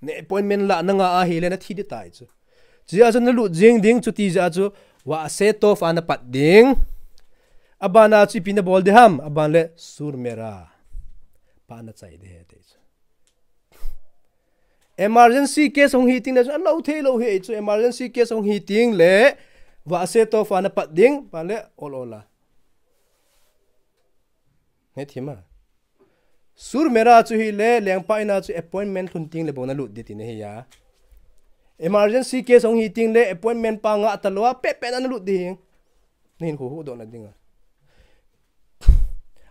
Na appointment la na ngah ahile na thi di ta e chu. Chijeh a chu na lut jing ding chuti jeh a chu Va'aseh Tov a na pat ding. Abana chu ipi na bol di ham, aban le Shur Merah. Pa na chai di he te chu. Emergency case hung hi ting le chu, a lou thei lou hi chu, emergency case hung hi ting le, Va'aseh Tov a na pat ding, pa le, ol ol a. He thima. Shur Merah chu hi le, lengpa in a chu appointment lhun ting le bou na lut di ti na hi a. Emergency case hung hi ting le, appointment pa ngah ta lou a, pet pet na na lut di hi. Na hin huhdoh na dinga.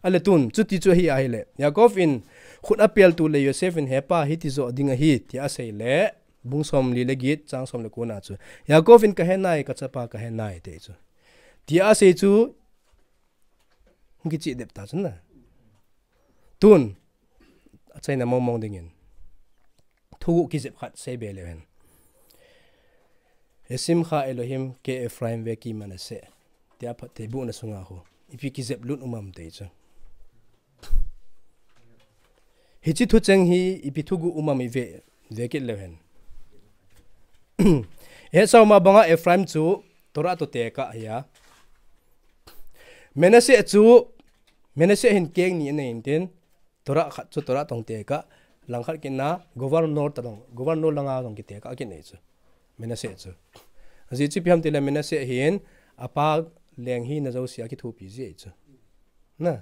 Ale tun, chuti chu ahi ahile. Yaakov in, khut a pel tu le Yosef in he pa hiti jo ding ahi, tia asei le, bung som li le get, chang som le ko na chu. Yaakov in ka he nai, ka chapa ka he nai, te chu. Tia asei chu, hung kichi dep ta chu na. Tun, achaina mong mong dingin. Thuguh kijep khat sei be leu hen. Esimcha Elohim ke Efraim veki Manasseh. Tia phat te bu na sunga khu. Ipi kijep lut um am te chu. Hichi thucheng hi ipi thuguh um am i ve, ve kit leu hen. Esau ma banga Efraim chu Torah to tekah hi a. Manasseh chu, Manasseh hin keng ni anei intin. Torah khat chu Torah tong tekah, lang khat kit na, governor ta dong, governor langa dong kitekah kit nei chu. Manasseh chu. Ajeh chu ipi ham tile Manasseh hin, apa leng hina jouse a kithopi ji chu. Na.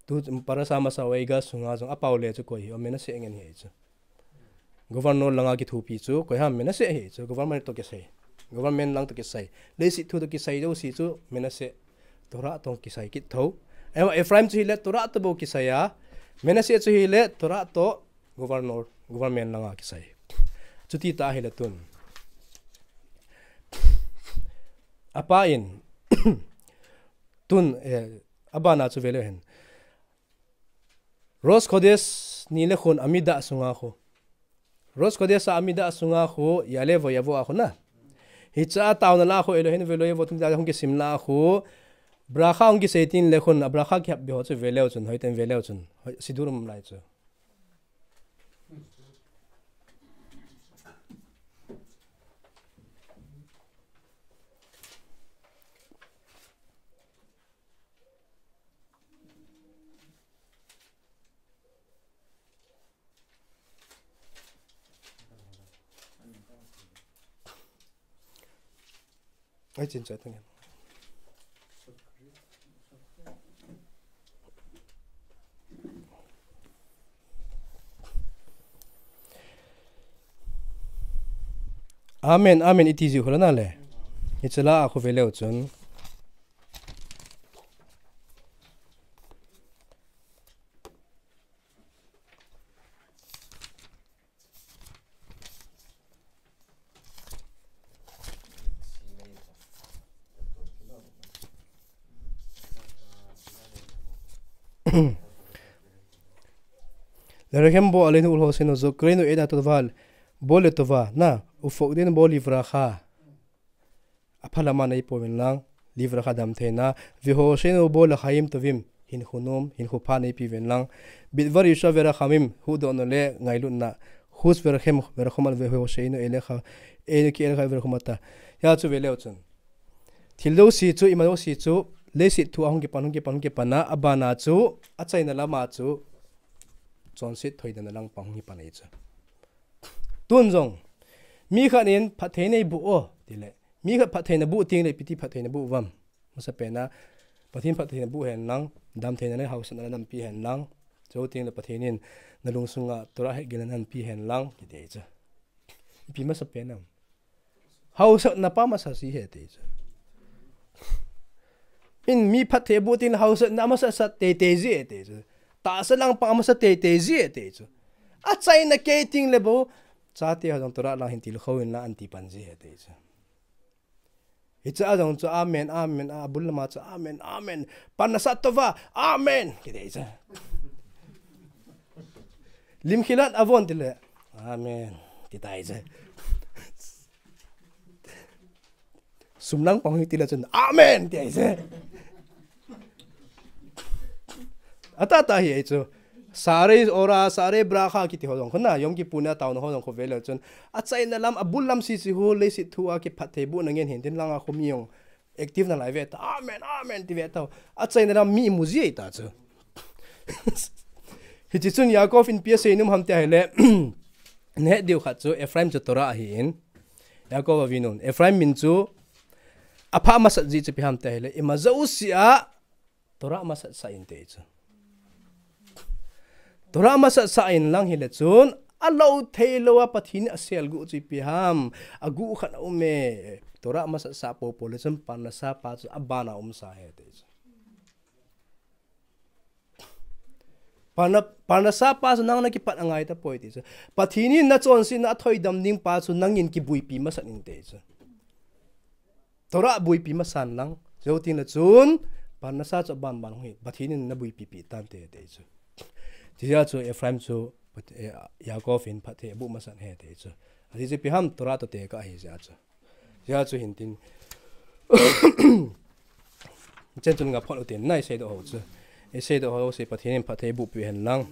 Tu parasha masa Vayikra sunga jong apa u le chu koi hi, o Manasseh ngen hi chu. Governor langa kithopi chu, koi ham Manasseh hi chu, government to kisai. Government lang to kisai. Leiset thu to kisai jouse chu, Manasseh. Torah to kisai kit tho. Ema Efraim chu hi le Torah to bou kisai a. Manasseh chu hi le Torah to governor, government langa kisai. Chuti ta hi le tun. Apa in. Tun, eh, abana chu ve leu hen. Rosh Khodesh ni le khun Amida sunga khu. Rosh Khodesh a Amida sunga khu, ya'ale veyavo a khu na. Hicha a taona la khu Eloheinu ve'lo ya'avo tum ta hung kisim la khu. Bracha hung kisei tin le khun, a bracha kihap be ho chu ve leu chun, hoiten ve leu chun. Hoi, sidur um lai chu. Ai, chin chai tang. Amen, amen, iti jiu hula na le. Hiche la a khu ve leu chun. Lerhem bo alen ul ho seno zo kreno ena to val. Bo le to va na. U fok din bo livra kha. Aphalama nei po vin lang, livra kha dam theina, viho seno bo la khaim to vim, hin khunum, hin khupha nei pi vin lang, bitvar yusha vera khamim, hu do no le, ngai lut na, hus vera khem, vera khoma viho seno ele kha, eno ki ele kha vera khoma ta. Ya chu ve leu chun. Thil do si chu, ima do si chu, le si thu a hung ki pan, hung ki pan, hung ki pan na, abana chu, achaina lama chu, chon sit thoi dan lang pa hung ki pan ei chu. Tun jong, mi khat in phatthei nei bu o, ti le. Mi khat phatthei na bu ting le piti phatthei na bu vam. Masa pena, Pathen phatthei na bu hen lang, dam thei na le hausa na lam pi hen lang. Zo ting le Pathen in na lungsunga Torah he gila nan pi hen lang, ki te cha. Pi masa pena. Hausa na pa masa si he te cha. In mi phatthei bu ting le hausa na masa sa te te ji he te cha. Ta sa lang pa masa te te ji he te cha. Achaina ke ting le bo. Cha te ha jong Torah lang hin til khou in la an ti pan ji he te cha. Hicha a jong chu amen, amen, a bul lama chu amen, amen. Panasa tova, amen. Ki dei cha. Lim khilat avon ti le. Amen. Ti tai cha. Sum lang pang hi ti le chun. Amen. Ti ai cha. Ata ta hi ai chu. Sare ora, sare bracha kiti ho jong khona, Yom Kippur na tauna ho jong kho ve le chun. Achaina lam, abul lam si si ho, le si thu a ki phatthei bu na ngen hin tin lang a kho mi jong. Active na lai ve ta. Amen, amen, ti ve ta. Achaina lam mi mu ji ta chu. Hichi chun Yaakov in pia sei num ham te hai le. Ne diu khat chu Ephraim chu Torah ahi in. Yaakov avinun. Ephraim min chu apha masat ji chu pi ham te hai le. Ima zo si a Torah masat sa in te chu. Torah masat sa in lang hi le chun, a lo thei lo a Pathen a sel gu chu pi ham, a gu khat a um e. Torah masat sa po po le chun, parnasa pa chu a bana um sa he te chu. Parna, parnasa pa chu nang na kipat a ngai ta poi te chu. Pathen in na chonse na a thoi dam ding pa chu nang in ki buipi masat in te chu. Torah buipi masan lang. Zo tin le chun, parnasa chu ban ban hung hi. Pathen in na buipi pi tan te te chu. Ti ja chu Ephraim chu, eh, Yaakov in phatthei bu masan he te chu. Ati chu pi ham Torah to te ka hi ja chu. Ja chu hin tin. Chen chun nga phot u tin, nai sei do ho chu. E sei do ho se Pathen in phatthei bu pi hen lang.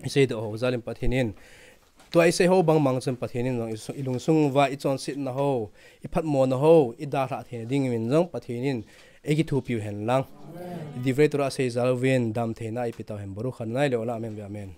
E sei do ho, jalim Pathen in. Tua i sei ho bang bang chun Pathen in jong i lungsung va i chonsetna ho, i phatmona ho, i dalha theina ding min jong Pathen in ei kithopiu hen lang. Divrei Torah sei jal uvin dam theina ei pe tau hen Baruch Adonai leolam amen ve amen.